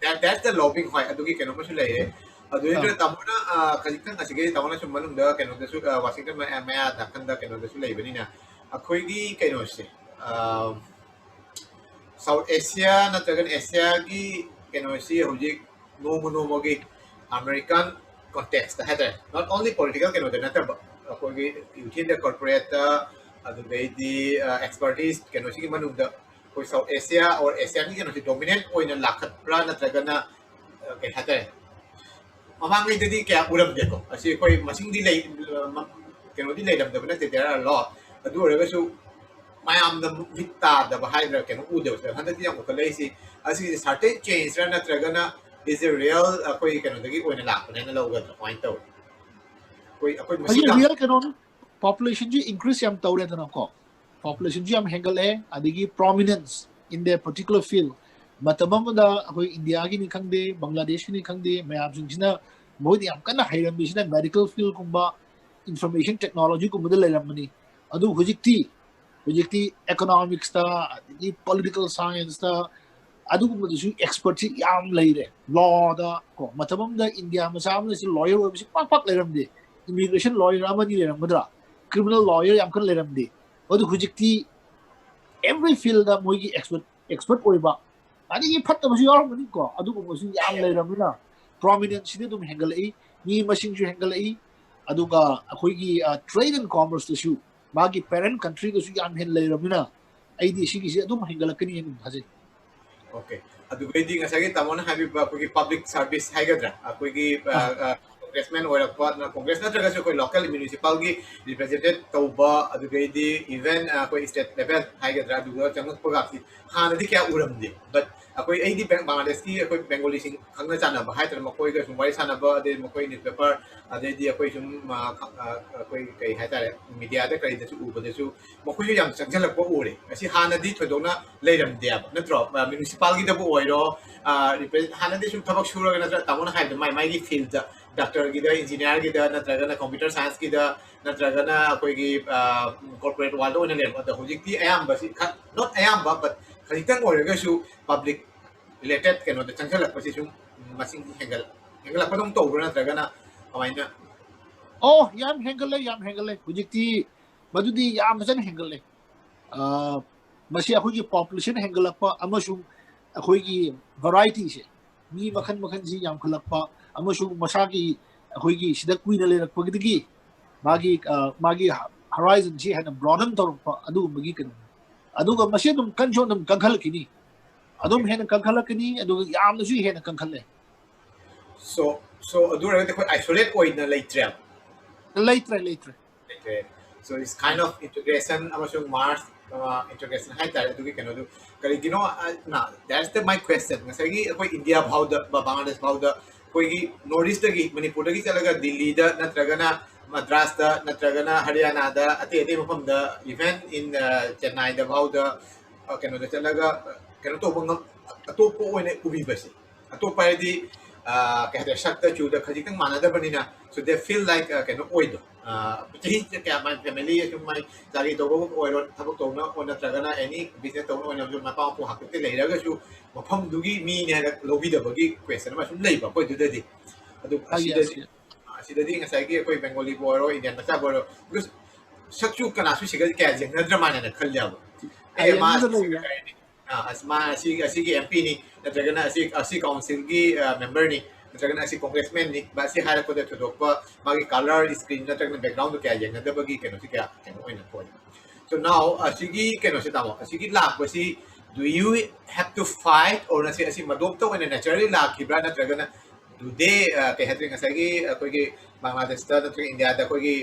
That, that's the lobbying. ꯍꯣꯏ, ꯑꯗꯨꯒꯤ ꯀꯩꯅꯣꯝꯃꯁꯨ ꯂꯩꯔꯦ꯫ ꯑꯗꯨꯗꯩꯗꯨꯗ ꯇꯥꯃꯣꯅ ꯈꯖꯤꯛꯇꯪ ꯑꯁꯤꯒꯤ ꯇꯥꯃꯣꯅ ꯁꯨꯝ ꯃꯅꯨꯡꯗ ꯀꯩꯅꯣꯗꯁꯨ, ꯋꯥꯁꯤꯡꯇꯟ ꯃꯌꯥ ꯅꯥꯀꯟꯗ ꯀꯩꯅꯣꯗꯁꯨ ꯂꯩꯕꯅꯤꯅ, ꯑꯩꯈꯣꯏꯒꯤ ꯀꯩꯅꯣꯁꯦ, ꯁꯥꯎꯠ ꯑꯦꯁꯤꯌꯥ ꯅꯠꯇ꯭ꯔꯒꯅ ꯑꯦꯁꯤꯌꯥꯒꯤ ꯀꯩꯅꯣꯁꯤ ꯍꯧꯖꯤꯛ ꯅꯣꯡꯃ ꯅꯣꯡꯃꯒꯤ ꯑꯃꯦꯔꯤꯀꯥꯟ ꯀꯣꯟꯇꯦꯛꯁꯇ ꯍꯥꯏꯇꯥꯔꯦ, not only political ꯀꯩꯅꯣꯗ ꯅꯠꯇꯕ, ꯑꯩꯈꯣꯏꯒꯤ ꯌꯨꯊꯤꯌꯟ ꯀꯣꯔꯄꯣꯔꯦꯠꯇ, ꯑꯗꯨꯗꯩꯗꯤ ꯑꯦꯛꯁꯄꯔꯇꯤꯁ ꯀꯩꯅꯣꯁꯤꯒꯤ ꯃꯅꯨꯡꯗ ꯑꯩꯈꯣꯏ ꯁꯥꯎꯠ ꯑꯦꯁꯤꯌꯥ ꯑꯣꯔ ꯑꯦꯁꯤꯌꯥꯒꯤ ꯀꯩꯅꯣꯁꯤ ꯗꯣꯃꯤꯅꯦꯟ ꯑꯣꯏꯅ ꯂꯥꯛꯈꯠꯄ꯭ꯔꯥ, ꯅꯠꯇ꯭ꯔꯒꯅ ꯑ, ꯀꯩ ꯍꯥꯏꯇꯥꯔꯦ, ꯃꯃꯥꯡꯉꯩꯗꯗꯤ ꯀꯌꯥ ꯎꯔꯝꯗꯦꯀꯣ꯫ ꯑꯁꯤ ꯑꯩꯈꯣꯏ ꯃꯁꯤꯡꯗꯤ ꯂꯩ, ꯀꯩꯅꯣꯗꯤ ꯂꯩꯔꯝꯗꯕ ꯅꯠꯇꯦ, there are a lot. ꯑꯗꯨ ꯑꯣꯏꯔꯒꯁꯨ ꯃꯌꯥꯝꯗ ꯃꯤꯠ ꯇꯥꯗꯕ ꯍꯥꯏꯗ꯭ꯔꯥ, ꯀꯩꯅꯣ ꯎꯗꯕꯁꯦ ꯍꯟꯗꯛꯇꯤ ꯌꯥꯝ ꯎꯈꯠꯂꯛꯏꯁꯤ꯫ ꯑꯁꯤꯁꯦ ꯁꯥꯔꯇꯦꯟ ꯆꯦꯟꯖꯔ, ꯅꯠꯇ꯭ꯔꯒꯅ is a real ꯑꯩꯈꯣꯏ ꯀꯩꯅꯣꯗꯒꯤ ꯑꯣꯏꯅ ꯂꯥꯛꯄꯅꯦꯅ ꯂꯧꯒꯗ꯭ꯔꯥ, ꯀꯃꯥꯏꯅ ꯇꯧꯋꯤ? ꯑꯩꯈꯣꯏ ꯑꯩꯈꯣꯏ ꯃꯁꯤꯡ ꯔꯤꯌꯦꯜ ꯀꯩꯅꯣ, ꯄꯣꯄꯨꯂꯦꯁꯟꯁꯨ ꯏꯟꯀ꯭ꯔꯤꯁ ꯌꯥꯝ ꯇꯧꯔꯦꯗꯅꯀꯣ, ꯄꯣꯄꯨꯂꯦꯁꯟꯁꯨ ꯌꯥꯝ ꯍꯦꯟꯒꯠꯂꯛꯑꯦ, ꯑꯗꯒꯤ prominence in their particular field. ꯃꯇꯝ ꯑꯃꯗ ꯑꯩꯈꯣꯏ ꯏꯟꯗꯤꯌꯥꯒꯤꯅꯤ ꯈꯪꯗꯦ, ꯕꯪꯒ꯭ꯂꯥꯗꯦꯁꯀꯤꯅꯤ ꯈꯪꯗꯦ, ꯃꯌꯥꯝꯁꯤꯡꯁꯤꯅ ꯃꯣꯏꯗ ꯌꯥꯝ ꯀꯟꯅ ꯍꯩꯔꯝꯃꯤꯁꯤꯅ ꯃꯦꯗꯤꯀꯦꯜ ꯐꯤꯜꯒꯨꯝꯕ, ꯏꯟꯐꯣꯔꯃꯦꯁꯟ ꯇꯦꯛꯅꯣꯂꯣꯖꯤꯒꯨꯝꯕꯗ ꯂꯩꯔꯝꯕꯅꯤ꯫ ꯑꯗꯨ ꯍꯧꯖꯤꯛꯇꯤ ꯍꯧꯖꯤꯛꯇꯤ ꯏꯀꯣꯅꯣꯃꯤꯛꯁꯇ, ꯑꯗꯒꯤ ꯄꯣꯂꯤꯇꯤꯀꯦꯜ ꯁꯥꯏꯟꯁꯇ, ꯑꯗꯨꯒꯨꯝꯕꯗꯁꯨ ꯑꯦꯛꯁꯄꯔꯠꯁꯤ ꯌꯥꯝ ꯂꯩꯔꯦ꯫ ꯂꯣꯗ ꯀꯣ, ꯃꯇꯝ ꯑꯃꯗ ꯏꯟꯗꯤꯌꯥ ꯃꯆꯥ ꯑꯃꯅ ꯁꯤ ꯂꯣꯌꯔ ꯑꯣꯏꯕꯁꯤ ꯄꯥꯛ ꯄꯥꯛ ꯂꯩꯔꯝꯗꯦ꯫ ꯏꯃꯤꯒ꯭ꯔꯦꯁꯟ ꯂꯣꯌꯔ ꯑꯃꯅꯤ ꯂꯩꯔꯝꯒꯗ꯭ꯔꯥ, ꯀ꯭ꯔꯤꯃꯤꯅꯦꯜ ꯂꯣꯌꯔ ꯌꯥꯝ ꯀꯟꯅ ꯂꯩꯔꯝꯗꯦ꯫ ꯑꯗꯨ ꯍꯧꯖꯤꯛꯇꯤ ꯑꯦꯚ꯭ꯔꯤ ꯐꯤꯜꯗ ꯃꯣꯏꯒꯤ ꯑꯦꯛꯁꯄꯔꯠ ꯑꯦꯛꯁꯄꯔꯠ ꯑꯣꯏꯕ, ꯑꯗꯒꯤ ꯐꯠꯇꯕꯁꯨ ꯌꯥꯎꯔꯝꯒꯅꯤꯀꯣ, ꯑꯗꯨꯒꯨꯝꯕꯁꯨ ꯌꯥꯝ ꯂꯩꯔꯕꯅꯤꯅ ꯄ꯭ꯔꯣꯃꯤꯅꯦꯟꯁꯤꯗꯤ ꯑꯗꯨꯝ ꯍꯦꯟꯒꯠꯂꯛꯏ, ꯃꯤ ꯃꯁꯤꯡꯁꯨ ꯍꯦꯟꯒꯠꯂꯛꯏ, ꯑꯗꯨꯒ ꯑꯩꯈꯣꯏꯒꯤ ꯇ꯭ꯔꯦꯗ ꯑꯦꯟ ꯀꯣꯃꯔꯁꯇꯁꯨ ꯃꯥꯒꯤ ꯄꯦꯔꯦꯟ ꯀꯟꯇ꯭ꯔꯤꯒꯁꯨ ꯌꯥꯝ ꯍꯦꯟꯅ ꯂꯩꯔꯕꯅꯤꯅ ꯑꯩꯗꯤ ꯁꯤꯒꯤꯁꯤ ꯑꯗꯨꯝ ꯍꯦꯟꯒꯠꯂꯛꯀꯅꯤ ꯑꯗꯨꯝ ꯊꯥꯖꯩ꯫ ꯑꯣꯀꯦ, ꯑꯗꯨꯒꯩꯗꯤ ꯉꯁꯥꯏꯒꯤ ꯇꯥꯃꯣꯅ ꯍꯥꯏꯕꯤꯕ ꯑꯩꯈꯣꯏꯒꯤ ꯄꯕ꯭ꯂꯤꯛ ꯁꯥꯔꯚꯤꯁ ꯍꯥꯏꯒꯗ꯭ꯔꯥ, ꯑꯩꯈꯣꯏꯒꯤ ꯀꯣꯡꯒ꯭ꯔꯦꯁꯃꯦꯟ ꯑꯣꯏꯔꯛꯄ, ꯀꯣꯡꯒ꯭ꯔꯦꯁ ꯅꯠꯇ꯭ꯔꯒꯁꯨ ꯑꯩꯈꯣꯏ ꯂꯣꯀꯦꯜ ꯃ꯭ꯌꯨꯅꯤꯁꯤꯄꯥꯜꯒꯤ ꯔꯤꯄ꯭ꯔꯖꯦꯟꯇꯦꯠ ꯇꯧꯕ, ꯑꯗꯨꯗꯩꯗꯤ ꯏꯚꯟ ꯑꯩꯈꯣꯏ ꯁ꯭ꯇꯦꯠ ꯂꯦꯚꯦꯜ ꯍꯥꯏꯒꯗ꯭ꯔꯥ, ꯑꯗꯨꯒ ꯆꯪꯉꯛꯄꯒꯁꯤ ꯍꯥꯟꯅꯗꯤ ꯀꯌꯥ ꯎꯔꯝꯗꯦ꯫ ꯕꯠ ꯑꯩꯈꯣꯏ, ꯑꯩꯗꯤ ꯕꯦꯡ-, ꯕꯪꯒ꯭ꯂꯥꯗꯦꯁꯀꯤ ꯑꯩꯈꯣꯏ ꯕꯦꯡꯒꯣꯂꯤꯁꯤꯡ ꯈꯪꯅ ꯆꯥꯟꯅꯕ ꯍꯥꯏꯇꯥꯔꯦ, ꯃꯈꯣꯏꯒ ꯁꯨꯝ ꯋꯥꯔꯤ ꯁꯥꯟꯅꯕ, ꯑꯗꯩ ꯃꯈꯣꯏ ꯅ꯭ꯌꯨꯁꯄꯦꯄꯔ, ꯑꯗꯩꯗꯤ ꯑꯩꯈꯣꯏ ꯁꯨꯝ, ꯑ, ꯈ-, ꯑ, ꯑꯩꯈꯣꯏ ꯀꯩ ꯍꯥꯏꯇꯥꯔꯦ, ꯃꯤꯗꯤꯌꯥꯗ ꯀꯔꯤꯗꯁꯨ ꯎꯕꯗꯁꯨ ꯃꯈꯣꯏꯁꯨ ꯌꯥꯝ ꯆꯪꯁꯤꯜꯂꯛꯄ ꯎꯔꯦ꯫ ꯑꯁꯤ ꯍꯥꯟꯅꯗꯤ ꯊꯣꯏꯗꯣꯛꯅ ꯂꯩꯔꯝꯗꯦꯕ, ꯅꯠꯇ꯭ꯔꯣ? ꯑ, ꯃ꯭ꯌꯨꯅꯤꯁꯤꯄꯥꯜꯒꯤꯗꯕꯨ ꯑꯣꯏꯔꯣ, ꯑ, ꯔꯤꯄ꯭ꯔꯦ-, ꯍꯥꯟꯅꯗꯤ ꯁꯨꯝ ꯊꯕꯛ ꯁꯨꯔꯒ, ꯅꯠꯇ꯭ꯔꯒ ꯇꯥꯃꯣꯅ ꯍꯥꯏꯕꯗ ꯃꯥꯏ ꯃꯥꯏꯒꯤ ꯐꯤꯜꯗ, ꯗꯥꯛꯇꯔꯒꯤꯗ, ꯏꯟꯖꯤꯅꯤꯌꯥꯔꯒꯤꯗ, ꯅꯠꯇ꯭ꯔꯒꯅ ꯀꯝꯄ꯭ꯌꯨꯇꯔ ꯁꯥꯏꯟꯁꯀꯤꯗ, ꯅꯠꯇ꯭ꯔꯒꯅ ꯑꯩꯈꯣꯏꯒꯤ, ꯑ, ꯀꯣꯔꯄꯣꯔꯦꯠ ꯋꯥꯔꯜꯗ ꯑꯣꯏꯅ ꯂꯩꯔꯝꯕ꯫ ꯑꯗꯣ ꯍꯧꯖꯤꯛꯇꯤ ꯑꯌꯥꯝꯕꯁꯤ ꯈ-, ꯅꯣꯠ ꯑꯌꯥꯝꯕ, ꯕꯠ ꯈꯖꯤꯛꯇꯪ ꯑꯣꯏꯔꯒꯁꯨ ꯄꯕ꯭ꯂꯤꯛ ꯔꯤꯂꯦꯇꯦꯠ ꯀꯩꯅꯣꯗ ꯆꯪꯁꯤꯜꯂꯛꯄꯁꯤ ꯁꯨꯝ ꯃꯁꯤꯡ ꯍꯦꯟꯒꯠ-, ꯍꯦꯟꯒꯠꯂꯛꯄꯗꯧ ꯇꯧꯕ꯭ꯔꯥ, ꯅꯠꯇ꯭ꯔꯒꯅ ꯀꯃꯥꯏꯅ? ꯑꯣ, ꯌꯥꯝ ꯍꯦꯟꯒꯠꯂꯦ, ꯌꯥꯝ ꯍꯦꯟꯒꯠꯂꯦ꯫ ꯍꯧꯖꯤꯛꯇꯤ ꯃꯗꯨꯗꯤ ꯌꯥꯝ ꯐꯖꯅ ꯍꯦꯟꯒꯠꯂꯦ꯫ ꯑ, ꯃꯁꯤ ꯑꯩꯈꯣꯏꯒꯤ ꯄꯣꯄꯨꯂꯦꯁꯟ ꯍꯦꯟꯒꯠꯂꯛꯄ ꯑꯃꯁꯨꯡ ꯑꯩꯈꯣꯏꯒꯤ ꯚꯦꯔꯥꯏꯇꯤꯁꯦ, ꯃꯤ ꯃꯈꯜ ꯃꯈꯜꯁꯤ ꯌꯥꯝꯈꯠꯂꯛꯄ ꯑꯃꯁꯨꯡ ꯃꯁꯥꯒꯤ ꯑꯩꯈꯣꯏꯒꯤ ꯁꯤꯗ ꯀꯨꯏꯅ ꯂꯩꯔꯛꯄꯒꯤꯗꯒꯤ ꯃꯥꯒꯤ ꯑ, ꯃꯥꯒꯤ ꯍꯣꯔꯥꯏꯖꯟꯁꯤ ꯍꯦꯟꯅ ꯕ꯭ꯔꯣꯗꯟ ꯇꯧꯔꯛꯄ ꯑꯗꯨꯒꯨꯝꯕꯒꯤ ꯀꯩꯅꯣꯅꯤ꯫ ꯑꯗꯨꯒ ꯃꯁꯤ ꯑꯗꯨꯝ ꯀꯟꯁꯨ ꯑꯗꯨꯝ ꯀꯟꯈꯠꯂꯛꯈꯤꯅꯤ, ꯑꯗꯨꯝ ꯍꯦꯟꯅ ꯀꯟꯈꯠꯂꯛꯀꯅꯤ, ꯑꯗꯨꯒ ꯌꯥꯝꯅꯁꯨ ꯍꯦꯟꯅ ꯀꯟꯈꯠꯂꯦ꯫ So so ꯑꯗꯨ ꯑꯣꯏꯔꯒꯗꯤ ꯑꯩꯈꯣꯏ isolate ꯑꯣꯏꯅ ꯂꯩꯇ꯭ꯔꯦ꯫ ꯂꯩꯇ꯭ꯔꯦ, ꯂꯩꯇ꯭ꯔꯦ꯫ So it's kind of integration ꯑꯃꯁꯨꯡ merge integration ꯍꯥꯏꯇꯥꯔꯦ꯫ ꯑꯗꯨꯒꯤ ꯀꯩꯅꯣꯗꯨ ꯀꯔꯤꯒꯤꯅꯣ? That's the my question. ꯉꯁꯥꯏꯒꯤ ꯑꯩꯈꯣꯏ ꯏꯟꯗꯤꯌꯥ ꯐꯥꯎꯗ, ꯕꯪꯒ꯭ꯂꯥꯗꯦꯁ ꯐꯥꯎꯗ ꯑꯩꯈꯣꯏꯒꯤ ꯅꯣꯔꯠ ꯏꯁꯇꯒꯤ, ꯃꯅꯤꯄꯨꯔꯗꯒꯤ ꯆꯠꯂꯒ ꯗꯤꯜꯂꯤꯗ ꯅꯠꯇ꯭ꯔꯒꯅ ꯃꯗ꯭ꯔꯥꯁꯇ ꯅꯠꯇ꯭ꯔꯒꯅ ꯍꯔꯤꯌꯥꯅꯥꯗ, ꯑꯇꯩ ꯑꯇꯩ ꯃꯐꯝꯗ, even in ꯆꯦꯟꯅꯥꯏꯗ ꯐꯥꯎꯗ ꯀꯩꯅꯣꯗ ꯆꯠꯂꯒ ꯀꯩꯅꯣ ꯇꯧꯕ ꯉꯝ ꯑꯇꯣꯞꯄ ꯑꯣꯏꯅ ꯎꯕꯤꯕꯁꯦ꯫ ꯑꯇꯣꯞꯄ ꯍꯥꯏꯗꯤ ꯀꯩ ꯍꯥꯏꯇꯥꯔꯦ, ꯁꯛꯇ ꯆꯨꯗ ꯈꯖꯤꯛꯇꯪ ꯃꯥꯟꯅꯗꯕꯅꯤꯅ, so they feel like ꯀꯩꯅꯣ ꯑꯣꯏꯗꯣ꯫ ꯆꯍꯤ ꯀꯌꯥ ꯃꯥꯏ ꯐꯦꯃꯤꯂꯤ ꯑꯁꯨꯝ ꯃꯥꯏ ꯆꯥꯔꯤ ꯇꯧꯕ ꯑꯣꯏꯔꯣ, ꯊꯕꯛ ꯇꯧꯅ ꯑꯣꯏ ꯅꯠꯇ꯭ꯔꯒꯅ any business ꯇꯧꯅ ꯑꯣꯏꯅꯁꯨ ꯃꯄꯥ ꯃꯄꯨ ꯍꯥꯛꯇꯛꯇ ꯂꯩꯔꯒꯁꯨ ꯃꯐꯝꯗꯨꯒꯤ ꯃꯤꯅꯦ ꯍꯥꯏꯅ ꯂꯧꯕꯤꯗꯕꯒꯤ question ꯑꯃ ꯁꯨꯝ ꯂꯩꯕ ꯑꯩꯈꯣꯏꯗꯨꯗꯗꯤ꯫ ꯑꯗꯨ ꯑꯁꯤꯗꯗꯤ ꯑꯁꯤꯗꯗꯤ ꯉꯁꯥꯏꯒꯤ ꯑꯩꯈꯣꯏ ꯕꯦꯡꯒꯣꯂꯤꯕꯨ ꯑꯣꯏꯔꯣ, ꯏꯟꯗꯤꯌꯥꯟ ꯃꯆꯥꯕꯨ ꯑꯣꯏꯔꯣ, because ꯁꯛꯁꯨ ꯀꯅꯥꯁꯨ ꯁꯤꯒ ꯀꯌꯥ ꯌꯦꯡꯅꯗ꯭ꯔ ꯃꯥꯜꯂꯦꯅ ꯈꯜꯂꯦꯕ꯫ ꯑꯦ, ꯃꯥ ꯑꯁꯤ ꯁꯤ ꯀꯥꯎꯟꯁꯤꯜꯒꯤ ꯅꯠꯇ꯭ꯔꯒꯅ ꯑꯁꯤ ꯑꯁꯤ ꯀꯥꯎꯟꯁꯤꯜꯒꯤ ꯃꯦꯝꯕꯔꯅꯤ ꯅꯠꯇ꯭ꯔꯒꯅ ꯑꯁꯤ ꯀꯣꯡꯒ꯭ꯔꯦꯁꯃꯦꯟꯅꯤ, ꯃꯥ ꯑꯁꯤ ꯍꯥꯏꯔꯛꯄꯗ ꯊꯣꯏꯗꯣꯛꯄ ꯃꯥꯒꯤ ꯀꯂꯔ, ꯁ꯭ꯀꯤꯟ ꯅꯠꯇ꯭ꯔꯒꯅ ꯕꯦꯛꯒ꯭ꯔꯥꯎꯟꯗꯣ ꯀꯌꯥ ꯌꯦꯡꯅꯗꯕꯒꯤ ꯀꯩꯅꯣꯁꯤ ꯀꯌꯥ ꯀꯩꯅꯣ ꯑꯣꯏꯅ ꯊꯣꯛꯑꯦ꯫ So now ꯑꯁꯤꯒꯤ ꯀꯩꯅꯣꯁꯦ ꯇꯥꯃꯣ, ꯑꯁꯤꯒꯤ ꯂꯥꯛꯄꯁꯤ do you have to fight or ꯅꯠꯇ꯭ꯔꯒ ꯑꯁꯤ ꯃꯗꯣꯝꯇ ꯑꯣꯏꯅ naturally ꯂꯥꯛꯈꯤꯕ꯭ꯔꯥ ꯅꯠꯇ꯭ꯔꯒꯅ do they ꯀꯩ ꯍꯥꯏꯇꯥꯔꯦ, ꯉꯁꯥꯏꯒꯤ ꯑꯩꯈꯣꯏꯒꯤ ꯕꯪꯒ꯭ꯂꯥꯗꯦꯁꯇ ꯅꯠꯇ꯭ꯔꯒ ꯏꯟꯗꯤꯌꯥꯗ ꯑꯩꯈꯣꯏꯒꯤ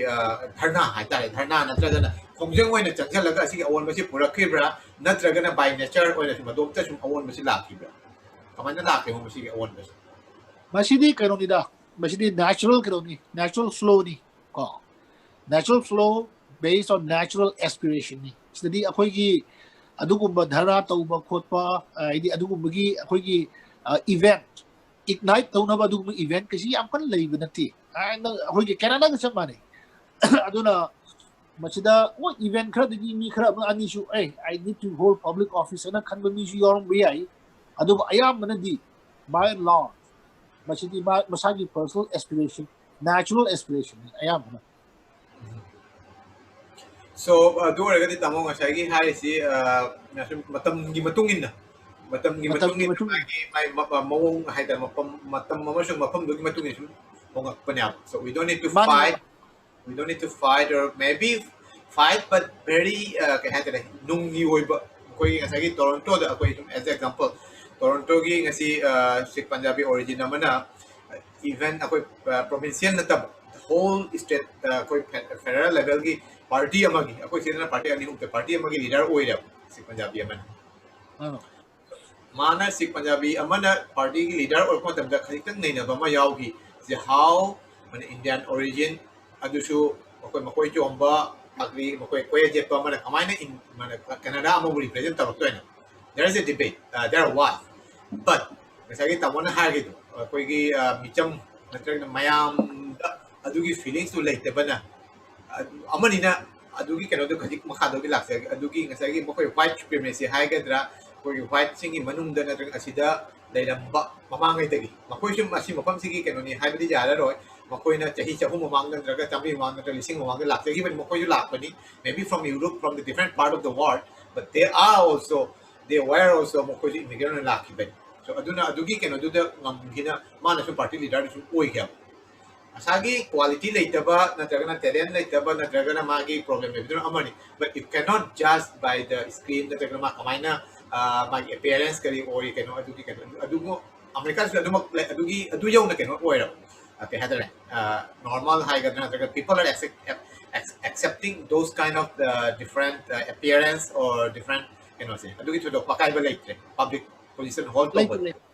ꯙꯔꯅꯥ ꯍꯥꯏꯇꯥꯔꯦ, ꯙꯔꯅꯥ ꯅꯠꯇ꯭ꯔꯒꯅ ꯈꯣꯡꯖꯪ ꯑꯣꯏꯅ ꯆꯪꯁꯤꯜꯂꯒ ꯑꯁꯤꯒꯤ ꯑꯑꯣꯟꯕꯁꯤ ꯄꯨꯔꯛꯈꯤꯕ꯭ꯔꯥ ꯅꯠꯇ꯭ꯔꯒꯅ by nature ꯑꯣꯏꯅꯁꯨ ꯃꯗꯣꯝꯇ ꯁꯨꯝ ꯑꯑꯣꯟꯕꯁꯤ ꯂꯥꯛꯈꯤꯕ꯭ꯔꯥ? ꯀꯃꯥꯏꯅ ꯂꯥꯛꯀꯦ ꯃꯁꯤꯒꯤ ꯑꯑꯣꯟꯕꯁꯦ? ꯃꯁꯤꯗꯤ ꯀꯩꯅꯣꯅꯤꯗ, ꯃꯁꯤꯗꯤ natural ꯀꯩꯅꯣꯅꯤ, natural flowꯅꯤ ꯀꯣ꯫ Natural flow based on natural aspirationꯅꯤ꯫ ꯁꯤꯗꯗꯤ ꯑꯩꯈꯣꯏꯒꯤ ꯑꯗꯨꯒꯨꯝꯕ ꯙꯔꯅꯥ ꯇꯧꯕ ꯈꯣꯠꯄ, ꯍꯥꯏꯗꯤ ꯑꯗꯨꯒꯨꯝꯕꯒꯤ ꯑꯩꯈꯣꯏꯒꯤ event, ignite ꯇꯧꯅꯕ ꯑꯗꯨꯒꯨꯝꯕ event ꯀꯩꯁꯤ ꯌꯥꯝ ꯀꯟꯅ ꯂꯩꯕ ꯅꯠꯇꯦ꯫ ꯑꯩꯈꯣꯏꯒꯤ ꯀꯦꯅꯥꯗꯥꯒ ꯆꯞ ꯃꯥꯟꯅꯩ꯫ ꯑꯗꯨꯅ ꯃꯁꯤꯗ ꯍꯣꯏ event ꯈꯔꯗꯒꯤ ꯃꯤ ꯈꯔ ꯑꯃ ꯑꯅꯤꯁꯨ ꯑꯦ I need to hold public office ꯍꯥꯏꯅ ꯈꯟꯕ ꯃꯤꯁꯨ ꯌꯥꯎꯔꯝꯕ ꯌꯥꯏ꯫ ꯑꯗꯨꯕꯨ ꯑꯌꯥꯝꯕꯅꯗꯤ by and large ꯃꯁꯤꯗꯤ ꯃꯥ ꯃꯁꯥꯒꯤ personal aspiration, natural aspirationꯅꯤ ꯑꯌꯥꯝꯕꯅ꯫ So ꯑꯗꯨ ꯑꯣꯏꯔꯒꯗꯤ ꯇꯥꯃꯣ ꯉꯁꯥꯏꯒꯤ ꯍꯥꯏꯔꯤꯁꯤ ꯃꯇꯝꯒꯤ ꯃꯇꯨꯡ ꯏꯟꯅ, ꯃꯇꯝꯒꯤ ꯃꯇꯨꯡ ꯏꯟꯅ ꯃꯥꯒꯤ ꯃꯥꯒꯤ ꯃꯑꯣꯡ ꯍꯥꯏꯇꯥꯔꯦ, ꯃꯐꯝ, ꯃꯇꯝ ꯑꯃꯁꯨꯡ ꯃꯐꯝꯗꯨꯒꯤ ꯃꯇꯨꯡ ꯏꯟꯅ ꯁꯨꯝ ꯍꯣꯡꯉꯛꯄꯅꯦꯕ꯫ So we don't need to fight. We don't need to fight or maybe fight, but very uh, ꯀꯩ ꯍꯥꯏꯇꯥꯔꯦ, ꯅꯨꯡꯒꯤ ꯑꯣꯏꯕ, ꯑꯩꯈꯣꯏꯒꯤ ꯉꯁꯥꯏꯒꯤ ꯇꯣꯔꯣꯟꯇꯣꯗ ꯑꯩꯈꯣꯏ ꯑꯗꯨꯝ as example, ꯇꯣꯔꯣꯟꯇꯣꯒꯤ ꯉꯁꯤ ꯁꯤꯛ ꯄꯟꯖꯥꯕꯤ ꯑꯣꯔꯤꯖꯤꯟ ꯑꯃꯅ, even ꯑꯩꯈꯣꯏ ꯄ꯭ꯔꯣꯚꯤꯟꯁꯤꯌꯦꯜ ꯅꯠꯇꯕ, ꯍꯣꯜ ꯁ꯭ꯇꯦꯠ ꯑꯩꯈꯣꯏ ꯐꯦꯗꯔꯦꯜ ꯂꯦꯚꯦꯜꯒꯤ ꯄꯥꯔꯇꯤ ꯑꯃꯒꯤ, ꯑꯩꯈꯣꯏ ꯁꯤꯗꯅ ꯄꯥꯔꯇꯤ ꯑꯅꯤ ꯑꯍꯨꯝ, ꯄꯥꯔꯇꯤ ꯑꯃꯒꯤ ꯂꯤꯗꯔ ꯑꯣꯏꯔꯦꯕ ꯁꯤꯛ ꯄꯟꯖꯥꯕꯤ ꯑꯃꯅ꯫ ꯑꯥ꯫ ꯃꯥꯅ ꯁꯤꯛ ꯄꯟꯖꯥꯕꯤ ꯑꯃꯅ ꯄꯥꯔꯇꯤꯒꯤ ꯂꯤꯗꯔ ꯑꯣꯏꯔꯛꯄ ꯃꯇꯝꯗ ꯈꯖꯤꯛꯇꯪ ꯅꯩꯅꯕ ꯑꯃ ꯌꯥꯎꯈꯤ꯫ ꯁꯤ ꯍꯥꯎ, ꯃꯥꯅ ꯏꯟꯗꯤꯌꯥꯟ ꯑꯣꯔꯤꯖꯤꯟ, ꯑꯗꯨꯁꯨ ꯃꯈꯣꯏ ꯃꯈꯣꯏ ꯆꯣꯝꯕ, ꯄꯥꯒ꯭ꯔꯤ, ꯃꯈꯣꯏ ꯀꯣꯌꯦꯠ ꯌꯦꯠꯄ ꯑꯃꯅ ꯀꯃꯥꯏꯅ ꯏꯟ-, ꯃꯥꯅ ꯀꯅꯥꯗꯥ ꯑꯃꯕꯨ ꯔꯤꯄ꯭ꯔꯖꯦꯟ ꯇꯧꯔꯛꯇꯣꯏꯅꯣ? There is a debate, uh, there was, but ꯉꯁꯥꯏꯒꯤ ꯇꯥꯃꯣꯅ ꯍꯥꯏꯔꯤꯗꯣ, ꯑꯩꯈꯣꯏꯒꯤ ꯑ, ꯃꯤꯆꯝ ꯅꯠꯇ꯭ꯔꯒꯅ ꯃꯌꯥꯝꯗ ꯑꯗꯨꯒꯤ ꯐꯤꯂꯤꯡꯁꯇꯨ ꯂꯩꯇꯕꯅ, ꯑ, ꯑꯃꯅꯤꯅ ꯑꯗꯨꯒꯤ ꯀꯩꯅꯣꯗꯣ ꯈꯖꯤꯛ ꯃꯈꯥꯗꯒꯤ ꯂꯥꯛꯆꯒꯦ꯫ ꯑꯗꯨꯒꯤ ꯉꯁꯥꯏꯒꯤ ꯃꯈꯣꯏ ꯋꯥꯏꯠ ꯁꯨꯄ꯭ꯔꯤꯃꯦꯁꯤ ꯍꯥꯏꯒꯗ꯭ꯔꯥ, ꯑꯩꯈꯣꯏꯒꯤ ꯋꯥꯏꯠꯁꯤꯡꯒꯤ ꯃꯅꯨꯡꯗ ꯅꯠꯇ꯭ꯔꯒ ꯑꯁꯤꯗ ꯂꯩꯔꯝꯕ ꯃꯃꯥꯡꯉꯩꯗꯒꯤ, ꯃꯈꯣꯏꯁꯨ ꯃꯁꯤ ꯃꯐꯝꯁꯤꯒꯤ ꯀꯩꯅꯣꯅꯤ ꯍꯥꯏꯕꯗꯤ ꯌꯥꯔꯔꯣꯏ꯫ ꯃꯈꯣꯏꯅ ꯆꯍꯤ ꯆꯍꯨꯝ ꯃꯃꯥꯡꯗ ꯅꯠꯇ꯭ꯔꯒ ꯆꯥꯝꯃꯔꯤ ꯃꯃꯥꯡꯗ ꯅꯠꯇ꯭ꯔꯒ ꯂꯤꯁꯤꯡ ꯃꯃꯥꯡꯗ ꯂꯥꯛꯆꯈꯤꯕꯅꯤ, ꯃꯈꯣꯏꯁꯨ ꯂꯥꯛꯄꯅꯤ, maybe from Europe, from the different part of the world, but they are also, they were also, ꯃꯈꯣꯏꯁꯨ ꯏꯃꯤꯒ꯭ꯔꯦꯟ ꯑꯣꯏꯅ ꯂꯥꯛꯈꯤꯕꯅꯤ꯫ So ꯑꯗꯨꯅ ꯑꯗꯨꯒꯤ ꯀꯩꯅꯣꯗꯨꯗ ꯉꯝꯈꯤꯅ ꯃꯥꯅꯁꯨ ꯄꯥꯔꯇꯤ ꯂꯤꯗꯔꯗꯨꯁꯨ ꯑꯣꯏꯈꯤꯕ꯫ ꯃꯁꯥꯒꯤ ꯀ꯭ꯋꯥꯂꯤꯇꯤ ꯂꯩꯇꯕ ꯅꯠꯇ꯭ꯔꯒꯅ ꯇꯦꯂꯦꯟ ꯂꯩꯇꯕ ꯅꯠꯇ꯭ꯔꯒꯅ ꯃꯥꯒꯤ ꯄ꯭ꯔꯣꯕ꯭ꯂꯦꯝ ꯂꯩꯕꯗꯨꯅ ꯑꯃꯅꯤ, but you cannot judge by the screen ꯅꯠꯇ꯭ꯔꯒꯅ ꯃꯥ ꯀꯃꯥꯏꯅ, ꯑ, ꯃꯥꯒꯤ ꯑꯦꯄꯤꯌꯔꯦꯟꯁ ꯀꯔꯤ ꯑꯣꯏ, ꯀꯩꯅꯣ ꯑꯗꯨꯒꯤ ꯀꯩꯅꯣ ꯑꯗꯨꯕꯨ ꯑꯃꯦꯔꯤꯀꯥꯁꯤꯗ ꯑꯗꯨꯃꯛ ꯂꯩ-, ꯑꯗꯨꯒꯤ ꯑꯗꯨ ꯌꯧꯅ ꯀꯩꯅꯣ ꯑꯣꯏꯔꯕ, ꯑ, ꯀꯩ ꯍꯥꯏꯇꯥꯔꯦ, ꯅꯣꯔꯃꯦꯜ ꯍꯥꯏꯒꯗ꯭ꯔꯥ ꯅꯠꯇ꯭ꯔꯒ people are accept, accepting those kind of the different uh, appearance or different ꯀꯩꯅꯣꯁꯦ, ꯑꯗꯨꯒꯤ ꯊꯣꯏꯗꯣꯛꯄ ꯑꯀꯥꯏꯕ ꯂꯩꯇ꯭ꯔꯦ ꯄꯕ꯭ꯂꯤꯛ ꯄꯣꯖꯤꯁꯟ ꯍꯣꯜ ꯇꯧꯕꯗ꯫ ꯂꯩꯇ꯭ꯔꯦ꯫